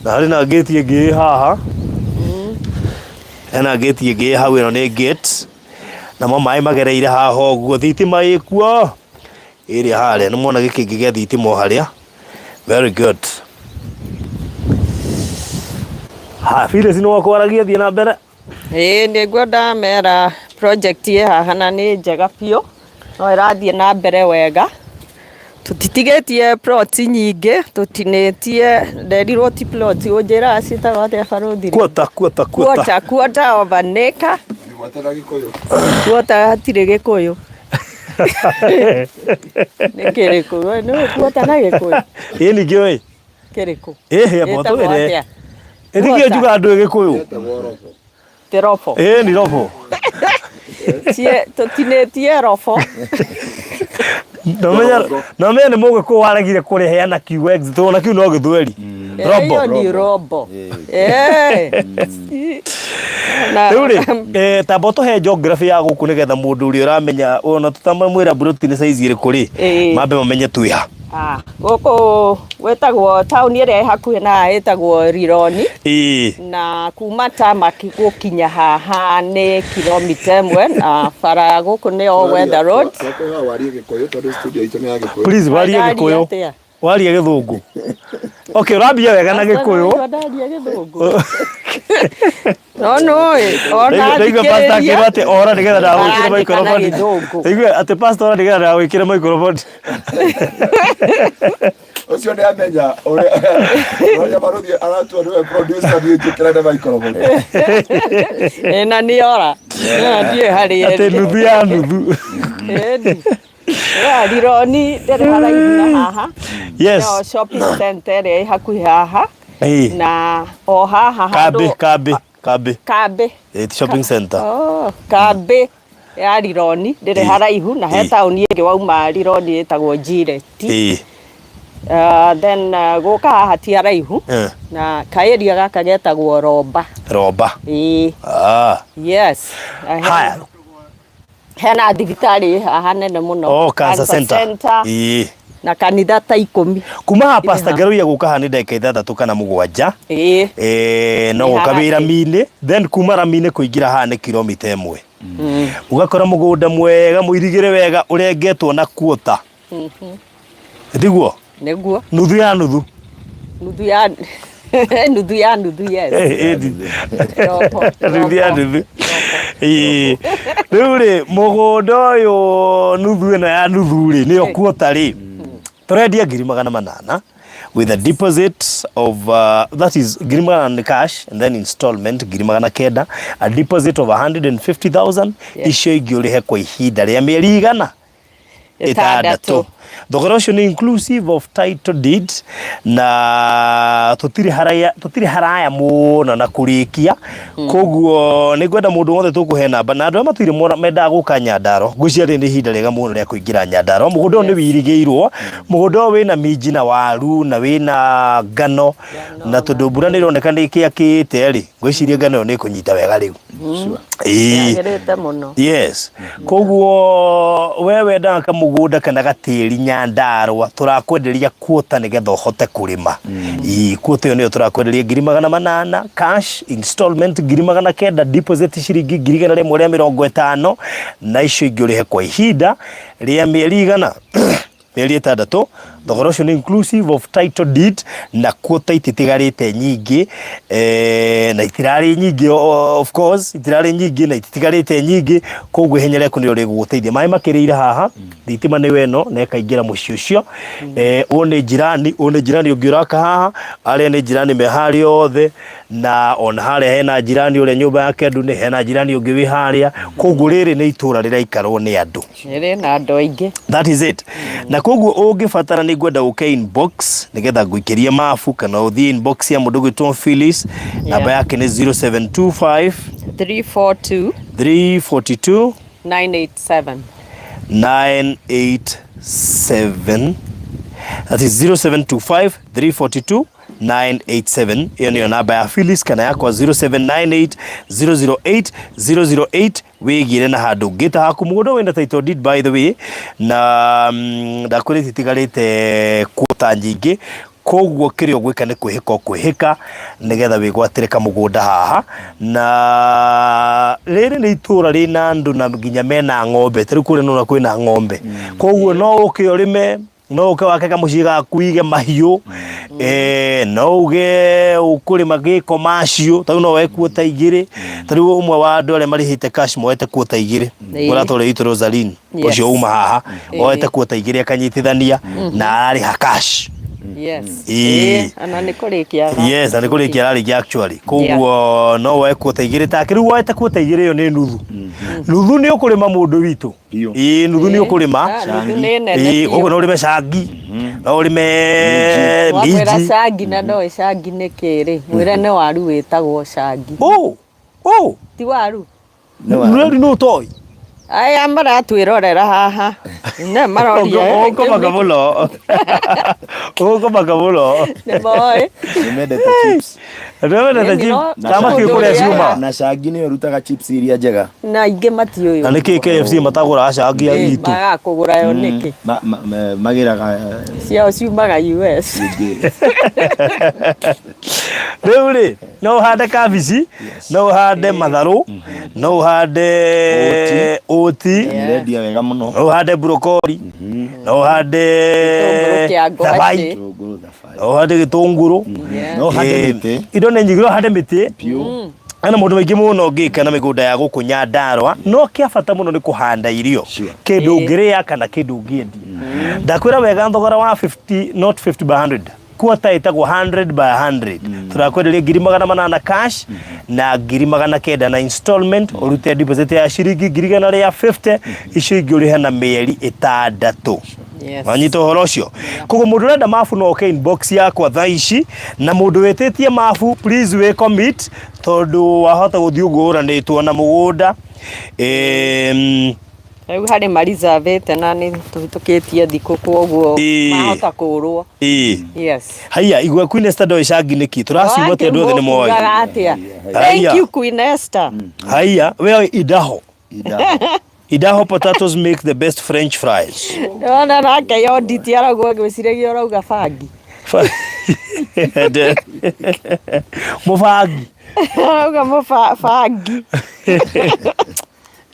Na harĩ na ngĩti ĩngĩ ĩ haha. Hena ngĩti ĩngĩ ĩ hau ĩno nĩ gate. Namo maĩ magereire haha ũguo thitima ĩkuo. Ĩrĩa harĩa nĩ mwona gĩkĩngĩ gĩa thitima o harĩa. Very good. Ha, Phyllis nĩ wakwaragia thiĩ na mbere. Ĩĩ nĩguo ndamera project ĩ haha na nĩ njega biũ no ĩrathiĩ na mbere wega tũtitigĩtie plot nyingĩ tũtinĩtie nderirwo ti plot ũnjĩraga ciĩtagwo atĩa barũthi Quarter, quarter, quarter. quarter quarter of an acre Gwata na Gĩkũyũ. quarter hatirĩ gĩkũyũ nĩ kĩrĩkũ We nĩũĩ quarter na gĩkũyũ Ĩ ningĩ ĩ. kĩrĩkũ Ĩ he Ĩtagwo motwĩre. atĩa? Ĩ ningĩ njuga andũ gĩkũyũ. Etagwo robo. Ti robo Ĩ ni robo. Tũtinĩtie robo No menya nĩ mũgĩkũyũ waregire kũrĩheana kiugo exit ona kiu no gĩthweri. Robo. Ĩyo ni robo. Eh. Na- Rĩu rĩ, tamba ũtũhe geography ya gũkũ nĩgetha mũndũ ũrĩa ũramenya ona tũtamwĩra mburoti nĩ size ĩrĩkũ rĩ, Ĩĩ. mambe mamenye twĩ ha. Ah, gũkũ gwĩtagwo taũni ĩrĩa ĩ hakuhĩ na haha ĩtagwo Rironi Ĩĩ. na kuma Tamak gũkinya haha nĩ kilomita ĩmwe na bara ya gũkũ nĩ All Weather Road. Twakũhoya warie Gĩkũyũ tondũ studio itũ nĩ ya Gĩkũyũ. Please warie Ndaria Gĩkũyũ. atĩa? Warie Gĩthũngũ. Okay, ũrambia wega na Gĩkũyũ. Ndaria Gĩthũngũ. No no ona Ndaigua pastor thikĩrĩria. akĩrwo atĩ ora nĩgetha ndagwĩkĩre Arandĩka na microphone. Gĩthũngũ. Ndaigua atĩ pastor ora nĩgetha ndagwĩkĩre microphone. Ũcio nĩ amenya ũrĩa ũrĩa barũthi aratua nĩwe producer niĩ njĩkĩrane microphone. Ĩ, na nĩ ora. Na ndiũĩ harĩa Atĩ ĩrĩ. nuthu ya nuthu. Ĩni. Yeah, Rironi ndĩrĩ haraihu na haha. Yes. No shopping center ĩrĩa ĩ hakuhĩ haha. Ĩĩ. Na o haha Kambĩ, handũ kambĩ, kambĩ. kambĩ. Ĩĩ, ti shopping center. Oh, kambĩ ya Rironi ndĩrĩ Ĩĩ. haraihu na he Ĩĩ. taũni ĩngĩ wauma Rironi ĩtagwo Jireti. Ĩĩ. Then gũka haha ti haraihu Eh. na kaĩria gaka getagwo Romba. Romba. Ĩĩ. Ah. Yes. Na Haya. Hena thibitarĩ ĩ haha nene mũno. Oh, cancer center. center. Ĩĩ. Na kanitha ta ikũmi. Kuma haha Pastor Ngeruia gũka haha nĩ ndagĩka ithathatũ kana mũgwanja. Ĩĩ. No Nĩ gũka haha wĩ rami-inĩ then kuma rami-inĩ kũingĩra haha nĩ kilomita ĩmwe. Ũgakora mũgũnda mwega mũirigĩre wega ũrengetwo na kuota. Tiguo? Nĩguo. Nuthu ya nuthu. Nuthu ya nuthu ya nuthu yes. Robo, Nuthu ya robo. nuthu. Ĩĩ. Rĩu rĩ mũgũnda ũyũ nuthu ĩno ya nuthu rĩ nĩyo kuota rĩ. Tũrendia 800,000 with a deposit of that is 800,000 cash and then installment 900,000, a deposit of 150,000. Icio ingĩ ũrĩhe kwa ihinda rĩa mĩeri igana? 6. Thogora ũcio nĩ inclusive of title deed, na tũtirĩ haraya mũno na kũrĩkia. Koguo nĩ ngwenda mũndũ wothe tũkũhe namba na andũ arĩa matũire mendaga gũka Nyandarua, ngwĩciria rĩrĩ nĩ ihinda rĩega mũno rĩa kũingĩra Nyandarua. Mũgũnda ũyũ nĩ wĩirigĩirwo, mũgũnda ũyũ wĩna minji na waru na wĩna ngano, na tondũ mbura nĩ ĩroneka nĩ ĩkĩakĩte rĩ, ngwĩciria ngano ĩyo nĩ ĩkũnyita wega rĩu. Ĩĩ. Yagĩrĩte mũno. Yes, koguo we wendaga kamũgũnda kana gatĩri Nyandarua, tũrakwenderia kuota nĩgetha ũhote kũrĩma. Ĩĩ, kuota ĩyo nĩyo tũrakwenderia 800,000 cash, installment 900,000, deposit ciringi 150,000, na icio ingĩ ũrĩhe kwa ihinda rĩa mĩeri igana? Mĩeri 6. Thogora ũcio nĩ inclusive of title deed, na kuota ititigarĩte nyingĩ, na itirarĩ nyingĩ, of course itirarĩ nyingĩ na ititigarĩte nyingĩ. Koguo ihenya rĩaku nĩrĩo rĩgũgũteithia. Maĩ makĩrĩire haha, thitima nĩyo ĩno na ĩkaingĩra mũciĩ ũcio. Ũyũ nĩ jirani, ũyũ nĩ jirani ũngĩ ũraka haha, arĩa nĩ jirani me harĩa othe, na ona harĩa hena jirani ũrĩa nyũmba yake ndune, hena jirani ũngĩ wĩ harĩa. Koguo rĩrĩ nĩ itũra rĩraikarwo nĩ andũ. Rĩrĩ na andũ aingĩ. That is it. Na koguo ũngĩbatara, nĩ ngwenda ũke inbox nĩgetha ngũikĩrie mabu, kana ũthiĩ inbox ya mũndũ gwĩtwo Phyllis. Namba yake nĩ 0725 342 342 987. 987. That is 0725 342 987. Ĩyo nĩyo namba ya Phyllis, kana yakwa 0798 008 008, wĩgĩre na handũ ngĩta haku mũgũnda wĩna title deed, by the way. Na ndakwĩra itigarĩte kuota nyingĩ, koguo kĩrĩa ũgwĩka nĩ kwĩhĩka ũkwĩhĩka nĩgetha wĩgwatĩre kamũgũnda haha. Na rĩrĩ nĩ itũra rĩna andũ na nginya mena ng'ombe. Ta rĩu kũrĩa nĩwona kwĩna ng'ombe, koguo no ũke ũrĩme, no ũke wake kamũciĩ gaku wige mahiũ, no uge ũkũrĩma gĩkomacio. Ta rĩu no woe kuota 2. Ta rĩu ũmwe wa andũ arĩa marĩhĩte cash moete kuota 2, ũratũra itũ Rosaline, ũcio uma haha, oete kuota 2 akanyitithania na ararĩha cash. Ĩĩ, ona nĩ kũrĩkia. Yes, na nĩ kũrĩkia ararĩkia actually. Koguo no woe kuota 2 take. Rĩu woete kuota 2, ĩyo nĩ nuthu. Nuthu nĩ ũkũrĩma, mũndũ witũ. Biũ. Ĩĩ, nuthu nĩ ũkũrĩma. Ah, nuthu nĩ nene Ĩĩ, biũ. koguo no ũrĩme cangi, no ũrĩme Wamwĩra minji. cangi na ndoĩ cangi nĩ kĩrĩ, mwĩre nĩ waru wĩtagwo cangi. Oh. Ti waru? Rĩu nĩ ũtoĩ. Aya maratwĩrorera haha ne maroria. Ũkũmaka mũno, ũkũmaka mũno. Nĩ moĩ. Nĩmendete chips. Nĩmendete Ĩni, chips. no- Kama mũndũ kĩ kũrĩa ũrĩa- ciuma. Na cangi nĩyo ĩrutaga chips iria njega. Na aingĩ matiũĩ. Na nĩkĩ KFC matagũraga cangi ya itũ? Magaga kũgũra yo nĩkĩ? Magĩraga Ciao ciumaga US. ingĩ. Rĩu rĩ, no ũhande kabici, no ũhande matharũ, no ũhande ũti. Nĩrendia wega mũno. No ũhande brokoli, no ũhande Gĩtũngũrũ kĩa ngwacĩ. thabai, Gĩtũngũrũ, thabai. No ũhande gĩtũngũrũ. No ũhande mĩtĩ. Indo nĩ nyingĩ, no ũhande mĩtĩ. Biũ. Hena maũndũ maingĩ mũno ũngĩka na mĩgũnda ya gũkũ Nyandarua, no kĩa bata mũno nĩ kũhanda irio, kĩndũ ũngĩrĩa kana kĩndũ ũngĩendia. Ndakwĩra wega, thogora wa 50, not 50 by 100, quarter ĩtagwo 100 by 100, tũrakwenderia 800,000 cash na 900,000 na installment. Ũrute deposit ya ciringi 150,000, icio ingĩ ũrĩhe na mĩeri 6. Wanyita ũhoro ũcio? Koguo mũndũ ũrenda mabu no oke inbox yakwa thaa ici. Na mũndũ wĩtĩtie mabu, please wĩ commit, tondũ wahota gũthiĩ ũguo ũranĩtwo na mũgũnda. Rĩu harĩ marizavĩte na nĩ tũhĩtũkĩtie thikũ, koguo mahota kũrwo. Haiya, igua Queen Esther ndoĩ cangi nĩkĩ tũraciuga atĩ andũ othe nĩ moĩ. Wakĩmũkugaga atĩa? Haiya. Thank you, Queen Esther. Haiya, we Idaho. Idaho. Idaho potatoes make the best French fries. Ndona nake yonditi arauga ngwĩciragia ũrauga bangi. Mũbangi. Arauga mũbangi.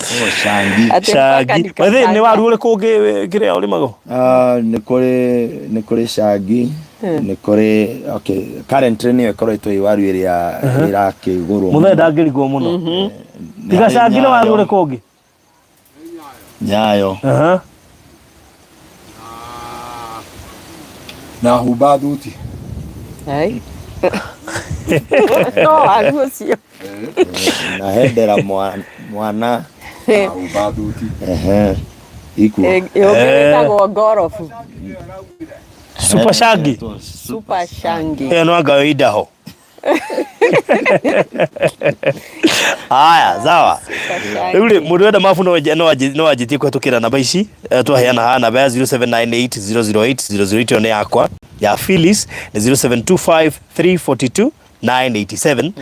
Oh, cangi. Atĩ mpaka Cangi. By the way, nĩ waru ũrĩkũ ũngĩ kĩrĩa ũrĩmagwo? Ah, nĩ kũrĩ cangi, nĩ kũrĩ, okay, currently nĩyo ĩkoretwo ĩ waru ĩrĩa ĩrakĩgũrwo. Mũthee ndangĩrigwo mũno. Nĩ Tiga harĩ cangi, nĩ waru Nyayo. ũrĩkũ ũngĩ? Nyayo. Aha. Na humba thuti. Ai. No waru ũcio. Na hendera mwana. Na humba thuti. Ehe. Ikuo. Ĩtagwo ngorobu. Super Shangi. Super Shangi. Ĩyo no anga Idaho. Haya, sawa. Rĩu rĩ mũndũ wenda mabu no anjĩtie kũhetũkĩra namba ici twaheana haha, namba ya 0798 008 008 ĩyo nĩ yakwa, ya Phyllis nĩ 0725 342 987.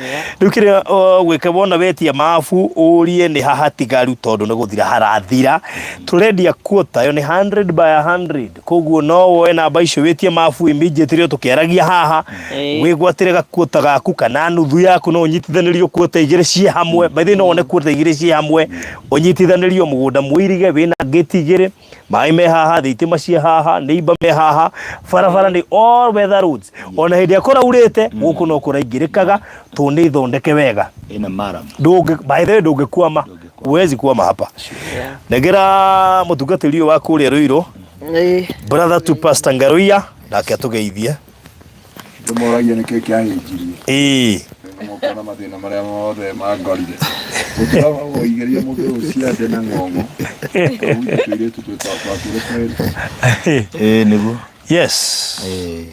Rĩu kĩrĩa gwĩka wona wetia mabu ũrie nĩ ha hatigaru, tondũ nĩ gũthira harathira. Tũrendia quota ĩyo nĩ 100 by 100, koguo no woe namba icio wĩtie mabu immediately tũkĩaragia haha, wĩgwatĩre gakuota gaku kana nuthu yaku. No ũnyitithanĩrio kuota igĩrĩ ciĩ hamwe. By the way, no wone kuota igĩrĩ ciĩ hamwe ũnyitithanĩrio mũgũnda mũirige wĩna ngĩti igĩrĩ, maĩ me haha, thitima ciĩ haha, neighbor me haha, barabara nĩ all weather roads. Ona hĩndĩ ĩrĩa kũraurĩte gũkũ no kũraingĩrĩkaga tondũ nĩ thondeke wega. Ĩna maram. Ndũngĩ, by the way, ndũngĩkwama, huwezi kwama hapa. Negera mũtungatĩri ũyũ wa kũrĩa Ruiru, brother to Pastor Ngaruiya, nake atũgeithie. Ndĩmoragia nĩkĩ kĩahĩnjirie. Mũkona mathĩna marĩa mothe mangorire. Gũtura woigeria mũndũ ũyũ ciande na ng'ong'o. Tũirĩtu twatwakire twĩrĩ. Ĩĩ nĩguo. Yes.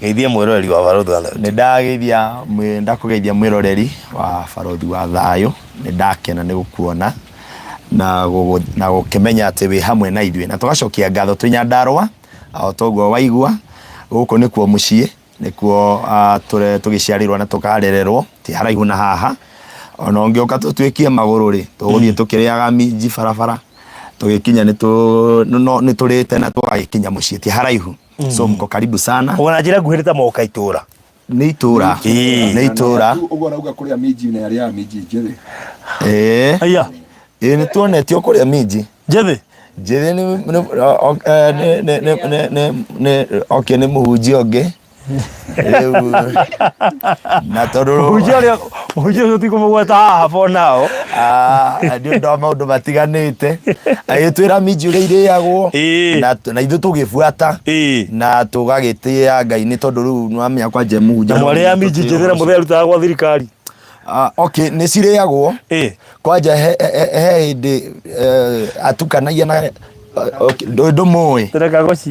Geithia mwĩroreri wa Barũthi wa Thayũ. Nĩ ndageithia ndakũgeithia mwĩroreri wa Barũthi wa Thayũ. Nĩ ndakena nĩ gũkuona na gũkĩmenya atĩ wĩ hamwe na ithuĩ, na tũgacokia ngatho twĩ Nyandarũa. O toguo waigua, gũkũ nĩkuo mũciĩ, nĩkuo tũgĩciarĩrwo na tũkarererwo, ti haraihu na haha. Ona ũngĩũka tũtuĩkie magũrũ rĩ, tũgũthiĩ tũkĩrĩaga minji barabara, tũgĩkinya nĩ tũrĩte na tũgagĩkinya mũciĩ, ti haraihu. So mko karibu sana. Ona njĩra nguhĩ nĩ ta moka itũra. Nĩ itũra. Nĩ itũra. Ũguo arauga kũrĩa minji na arĩaga minji njĩthĩ. Ĩĩ. Aya. Ĩĩ nĩ tuonetio kũrĩa minji. Njĩthĩ? Njĩthĩ nĩ nĩ okay, nĩ mũhunjia ũngĩ. Rĩu na tondũ Mũhunjia ũrĩa, mũhunjia ũcio tikũmũgweta haha for now. Nĩ ũndũ wa maũndũ matiganĩte, agĩtwĩra minji ũrĩa irĩagwo, na ithuĩ tũgĩbuata na tũgagĩtĩĩa Ngai, nĩ tondũ rĩu nĩwamenya kwanja mũhunjia. Na mwarĩ ya minji njĩthĩ na mũthee arutaga gwa thirikari. Okay, nĩ cirĩagwo. Kwanja he hĩndĩ atukanagia na ndũmũĩ.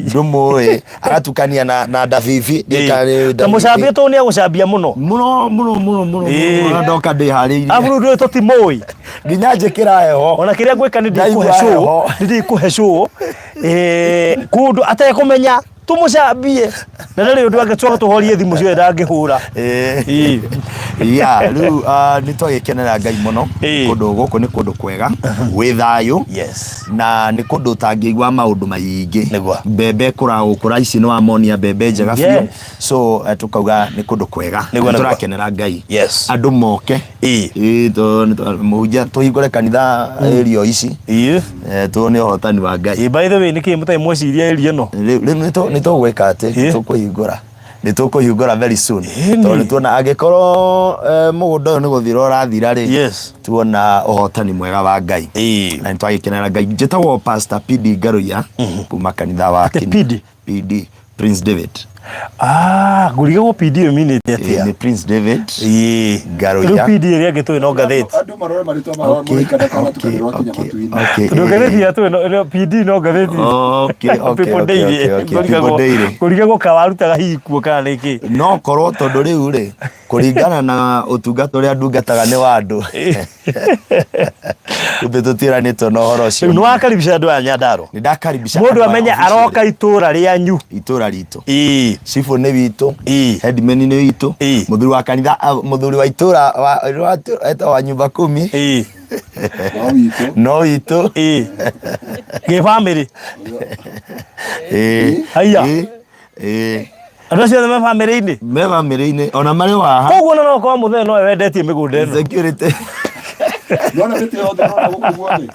Ndũmũĩ, agatukania na ndabibi. Ta mũcambia tondũ nĩ agũcambia mũno. Mũno mũno mũno mũno mũno, ndoka ndĩharĩirie. Arabu rĩu ndũĩ tũtimũĩ. Nginya njĩkĩra heho. Ona kĩrĩa ngwĩka nĩ ndĩkũhe show, nĩ ndĩkũhe show kũndũ atekũmenya tũmũcambie, na ndarĩ ũndũ angĩcoka tũhorie thimũ ciothe ndangĩhũra. Ya rĩu nĩ twagĩkenera Ngai mũno. Kũndũ gũkũ nĩ kũndũ kwega gwĩ thayũ. Yes. Na nĩ kũndũ ũtangĩigua maũndũ maingĩ. Nĩguo. Mbembe kũragũkũra ici nĩ wamonia mbembe njega biũ. Yes. So tũkauga nĩ kũndũ kwega. Nĩguo, nĩguo. Tũrakenera Ngai. Yes. Andũ moke. Ĩĩ, mũhunjia tũhingũre kanitha area ici. Tuone ũhotani wa Ngai. Ĩĩ, by the way, nĩkĩ mũtarĩ mweciria area ĩno? Rĩu nĩ tũgwĩka atĩ tũkũhingũra. Nĩ tũkũhingũra very soon. Tondũ nĩ tuona angĩkorwo mũgũnda ũyũ nĩ gũthira ũrathira rĩ, Yes. tuona ũhotani mwega wa Ngai. Na nĩ twagĩkenera Ngai. Njĩtagwo Pastor PD Ngaruiya kuma kanitha wa Atĩ PD? PD Prince David. Ngũrigagwo PD ĩyo minĩte atĩa? Nĩ Prince David. Ngaruiya. Rĩu PD ĩrĩa ĩngĩ tũĩ no ngathĩti. Andũ marore marĩtwa mao mũrĩkana kana tukanĩrwo kinya matu-inĩ. Tondũ ngathĩti ĩrĩa tũĩ no PD no ngathĩti. People Daily. People Daily. Ngũrigagwo ka warutaga hihi kuo kana nĩ kĩ. No korwo tondũ rĩu rĩ, kũringana na ũtungata ũrĩa ndungataga nĩ wa andũ. Kumbe tũtiĩranĩtwo na ũhoro ũcio. Rĩu nĩ wakaribisha andũ aya Nyandarua. Nĩ ndakaribisha Mũndũ andũ aya amenye officially. aroka itũra rĩanyu. Itũra ritũ. Cibũ nĩ witũ. Headman nĩ witũ. Mũthuri wa kanitha, mũthuri wa itũra wa etagwo wa nyumba kumi. No witũ. No witũ. Gĩ family. Haiya. Andũ acio othe me bamĩrĩ-inĩ? Me bamĩrĩ-inĩ, ona marĩ o haha. Koguo ona no ũkorwo mũthee nowe wendetie mĩgũnda ĩno. Security. Nona mĩtĩ yothe ũrona gũkũ guothe.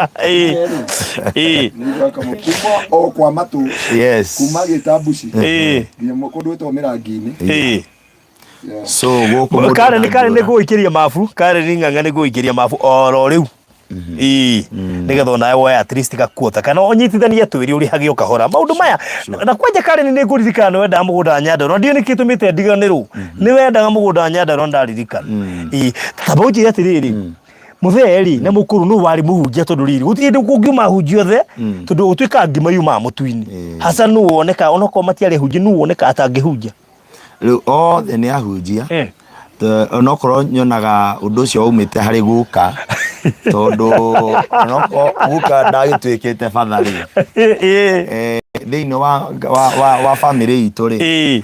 Nĩ gwaka kuma o kwa matũ. Yes. Kuma gĩtambuci. Nginya kũndũ gwĩtagwo mĩrangi-inĩ. So gũkũ mũndũ Karen, Karen nĩ ndangĩũra. ngũgũikĩria mabu. Karen Ng'ang'a nĩ ngũgũikĩria mabu oro rĩu. Ĩĩ, nĩgetha onawe woe at least gakuota kana ũnyitithanie twĩrĩ ũrĩhage o kahora maũndũ maya. Na kwanja Karen, nĩ ngũririkana nĩ wendaga mũgũnda wa Nyandarua, ndiũĩ nĩkĩ gĩtũmĩte ndiganĩrwo nĩ wendaga mũgũnda wa Nyandarua, ndaririkana. Ĩĩ, tamba ũnjĩre atĩrĩrĩ, mũthee rĩ na mũkũrũ nũ warĩ mũhunjia? Tondũ rĩrĩ, gũtirĩ hĩndĩ kũngiuma ahunjia othe, tondũ gũtuĩkaga ngima yumaga mũtu-inĩ. Haca nũ woneka, onokorwo matiarĩ hunjia, nũ woneka atangĩhunjia? Rĩu othe nĩ ahunjia. Onokorwo nyonaga ũndũ ũcio waumĩte harĩ guka, tondũ onokorwo guka ndagĩtuĩkĩte batha rĩ, thĩinĩ wa famĩlĩ itũ rĩ,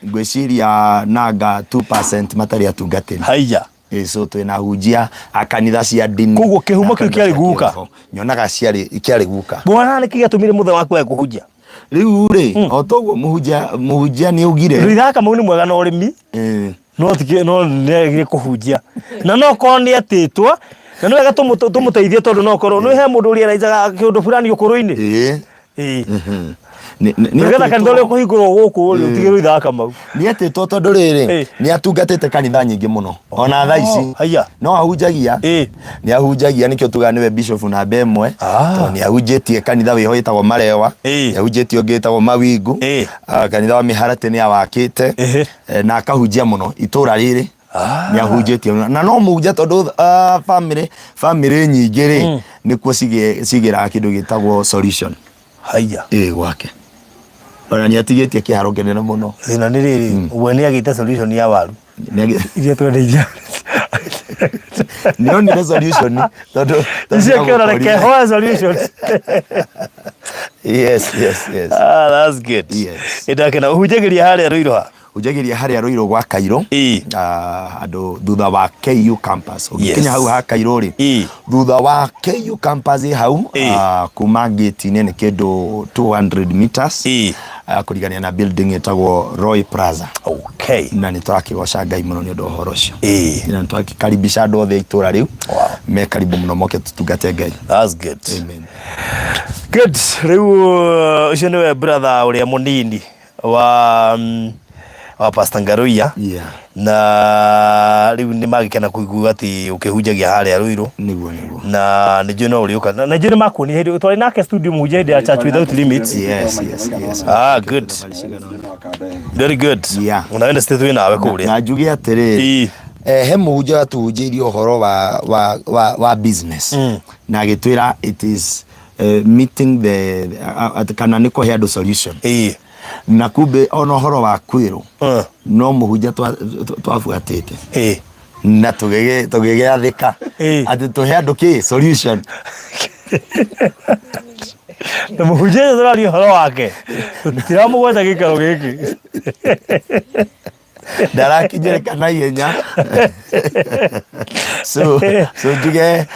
ngwĩciria nanga 2% matarĩ atungatĩri. Haiya. So twĩna ahunjia a kanitha cia ndini. Koguo kĩhumo na kĩu kanitha kĩarĩ cia guka? kĩroho. Nyonaga ciarĩ kĩarĩ guka. Bwana, nĩkĩ gĩatũmire mũthee waku age kũhunjia? Rĩu rĩ, o toguo mũhunjia nĩ augire. Rũithaga Kamau nĩ mwega na ũrĩmi, no ti no nĩagire kũhunjia, na no korwo nĩ etĩtwo na nĩ wega tũmũteithie, tondũ no korwo nĩ he mũndũ ũrĩa araicaga kĩũndũ fulani ũkũrũ-inĩ. Ĩĩ. Nĩgetha kanitha ũrĩa ũkũhingũrwo gũkũ rĩ, ũtige Rũithaga Kamau. Nĩ etĩtwo tondũ rĩrĩ, nĩ atungatĩte kanitha nyingĩ mũno ona thaa ici. Haiya. No ahunjagia. Nĩ ahunjagia, nĩkĩo tugaga nĩwe bishop namba 1, tondũ nĩ ahunjĩtie kanitha wĩho wĩtagwo Marewa, nĩ ahunjĩtie ũngĩ wĩtagwo Mawingu. Ah, kanitha wa Mĩharatĩ nĩ awakĩte. Na akahunjia mũno itũra rĩrĩ. Nĩ ahunjĩtie mũno. Na no mũhunjia tondũ famĩlĩ nyingĩ rĩ, nĩkuo cigĩraga kĩndũ gĩtagwo solution. Haiya. Ĩĩ, gwake ona nĩ atigĩtie kĩharo kĩnene mũno. Thĩna nĩ rĩrĩ, we nĩ agĩte solution ya waru iria twendeithia. Nĩ onire solution tondũ icio kĩona reke nĩagũkorire. hoe solution. Yes. Ah, that's good. Yes. Ndakena. Ũhunjagĩria harĩa Rũirũ ha? Hunjagĩria harĩa Rũirũ gwa Kairũ. Ah, andũ thutha wa KU campus ũngĩkinya hau ha Kairũ rĩ, thutha wa KU campus ĩ hau. Kuma gate-inĩ nĩ kĩndũ 200 meters, kũrigania na building ĩtagwo Roy Plaza. Na nĩ tũrakĩgoca Ngai mũno nĩ ũndũ wa ũhoro ũcio. Na nĩ tũrakĩkaribisha andũ othe a itũra rĩu. Me karibu mũno moke tũtungate Ngai. That's good. Amen. Good. Rĩu ũcio nĩwe brother ũrĩa mũnini wa Pastor Ngaruiya. Na rĩu nĩ magĩkena kũigua atĩ ũkĩhunjagia harĩa Ruiru. Nĩguo. Na nĩ njũĩ no ũrĩũka, na njũĩ nĩ makuonire hĩndĩ twarĩ nake studio mũhunjia hĩndĩ ya Church Without Limits. Yes. Ah, good, very good. Ona Wednesday twĩ nawe kũrĩa. Na njuge atĩrĩrĩ, he mũhunjia watuhunjĩirie ũhoro wa business na agĩtwĩra it is meeting the kana nĩ kũhe andũ solution. Na kumbe ona ũhoro wa kwĩrwo no mũhunjia twabuatĩte na tũgĩgĩathĩka atĩ tũhe andũ kĩ solution. Na mũhunjia ũcio tũraria ũhoro wake, tũtiramũgweta gĩikaro gĩkĩ. Ndarakinyĩrĩka na ihenya, so njuge,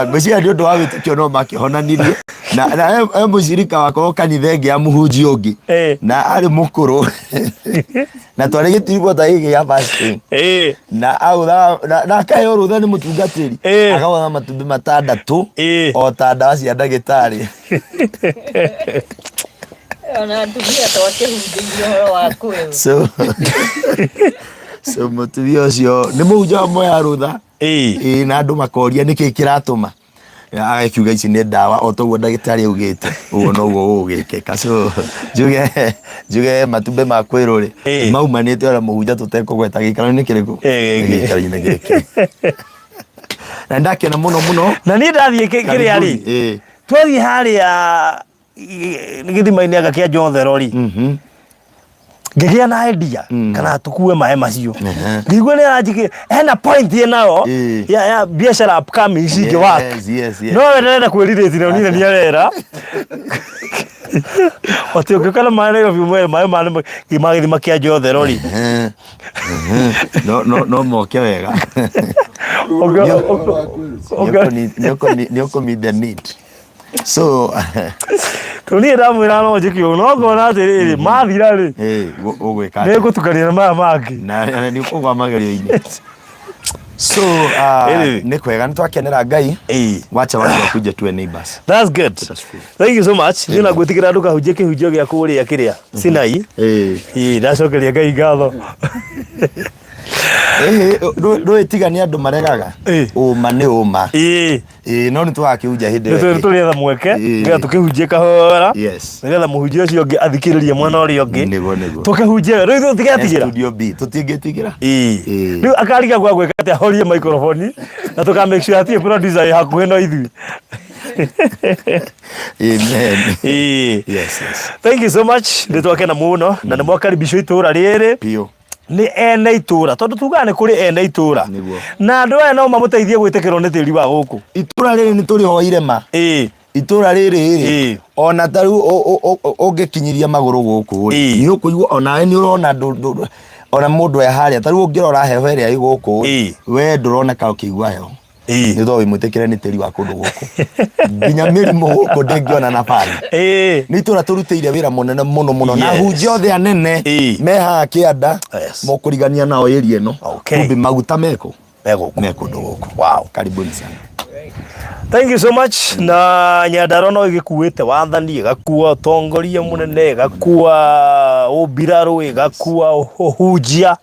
ngwĩciria nĩ ũndũ wa wĩtĩkio no makĩhonanirie na he mũcirika wakwa kanitha ĩngĩ ya mũhunjia ũngĩ na arĩ mũkũrũ na twarĩ gĩtiribwo ta gĩkĩ gĩa fasting na agũthaga na akaheo rũtha nĩ mũtungatĩri, akagũtha matumbĩ 6 o ta ndawa cia ndagĩtarĩ. Ona atumia twakĩhunjĩirie ũhoro wa kwĩrwo. So mũtumia ũcio nĩ mũhunjia wa moya rũtha. Ĩĩ, na andũ makoria nĩkĩ kĩratũma, agakiuga ici nĩ ndawa, o toguo ndagĩtarĩ augĩte, ũguo noguo gũgwĩkĩka. So njuge matumbĩ ma kwĩrwo rĩ, maumanĩte ona mũhunjia tũtekũgweta gĩikaro-inĩ kĩrĩkũ. Gĩikaro-inĩ gĩkĩ, na ndakena mũno mũno. Na niĩ ndathiĩ kĩrĩa rĩ, Karibuni, ĩĩ. Twathiĩ harĩa gĩthima-inĩ anga kĩa Jothero rĩ, ngĩgĩa na idea kana tukue maĩ macio. Ngĩigua nĩ aranjĩkĩ hena point ĩnayo ya biacara upcoming cingĩ work. Yes. No we ndarenda kwĩrirĩti na nini nĩ arera atĩ ũngĩũka na maĩ Nairobi ũmwĩre maĩ ma gĩthima kĩa Jothero rĩ. No moke wega. Nĩ ũkũ meet the need, so Tondũ niĩ ndamwĩra no njĩke ũguo, no ngona atĩrĩrĩ, mathira rĩ, ũgwĩka nĩ ngũtukania na maya mangĩ. Na nĩ ũkũgwa magerio-inĩ. So nĩ kwega, nĩ twakenera Ngai. Wacha watu wakuje tuwe neighbors. That's good. Thank you so much. Niĩ na ngwĩtigĩra ndũkahunjie kĩhunjio gĩa kũrĩa kĩrĩa Sinai. Ĩĩ, ndacokeria Ngai ngatho. Ĩhĩ, ndũĩ tiga nĩ andũ maregaga. Ĩ. Ũma nĩ ũma. Ĩĩ. Ĩĩ, no nĩ tũgakĩhunjia hĩndĩ ĩyo Nĩ ĩngĩ. tũrĩetha mweke Ĩĩ. nĩgetha tũkĩhunjie kahora Yes. nĩgetha mũhunjia ũcio ũngĩ athikĩrĩrie mwena ũrĩa ũngĩ Nĩguo, nĩguo. tũkĩhunjie rĩu ithuĩ tũtigetigĩra Studio B tũtingĩtigĩra. Ĩĩ. Ĩĩ. Rĩu akariga gwa gwĩka atĩ ahorie microphone na tũka make sure hatirĩ producer ĩ hakuhĩ no ithuĩ. Amen. Ĩĩ. Yes, yes. Thank you so much nĩ twakena mũno na nĩ mwakaribicwo itũra rĩrĩ Biũ. nĩ ene itũra tondũ tugaga nĩ kũrĩ ene itũra Nĩguo. na andũ aya no mamũteithie gwĩtĩkĩrwo nĩ tĩri wa gũkũ. Itũra rĩrĩ nĩ tũrĩhoire ma. Ĩĩ. Itũra rĩrĩ rĩ Ĩĩ. ona ta rĩu ũngĩkinyiria magũrũ gũkũ rĩ Ĩĩ. nĩ ũkũigua onawe nĩ ũrona ona mũndũ e harĩa ta rĩu ũngĩrora heho ĩrĩa ĩ gũkũ rĩ Ĩĩ. we ndũroneka ũkĩigua heho. Ĩĩ. Nĩ tondũ wĩ mwĩtĩkĩre nĩ tĩri wa kũndũ gũkũ. Nginya mĩrimũ gũkũ ndĩngĩona na bathi. Ĩĩ. Nĩ itũra tũrutĩire wĩra mũnene mũno mũno na Yes. hunjia othe anene Ĩĩ. me haha kĩanda Yes. mũkũrigania nao area ĩno. Okay. Kumbe maguta mekũ Me gũkũ. me kũndũ gũkũ. Wow. Karibuni sana. Thank you so much na Nyandarua no ĩgĩkuĩte wathani ĩgakua ũtongoria mũnene ĩgakua ũmbirarũ ĩgakua ũhunjia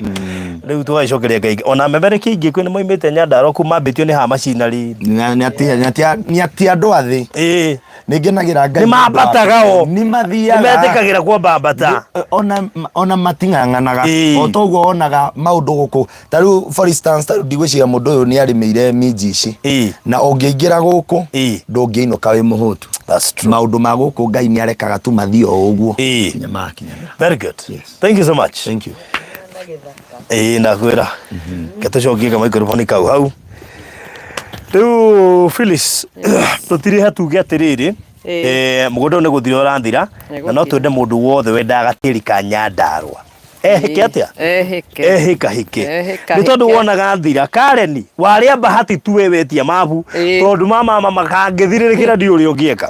rĩu tũgagĩcokeria Ngai ona memerekia aingĩ kwĩ nĩ moimĩte Nyandarua kuma mambĩtio nĩ haha macinarĩ Nĩ ati andũ athĩ ĩĩ nĩ ngenagĩra Ngai nĩ mambataga o nĩ mathiaga nĩ metĩkagĩra kwambambata ona ona mating'ang'anaga Ĩĩ. o toguo wonaga maũndũ gũkũ ta rĩu for instance ta rĩu ndigwĩciria mũndũ ũyũ nĩ arĩmĩire minji ici Ĩĩ. na ũngĩingĩra gũkũ Ĩĩ. ndũngĩinũka wĩ mũhũtu That's true. maũndũ ma gũkũ Ngai nĩ arekaga tu mathiĩ o ũguo Ĩĩ. nginya magakinyanĩra Very good. Yes. Thank you so much. Thank you. Ĩĩ ndakwĩra ke tũcokie ka microphone kau hau rĩu Phyllis tũtirĩ hatuge atĩrĩrĩ Ĩĩ. eh, mũgũnda ũyũ nĩ gũthira ũrathira Nĩ na no gũthira. twende mũndũ wothe wendaga gatĩri ka Nyandarua ehĩke atĩa Ehĩke. ehĩkahĩke Ehĩkahĩke. nĩ tondũ wonaga thira Karen warĩa bahati tu we wetia mabu Ĩĩ. tondũ mama mama kangĩthirĩrĩkĩra ndiũ ũrĩa ũngĩeka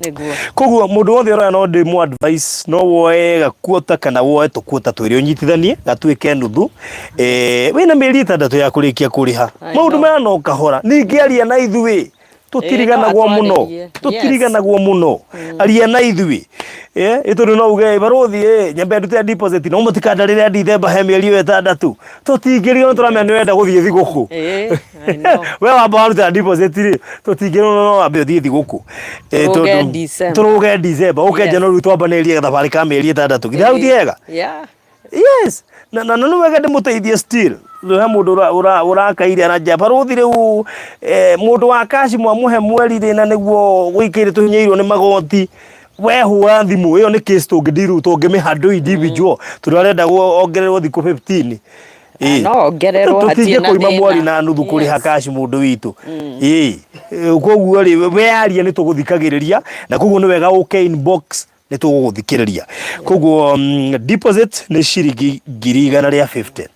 Nĩguo. koguo mũndũ wothe ũroya no ndĩmũ advice no woe gakuota kana woe tũkuota twĩrĩ ũnyitithanie gatuĩke nuthu eh, wĩna mĩeri ĩtandatũ ya kũrĩkia kũrĩha I maũndũ know. maya no kahora ningĩ aria na ithuĩ tũtiriganagwo Ĩĩ, no mũno atwarĩrie. tũtiriganagwo mũno aria na ithuĩ Eh, ĩ tondũ no uge barũthi ĩ nyambe ndute deposit no mũtikandarĩre Dithemba he mĩeri ĩyo ĩtandatũ tũtingĩrigwo nĩ tũramenya nĩ ũrenda gũthiĩ thigũkũ Ĩĩ, I know. we wamba waruta deposit rĩ tũtingĩrwo no wambe ũthiĩ thigũkũ Eh, Tũrũge tondũ- December. tũrũge December ũke Yes. January twambanĩrie gathabarĩ ka mĩeri ĩtandatũ githĩ hau ti hega Yeah. yes na na nĩ wega ndĩmũteithie still rĩu he mũndũ ũrakaire aranja barũthi rĩu eh, mũndũ wa kaci mwamũhe mweri rĩ na nĩguo gũikaire tũhinyĩirwo nĩ magoti we hũra thimũ ĩyo nĩ case tũngĩ tũngĩmĩhandle individual tondũ arenda ongererwo thikũ 15 Ĩĩ. No ongererwo hatirĩ na tũtingĩkũima thĩna. mweri na nuthu kũrĩha Yes. kaci mũndũ witũ ĩĩ koguo rĩ we aria nĩ tũgũthikagĩrĩria na koguo nĩ wega ũke inbox nĩ tũgũgũthikĩrĩria koguo deposit nĩ ciringi 100,000 50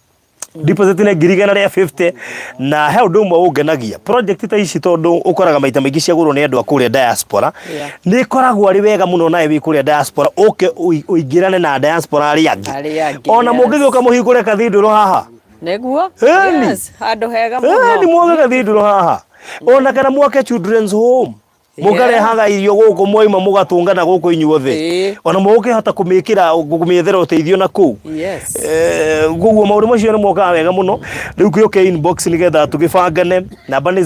deposit nĩ 100,050 na he ũndũ ũmwe ũngenagia project ta ici tondũ ũkoraga maita maingĩ ciagũrwo nĩ andũ a kũrĩa diaspora Yeah. nĩ ĩkoragwo arĩ wega mũno nawe wĩ kũrĩa diaspora ũke ũingĩrane na diaspora arĩa angĩ Arĩa angĩ, ona yes. mũngĩgĩũka mũhingũre kathindũro haha Nĩguo? Ĩni. Yes, handũ hega Ĩni mũno. mwoke kathindũro haha ona kana mwake children's home mũkarehaga irio gũkũ mwaima mũgatũngana gũkũ inyuothe Ĩĩ. ona mũgũkĩhota kũmĩkĩra kũmĩethera ũteithio na kũu Yes. Eh, koguo maũndũ macio nĩ mokaga wega mũno rĩu kĩũke inbox nĩgetha tũgĩbangane namba nĩ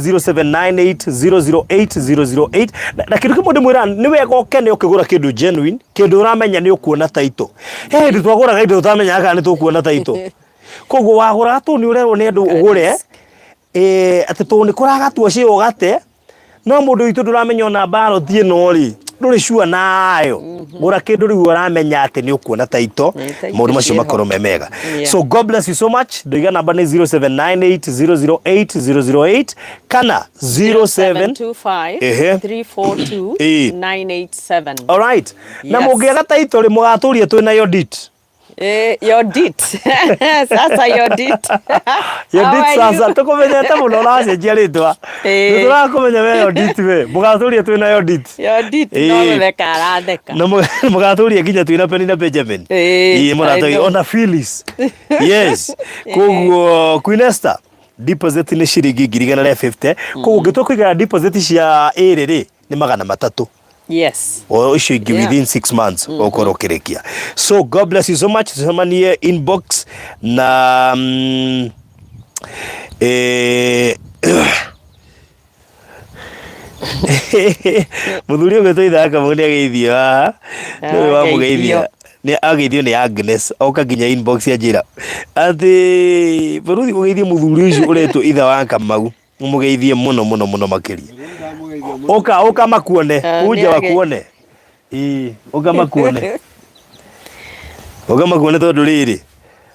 0798008008 na na kĩndũ kĩmwe ndĩmwĩra nĩ wega ũkene ũkĩgũra kĩndũ genuine kĩndũ ũramenya nĩ ũkuona title he hĩndĩ twagũraga indo tũtamenyaga kana nĩ tũkuona title koguo wagũraga tũ nĩ ũrerwo nĩ andũ ũgũre eh, atĩ tũ nĩ kũragatwo cio ũgate no mũndũ witũ ndũramenya ona mbaroti ĩno rĩ ndũrĩ sure nayo gũra kĩndũ rĩu ũramenya atĩ nĩ ũkuona taito Nĩ taito maũndũ macio ciĩho. makorwo me mega Yeah. so god bless you so much ndoiga namba nĩ 0798008008 kana 07 725 Ehe. 342 Ĩĩ. 987. alright na Yes. mũngĩaga taito rĩ mũgatũria twĩ na Yodit Eh, Yodit. Sasa Yodit. How Yodit are sasa you? tũkũmenyete mũno ũracenjia rĩtwa Ĩĩ. nĩ tũrakũmenya we Yodit we mũgatũria twĩ na Yodit Yodit Ĩĩ. no gũtheka aratheka. na mũgatũria nginya twĩ na Penina Benjamin Ĩĩ, Ĩĩ, mũrata I witũ. know. ona Phyllis yes koguo Queen Esther deposit nĩ ciringi 150,000 koguo ũngĩtua kũiga deposit cia ĩrĩ rĩ nĩ 300. Yes. O icio ingĩ within 6 months ũkorwo ũkĩrĩkia. So God bless you so much. Tucemanie inbox na muthuri ũgwĩtwo ithe wa Kamau nĩ ageithio haha. Nĩwe wamũgeithia. Nĩ ageithio nĩ Agnes, oka nginya inbox anjĩra atĩ bũrũri ũgeithie mũthuri ũcio ũretwo ithe wa Kamau, ũmũgeithie mũno mũno mũno makĩria. Ũka ũka makuone. Uja wakuone. Ĩĩ, ũka makuone, ũka makuone, tondũ rĩrĩ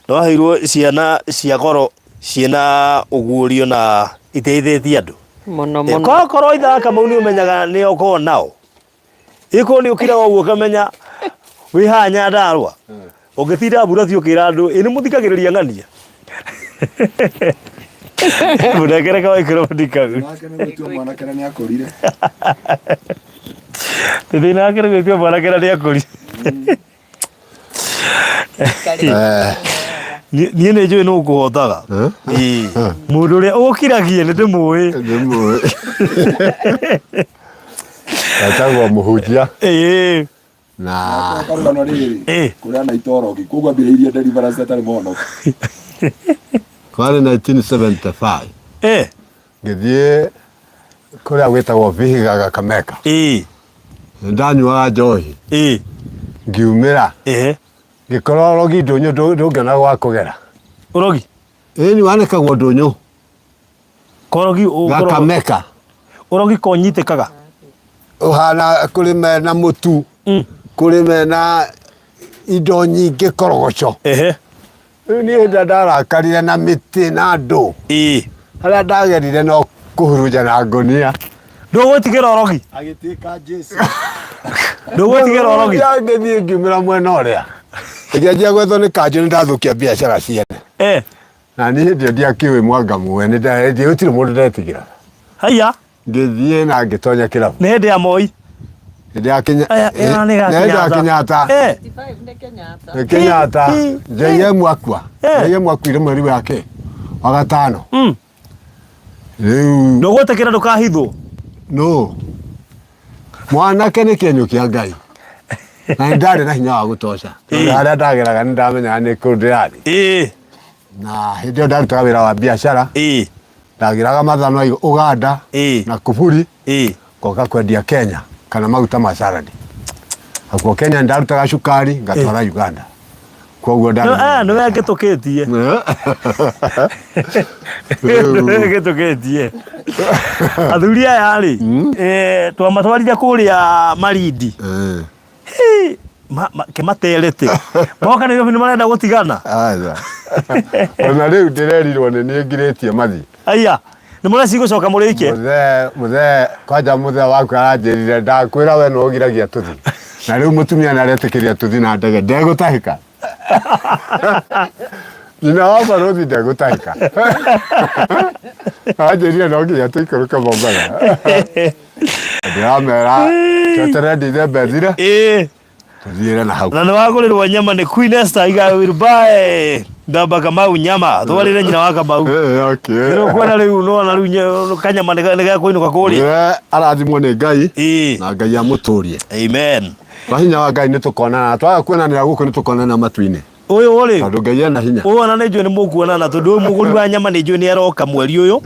nĩwaheirwo ciana cia goro ciĩna ũguũrio na iteithĩtie andũ. Mũno mũno. Korwo ithe wa Kamau nĩ ũmenyaga nĩ ũkoragwo nao, ĩkorwo nĩ ũkiraga ũguo ũkamenya wĩ haha Nyandarũa, ũngĩtinda mbura ti ũkĩra andũ ĩ nĩ mũthikagĩrĩria ng'ania mũnengere kamaikroboni kau. Nake nĩ gwĩtua mwanake na nĩ akũrire. Thĩna wake nĩ gwĩtua mwanake na nĩ akũrire. Niĩ nĩ njũĩ nũ ũkũhotaga. Ĩĩ. Mũndũ ũrĩa ũkiragie nĩ ndĩmũĩ. Ndĩmũĩ. Etagwo mũhunjia. Na Karũgano rĩrĩ kũrĩa anaitwo ũrogi, koguo ambĩrĩirie deliverance atarĩ mũhonoku. Kwarĩ 1975. Ngĩthiĩ kũrĩa gwĩtagwo Vihiga, Kakamega. Nĩ ndanyuaga njohi. Ngiumĩra. Ngĩkora ũrogi ndũnyũ, ndũngĩona gwa kũgera. Ũrogi? Ĩni, wanĩkagwo ndũnyũ. Korogi? Gakameka. Ũrogi konyitĩkaga? Ũhana kũrĩ mena mũtu, kũrĩ mena indo nyingĩ, korogoco. Rĩu niĩ hĩndĩ ĩrĩa ndarakarire na mĩtĩ na andũ, harĩa ndagerire no kũhurunja na ngũnia. Ndũgwĩtigĩra ũrogi? Agĩtuĩka Jesu. Ndũgwĩtigĩra ũrogi? Ngĩthiĩ ngiumĩra mwena ũrĩa, ngĩanjia gwethwo nĩ kanjũ, nĩ ndathũkia biacara ciene. Na niĩ hĩndĩ ĩyo ndiakĩũĩ mwanga muwe, nĩ hĩndĩ ĩyo gũtirĩ mũndũ ndetigĩra. Haiya. Ngĩthiĩ na ngĩtonya kĩrabu. Nĩ hĩndĩ ya Moi? Hĩndĩ ya Kenya. Aya, ĩyo nĩ ya Nĩ hĩndĩ ya Kenyatta. Kenyatta. Nĩ Kenyatta. JM akua. JM akuire mweri wa kĩ? Wa gatano. Rĩu Ndũgwĩtĩkĩra ndũkahithwo? No. Mwanake nĩ kĩenyũ kĩa Ngai. Na nĩ ndarĩ na hinya wa gũtoca. Tondũ harĩa ndageraga nĩ ndamenyaga nĩ kũ ndĩrathiĩ. Na hĩndĩ ĩyo ndarutaga wĩra wa biacara. Ndagĩraga mathano Uganda na kuburi, ngoka kwendia Kenya kana maguta ma salad. Nakuo Kenya ndarutaga cukari ngatwara Uganda. Koguo ndarĩ Aya nĩwe ngĩtũkĩtie. Nĩwe ngĩtũkĩtie. Athuri aya rĩ, twamatwarire kũrĩa Malindi. Hĩ, kĩmaterete. Moka Nairobi nĩ marenda gũtigana. Aca. Ona rĩu ndĩrerirwo nĩ niĩ ngirĩtie mathiĩ. Aya, nĩ mũreci gũcoka mũrĩke. Mũthee, mũthee, kwanja mũthee waku aranjĩrire ndakwĩra we nĩwe ũgiragia tũthiĩ. Na rĩu mũtumia nĩ aretĩkĩria tũthiĩ na ndege, ndegũtahĩka. Nyina wa barũthi ndegũtahĩka. Anjĩrire no nginya tũikũrũke Mombatha. Ndĩramera tweterere Ndithemba ĩthire tũthiĩre na hau. Na nĩ wagũrĩrwo nyama nĩ Queen Esther iga will buy Ndamba Kamau nyama twarĩre nyina wa Kamau. Okay. Nĩ ũkuona rĩu nĩwona rĩu kanyama nĩ gekũinũka kũrĩa. We arathimwo nĩ Ngai na Ngai amũtũrie. Amen. Kwa hinya wa Ngai nĩ tũkonana, twaga kuonanĩra gũkũ nĩ tũkonana matu-inĩ. Ũyũ rĩ, Tondũ Ngai ena hinya. Ũyũ ona nĩ njũĩ nĩ mũkuonana, tondũ ũyũ mũgũri wa nyama nĩ njũĩ nĩ aroka mweri ũyũ.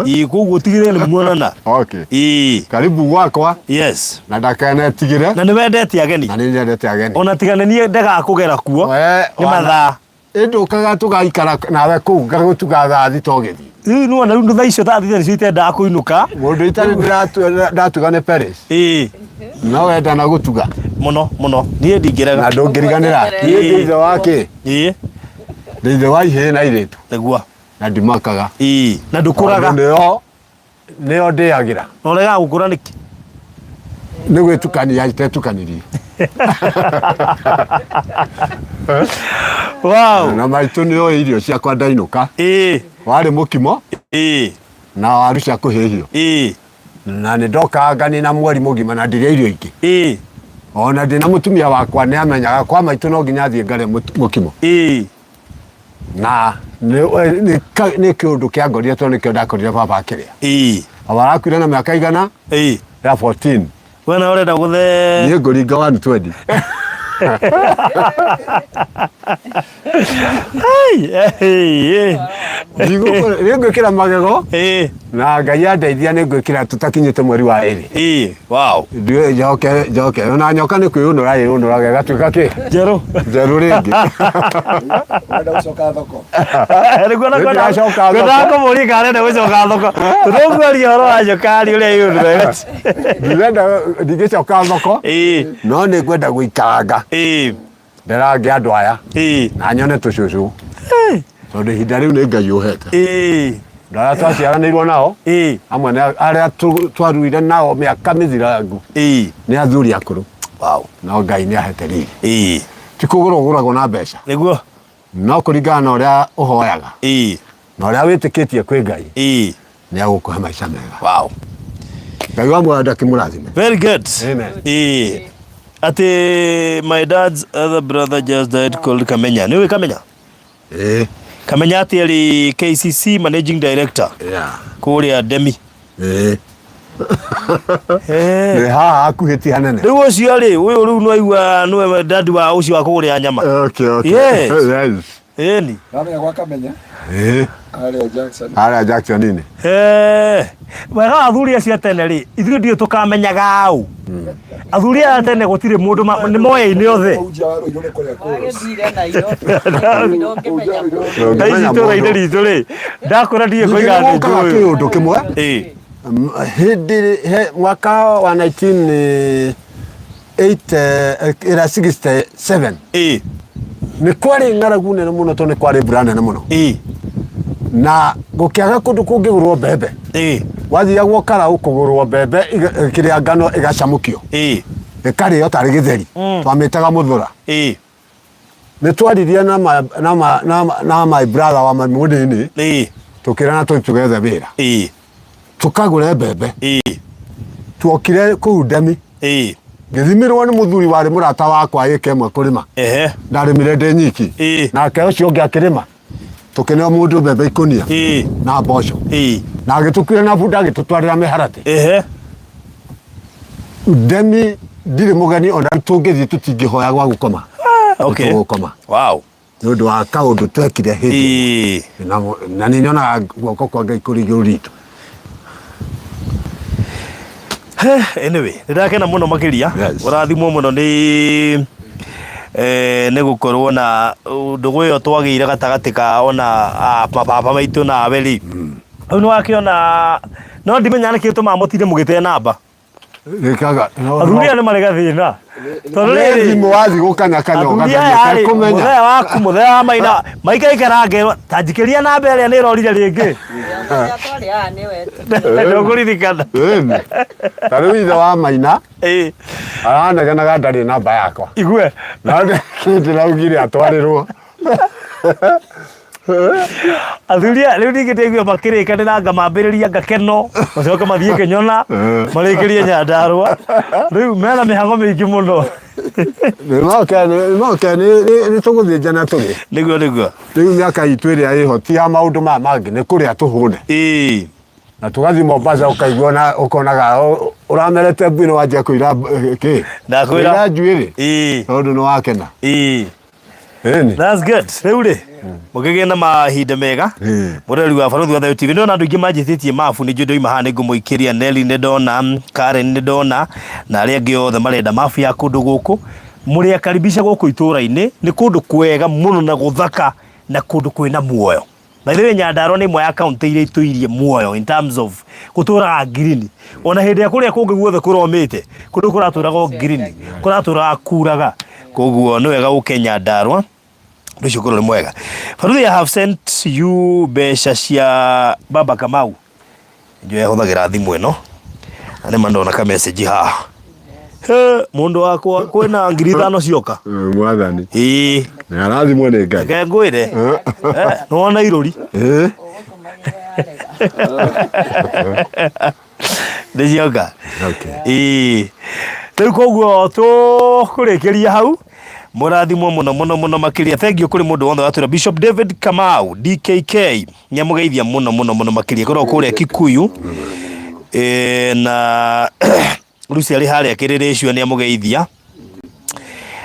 Ĩĩ, koguo tigĩrĩre nĩ muonana. Okay. Ĩĩ. Karibu gwakwa. Yes. Na ndakanetigĩre. Na nĩ wendete ageni. Na nĩ nyendete ageni. Ona tiga nĩ niĩ ndegaga kũgera kuo. Nĩ mathaa. Ĩndĩ ũkaga tũgaikara nawe kũu ngagũtuga thaa thita ũgĩthiĩ. Rĩu nĩwona rĩu thaa icio thaa thita nĩcio itendaga kũinũka. Mũndũ itarĩ ndatuga nĩ Paris. Ĩĩ. No wenda na gũtuga. Mũno mũno. Niĩ ndingĩrega. Na ndũngĩriganĩra. Niĩ ndĩ ithe wa kĩ? Ĩĩ. Ndĩ ithe wa ihĩĩ na airĩtu. Nĩguo. Na ndimakaga. Ĩĩ. Na ndũkũraga. Tondũ nĩo nĩo ndĩagĩra. Na ũregaga gũkũra nĩkĩ? Nĩ gwĩtukania itetukanirie. Wow. Na maitũ nĩ oĩ irio ciakwa ndainũka. Ĩĩ. Warĩ mũkimo. Ĩĩ. Na waru cia kũhĩhio. Ĩĩ. Na nĩ ndokaga nganina mweri mũgima na ndirĩa irio ingĩ. Ĩĩ. Ona ndĩ na mũtumia wakwa nĩ amenyaga kwa maitũ no nginya thiĩ ngarĩe mũkimo. Ĩĩ. Na nĩ kĩũndũ kĩa ngorire tondũ nĩkĩo ndakorire baba akĩrĩa. Ĩĩ. Baba arakuire na mĩaka igana Ĩĩ. ya 14. We nawe ũrenda gũthe Niĩ ngũringa 120. Ai, eh, Nĩ ngwĩkĩra magego eh, na Ngai andeithia nĩ ngwĩkĩra tũtakinyĩte mweri wa ĩrĩ. eh, wow. Ndiũĩ njoke njoke ona nyoka nĩ kwĩũnũra ĩũnũraga ĩgatuĩka kĩ Njerũ. njerũ rĩngĩ. Ũrenda gũcoka thoko? Nĩguo na kwenda Nĩndĩracoka thoko. ngwendaga kũmũria kana arenda gũcoka thoko. Tũgũkwaria ũhoro wa njũkari ũrĩa ĩũnũraga. Ndirenda ndingĩcoka thoko no nĩ ngwenda gũikaranga ndĩrange andũ aya na nyone tũcũcũ tondũ ihinda rĩu nĩ Ngai ũhete. Andũ arĩa twaciaranĩirwo nao amwe nĩ arĩa twaruire nao mĩaka mĩthirangu nĩ athuri akũrũ no Ngai nĩ ahete riri. Ti kũgũra ũgũragwo na mbeca Nĩguo. no kũringana na ũrĩa ũhoyaga na ũrĩa wĩtĩkĩtie kwĩ Ngai nĩ agũkũhe maica mega. Ngai wa muoyo ndakĩmũrathime. Very good. Amen. Atĩ my dad's other brother just died called Kamenya. Nĩ ũĩ Kamenya? Ĩĩ. Kamenya atĩ arĩ KCC managing director Yeah. kũrĩa Demi. Ĩĩ. Nĩ haha hakuhĩ ti hanene. Rĩu ũcio rĩ, ũyũ rĩu nĩwaigua nĩwe dadi wa ũcio wa kũgũrĩra nyama. Okay, okay. Yes. Yes. Ĩni. Namenya gwa Kamenya Ĩĩ. harĩa Jackson. Harĩa Jackson-inĩ. Eh, wega wa athuri acio a tene rĩ, ithuĩ ndiũĩ tũkamenyaga ũ. Athuri aya a tene gũtirĩ mũndũ nĩ moyaine othe. Kũu nja wa Rũirũ nĩ kũrĩa kũrũ. Wagĩthire Nairobi ndũngĩmenya mũndũ. Thaa ici itũũra-inĩ ritũ rĩ, ndakũra ndiũĩ Ningĩ kũiga nĩ nĩ gũkaga njũĩ. kĩũndũ kĩmwe Ĩĩ. Hĩndĩ he mwaka wa 19 ĩra 67 nĩ kwarĩ ng'aragu nene mũno tondũ nĩ kwarĩ mbura nene mũno na gũkĩaga kũndũ kũngĩgũrwo mbembe wathiagwo karaũ kũgũrwo mbembe kĩrĩa ngano ĩgacamũkio ĩkarĩo tarĩ gĩtheri twamĩtaga mũthũra nĩ twaririe na my, na my, na, my- na my brother wa mami mũnini tũkĩrana tũthiĩ tũgethe wĩra tũkagũre mbembe tuokire kũu ndemi ngĩthimĩrwo nĩ mũthuri warĩ mũrata wakwa ĩka ĩmwe kũrĩma ndarĩmire ndĩ nyiki nake ũcio ũngĩ akĩrĩma tũkĩneo mũndũ mbembe ikũnia na mboco na agĩtũkuĩra na bunda agĩtũtwarĩra mĩharatĩ ndemi ndirĩ mũgeni ona tũngĩthiĩ tũtingĩhoya gwa gũkoma tũgũkoma Wow. nĩ ũndũ wa kaũndũ twekire hĩndĩ na nĩ nyonaga guoko kwa Ngai kũrĩ igũrũ ritũ. Anyway, nĩ ndakena mũno makĩria Yes. ũrathimwo mũno nĩ nĩ gũkorwo na ndũgũ ĩyo twagĩire gatagatĩ ka ona mababa maitũ nawe rĩ rĩu nĩ wakĩona no ndimenya nĩkĩ gĩtũmaga mũtinde mũgĩte namba Gĩkaga athuri aya nĩ marĩ gathĩna tondũ nĩ rĩrĩ thimũ wathiĩ gũkanyakanya athuri aya rĩ ũkũmenya mũthenya waku mũthenya wa maina maikaikara ngerwo ta njikĩria namba ĩrĩa nĩ ĩrorire rĩngĩ Ũrĩa twarĩ haha nĩwe tu. ndũkũririkana Ĩni. Ta rĩu ithe wa maina aranegenaga ndarĩ namba yakwa igue na ndĩraugire atwarĩrwo athuri aya rĩu ningĩ ndaigua makĩrĩkanĩra ngamambĩrĩria ngakeno macoke mathiĩ kĩnyona marĩkĩrie nyandarũa rĩu mena mĩhango mĩingĩ mũno Nĩmoke nĩ tũgũthĩnjana tũrĩ nĩguo nĩguo rĩu mĩaka itũ ĩrĩa ĩho ti ya maũndũ maya mangĩ nĩ kũrĩa tũhũne na tũgathiĩ Mombasa ũkaigua na ũkonaga ũramerete mbuĩ nĩ wanjia kũira kĩ Ndakwĩra. kũira njuĩrĩ tondũ nĩ wakena Ĩni. That's good. Rĩu rĩ mũkĩgĩe na mahinda mega mũrori wa Barũthi wa Thayũ TV nĩ ona andũ aingĩ manjĩtĩtie mabu nĩ njũĩ ndoima haha nĩ ngũmũikĩria Nelly nĩ ndona Karen nĩ ndona na arĩa angĩ othe marenda mabu ya kũndũ gũkũ mũrĩ akaribisha gũkũ itũũra-inĩ nĩ kũndũ kwega mũno na gũthaka na kũndũ kwĩna muoyo By the way Nyandarua nĩ ĩmwe ya kaunti iria itũirie muoyo in terms of gũtũraga ngirini ona hĩndĩ ĩrĩa kũrĩa kũngĩ guothe kũromĩte kũndũ kũratũraga ngirini kũratũraga kuraga koguo nĩ wega ũke Nyandarua ũndũ ũcio ũkorwo nĩ mwega Baruthi I have sent you mbeca cia Baba Kamau njũĩ ahũthagĩra thimũ ĩno na nĩma ndona ka message haha He, mũndũ wakwa kwĩna 5,000 cioka Mwathani ĩĩ nĩ arathimwo nĩ Ngai reke ngwĩre nĩwona irũri nĩcioka Okay. ĩĩ rĩu koguo tũkũrĩkĩria hau mũrathimwo mũno mũno mũno makĩria thank you kũrĩ mũndũ wothe watwĩra Bishop David Kamau DKK nĩamũgeithia mũno mũno mũno makĩria korwo kũrĩa Kikuyu na Lucy arĩ harĩa kĩrĩrĩcio nĩ amũgeithia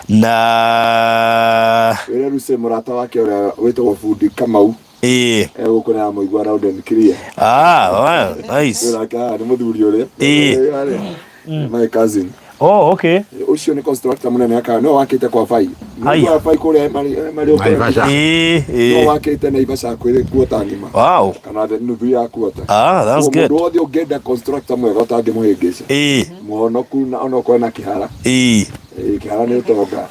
na Wĩre Lucy mũrata wake ũrĩa wĩtagwo bundi Kamau ĩĩ egũkũ nĩ aramũigua round and clear. Ah, well, nice. Wĩra haha nĩ mũthuri ũrĩa. Ĩĩ. Harĩa. My cousin. Oh, okay. Ũcio nĩ constructor mũnene akaga no wakĩte kwa Bai. Haya. Kwa Bai kũrĩa marĩ marĩ Naivasha. Ĩĩ, No ĩĩ. wakĩte Naivasha kwĩ kuota ng'ima. Wow. Kana nuthu ya kuota. Ah, that's Koguo good. Mũndũ wothe ũngĩenda constructor mwega ũtangĩmũhĩngĩca. Ĩĩ, Mũhonoku na onokorwo na kĩhara. ĩĩ. Ĩĩ, kĩhara nĩ ũtonga.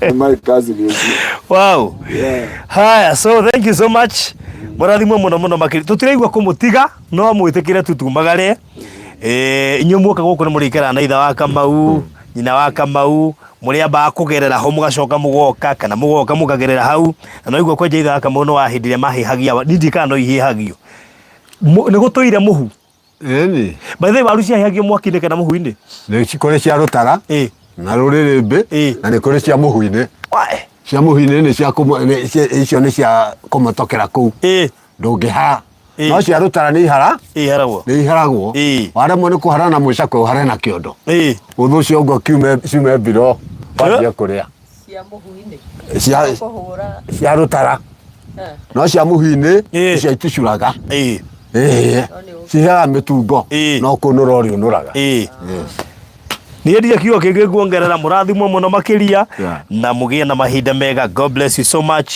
Nĩ my cousin ũcio. Wow. Yeah. Haya, so thank you so much. Mũrathimwo mũno mũno makĩria. Tũtiraigua kũmũtiga no mwĩtĩkĩre tu tumagare. Eh, inyuĩ muoka gũkũ nĩ mũrĩikaraga na ithe wa Kamau, nyina wa Kamau, mũrĩambaga kũgerera ho mũgacoka mũgoka kana mũgoka mũkagerera hau. Na no igua kwenja ithe wa Kamau no wa hĩndĩ ĩrĩa mahĩhagia, niĩ ndiũĩ kana no ihĩhagio. Nĩ gũtũire mũhu. Ĩni. By the way, waru ciahĩhagio mwaki-inĩ kana mũhu-inĩ? Nĩ kũrĩ cia rũtara Ĩ. na rũrĩrĩmbĩ Ĩ. na nĩ kũrĩ cia mũhu-inĩ. Wae. Cia mũhu-inĩ nĩ cia icio nĩ cia kũmotokera kũu. Ĩ. Ndũngĩhara. Ĩ. No cia rũtara nĩ ihara. Ĩ iharagwo. Nĩ iharagwo. Ĩ. Waremwo nĩ kũhara na mũcakwe ũhare na kĩondo. Ĩ. Ũthũ ũcio ũguo kiume ciume mbiro wanjie kũrĩa. Cia mũhu-inĩ. Cia Kũhũra. cia rũtara. No cia mũhu-inĩ Ĩ. icio iticuraga. Ĩ. Ĩĩ. Ciheaga mĩtungo Ĩ. no kũnũra ũrĩũnũraga. Ĩ. Niĩ ndirĩ kiugo kĩngĩ nguongerera mũrathimwo mũno makĩria Yeah. na mũgĩe na mahinda mega. God bless you so much.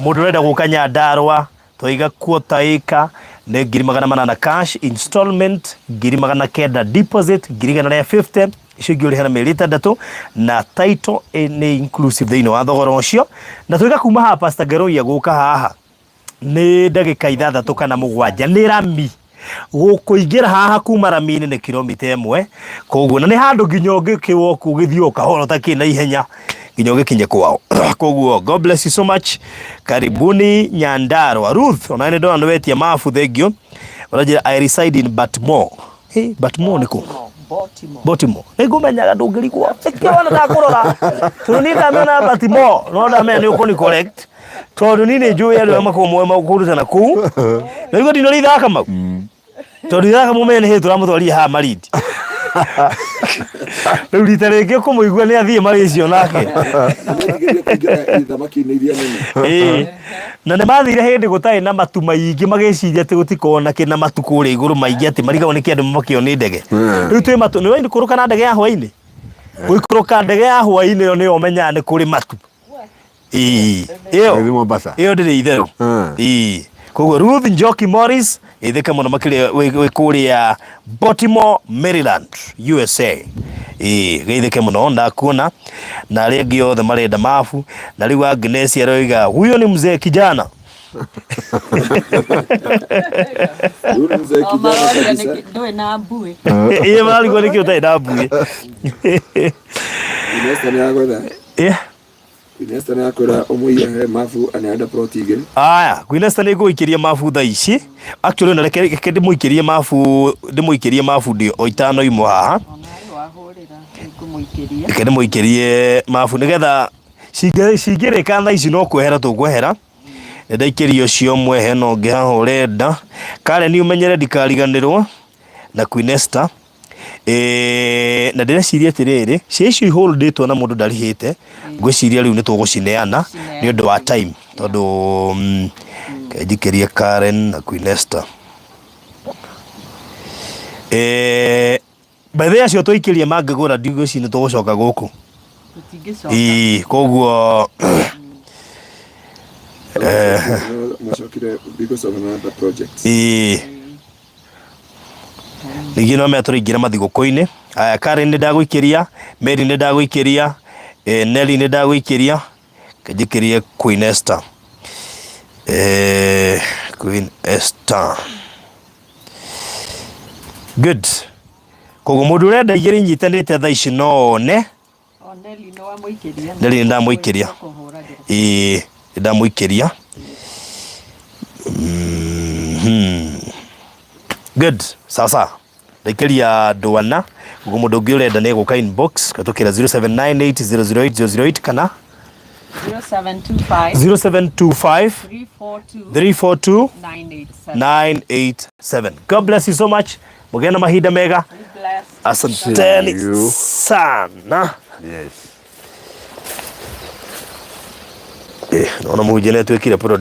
Mũndũ ũrenda gũka Nyandarua twaiga quarter acre nĩ 800,000 cash installment, 900,000 deposit, 150,000 icio ingĩ ũrĩhe na mĩeri 6 na title nĩ inclusive thĩinĩ wa thogora ũcio. Na twaiga kuma haha Pastor Ngeroia gũka haha nĩ ndagĩka 6 kana 7 nĩ rami gũkũingĩra haha kuma rami-inĩ nĩ kilomita 1 koguo na nĩ handũ nginya ũngĩkĩwoka ũgĩthiĩ o kahora ũtakĩrĩ na ihenya nginya ũgĩkinye kwao. Koguo God bless you so much. Karibuni Nyandarua. Ruth ona nĩ ndona nĩ wetia mabu, thank you. Ũranjĩra I reside in Baltimore. Hey, Baltimore nĩ kũ? Baltimore. Baltimore. Nĩ ngũmenyaga ndũngĩrigwo. Nĩkĩo wona ndakũrora. Tondũ niĩ ndamenya Baltimore, no ndamenya nĩ ũkũni correct. Tondũ niĩ nĩ njũĩ andũ arĩa makoragwo moĩ kũndũ ta kũu. Na igua ndinora ithaka mau. Tondũ ithaka mũmenye nĩ hĩndĩ tũramũtwarire haha Malindi. Rĩu rita rĩngĩ kũmũigua nĩ athiĩ Malaysia nake. Nĩmetigĩrire kũingĩra thamaki-inĩ iria nene. Ĩĩ. Na nĩ mathire hĩndĩ gũtarĩ na matu maingĩ magĩciria atĩ gũtikoragwo na kĩna matu kũrĩa igũrũ maingĩ atĩ marigagwo nĩkĩ andũ makĩo nĩ ndege. Rĩu twĩ matu nĩ waikũrũka na ndege ya hwainĩ. Gũikũrũka ndege ya hwainĩ ĩyo nĩyo ũmenyaga nĩ kũrĩ matu. Ĩĩ. Ĩyo Gĩthiĩ Mombasa. ĩyo ndĩrĩ itherũ. Ĩĩ. Koguo Ruth Njoki Morris ĩthĩka mũno makĩria wĩ kũrĩa Baltimore, Maryland, USA. Ĩĩ, geithĩke mũno ndakuona na arĩa angĩ othe marenda mabu na rĩu Agnes aroiga huyo ni mzee kijana. Huyu ni mzee O kijana maroria kabisa. ndũĩ na mbuĩ. Ĩĩ mararigwo nĩkĩ ũtarĩ na mbuĩ. Iniesta nĩ agwetha. Ĩĩ. Iniesta nĩ akwĩra ũmũiye he mabu anaenda plot igĩrĩ. Aya, Queen Esther nĩ ngũikĩria mabu thaa ici. Actually ona reke reke ndĩmũikĩrie mabu ndĩmũikĩrie mabu ndĩ o itano imwe haha. Onawe wahũrĩra nĩngũmũikĩria. Reke ndĩmũikĩrie mabu nĩgetha cingĩrĩka thaa ici no kwehera tũkwehera. Nĩndaikĩria ũcio ũmwe hena ũngĩ haha ũrenda. Karen ũmenyere ndikariganĩrwo na Queen Esther. Na ndĩreciria atĩrĩrĩ, cia icio iholdĩtwo na mũndũ ndarĩhĩte, ngwĩciria rĩu nĩ tũgũcineana nĩ ũndũ wa time tondũ reke njikĩrie Karen na Queen Esther. By the way acio twaikĩria mangĩgũra ndigwĩciria nĩ tũgũcoka gũkũ. Tũtingĩcoka. Ĩĩ, koguo Macokire because of another project. Ĩĩ. Ningĩ no mea tũraingĩra mathigũkũ-inĩ. Aya, Karen nĩ ndagũikĩria, Mary nĩ ndagũikĩria, Nelly nĩ ndagũikĩria, njikĩrie Queen Esther. Queen Esther. Good. Koguo mũndũ ũrenda igĩrĩ inyitanĩte thaa ici no one. O Nelly nĩ wamũikĩria. Nelly nĩ ndamũikĩria. Kũhũragĩra. Ĩĩ, nĩ ndamũikĩria. Good. Sasa ndaikĩria ndwana. Koguo mũndũ ũngĩ ũrenda nĩ gũka inbox kũhetũkĩra 0798008008 kana 0725 0725 342 342 987. 987. God bless you so much. Mũgĩe na mahinda mega. Asanteni See you. sana. Yes. Naona mũhunjia nĩ atuĩkire.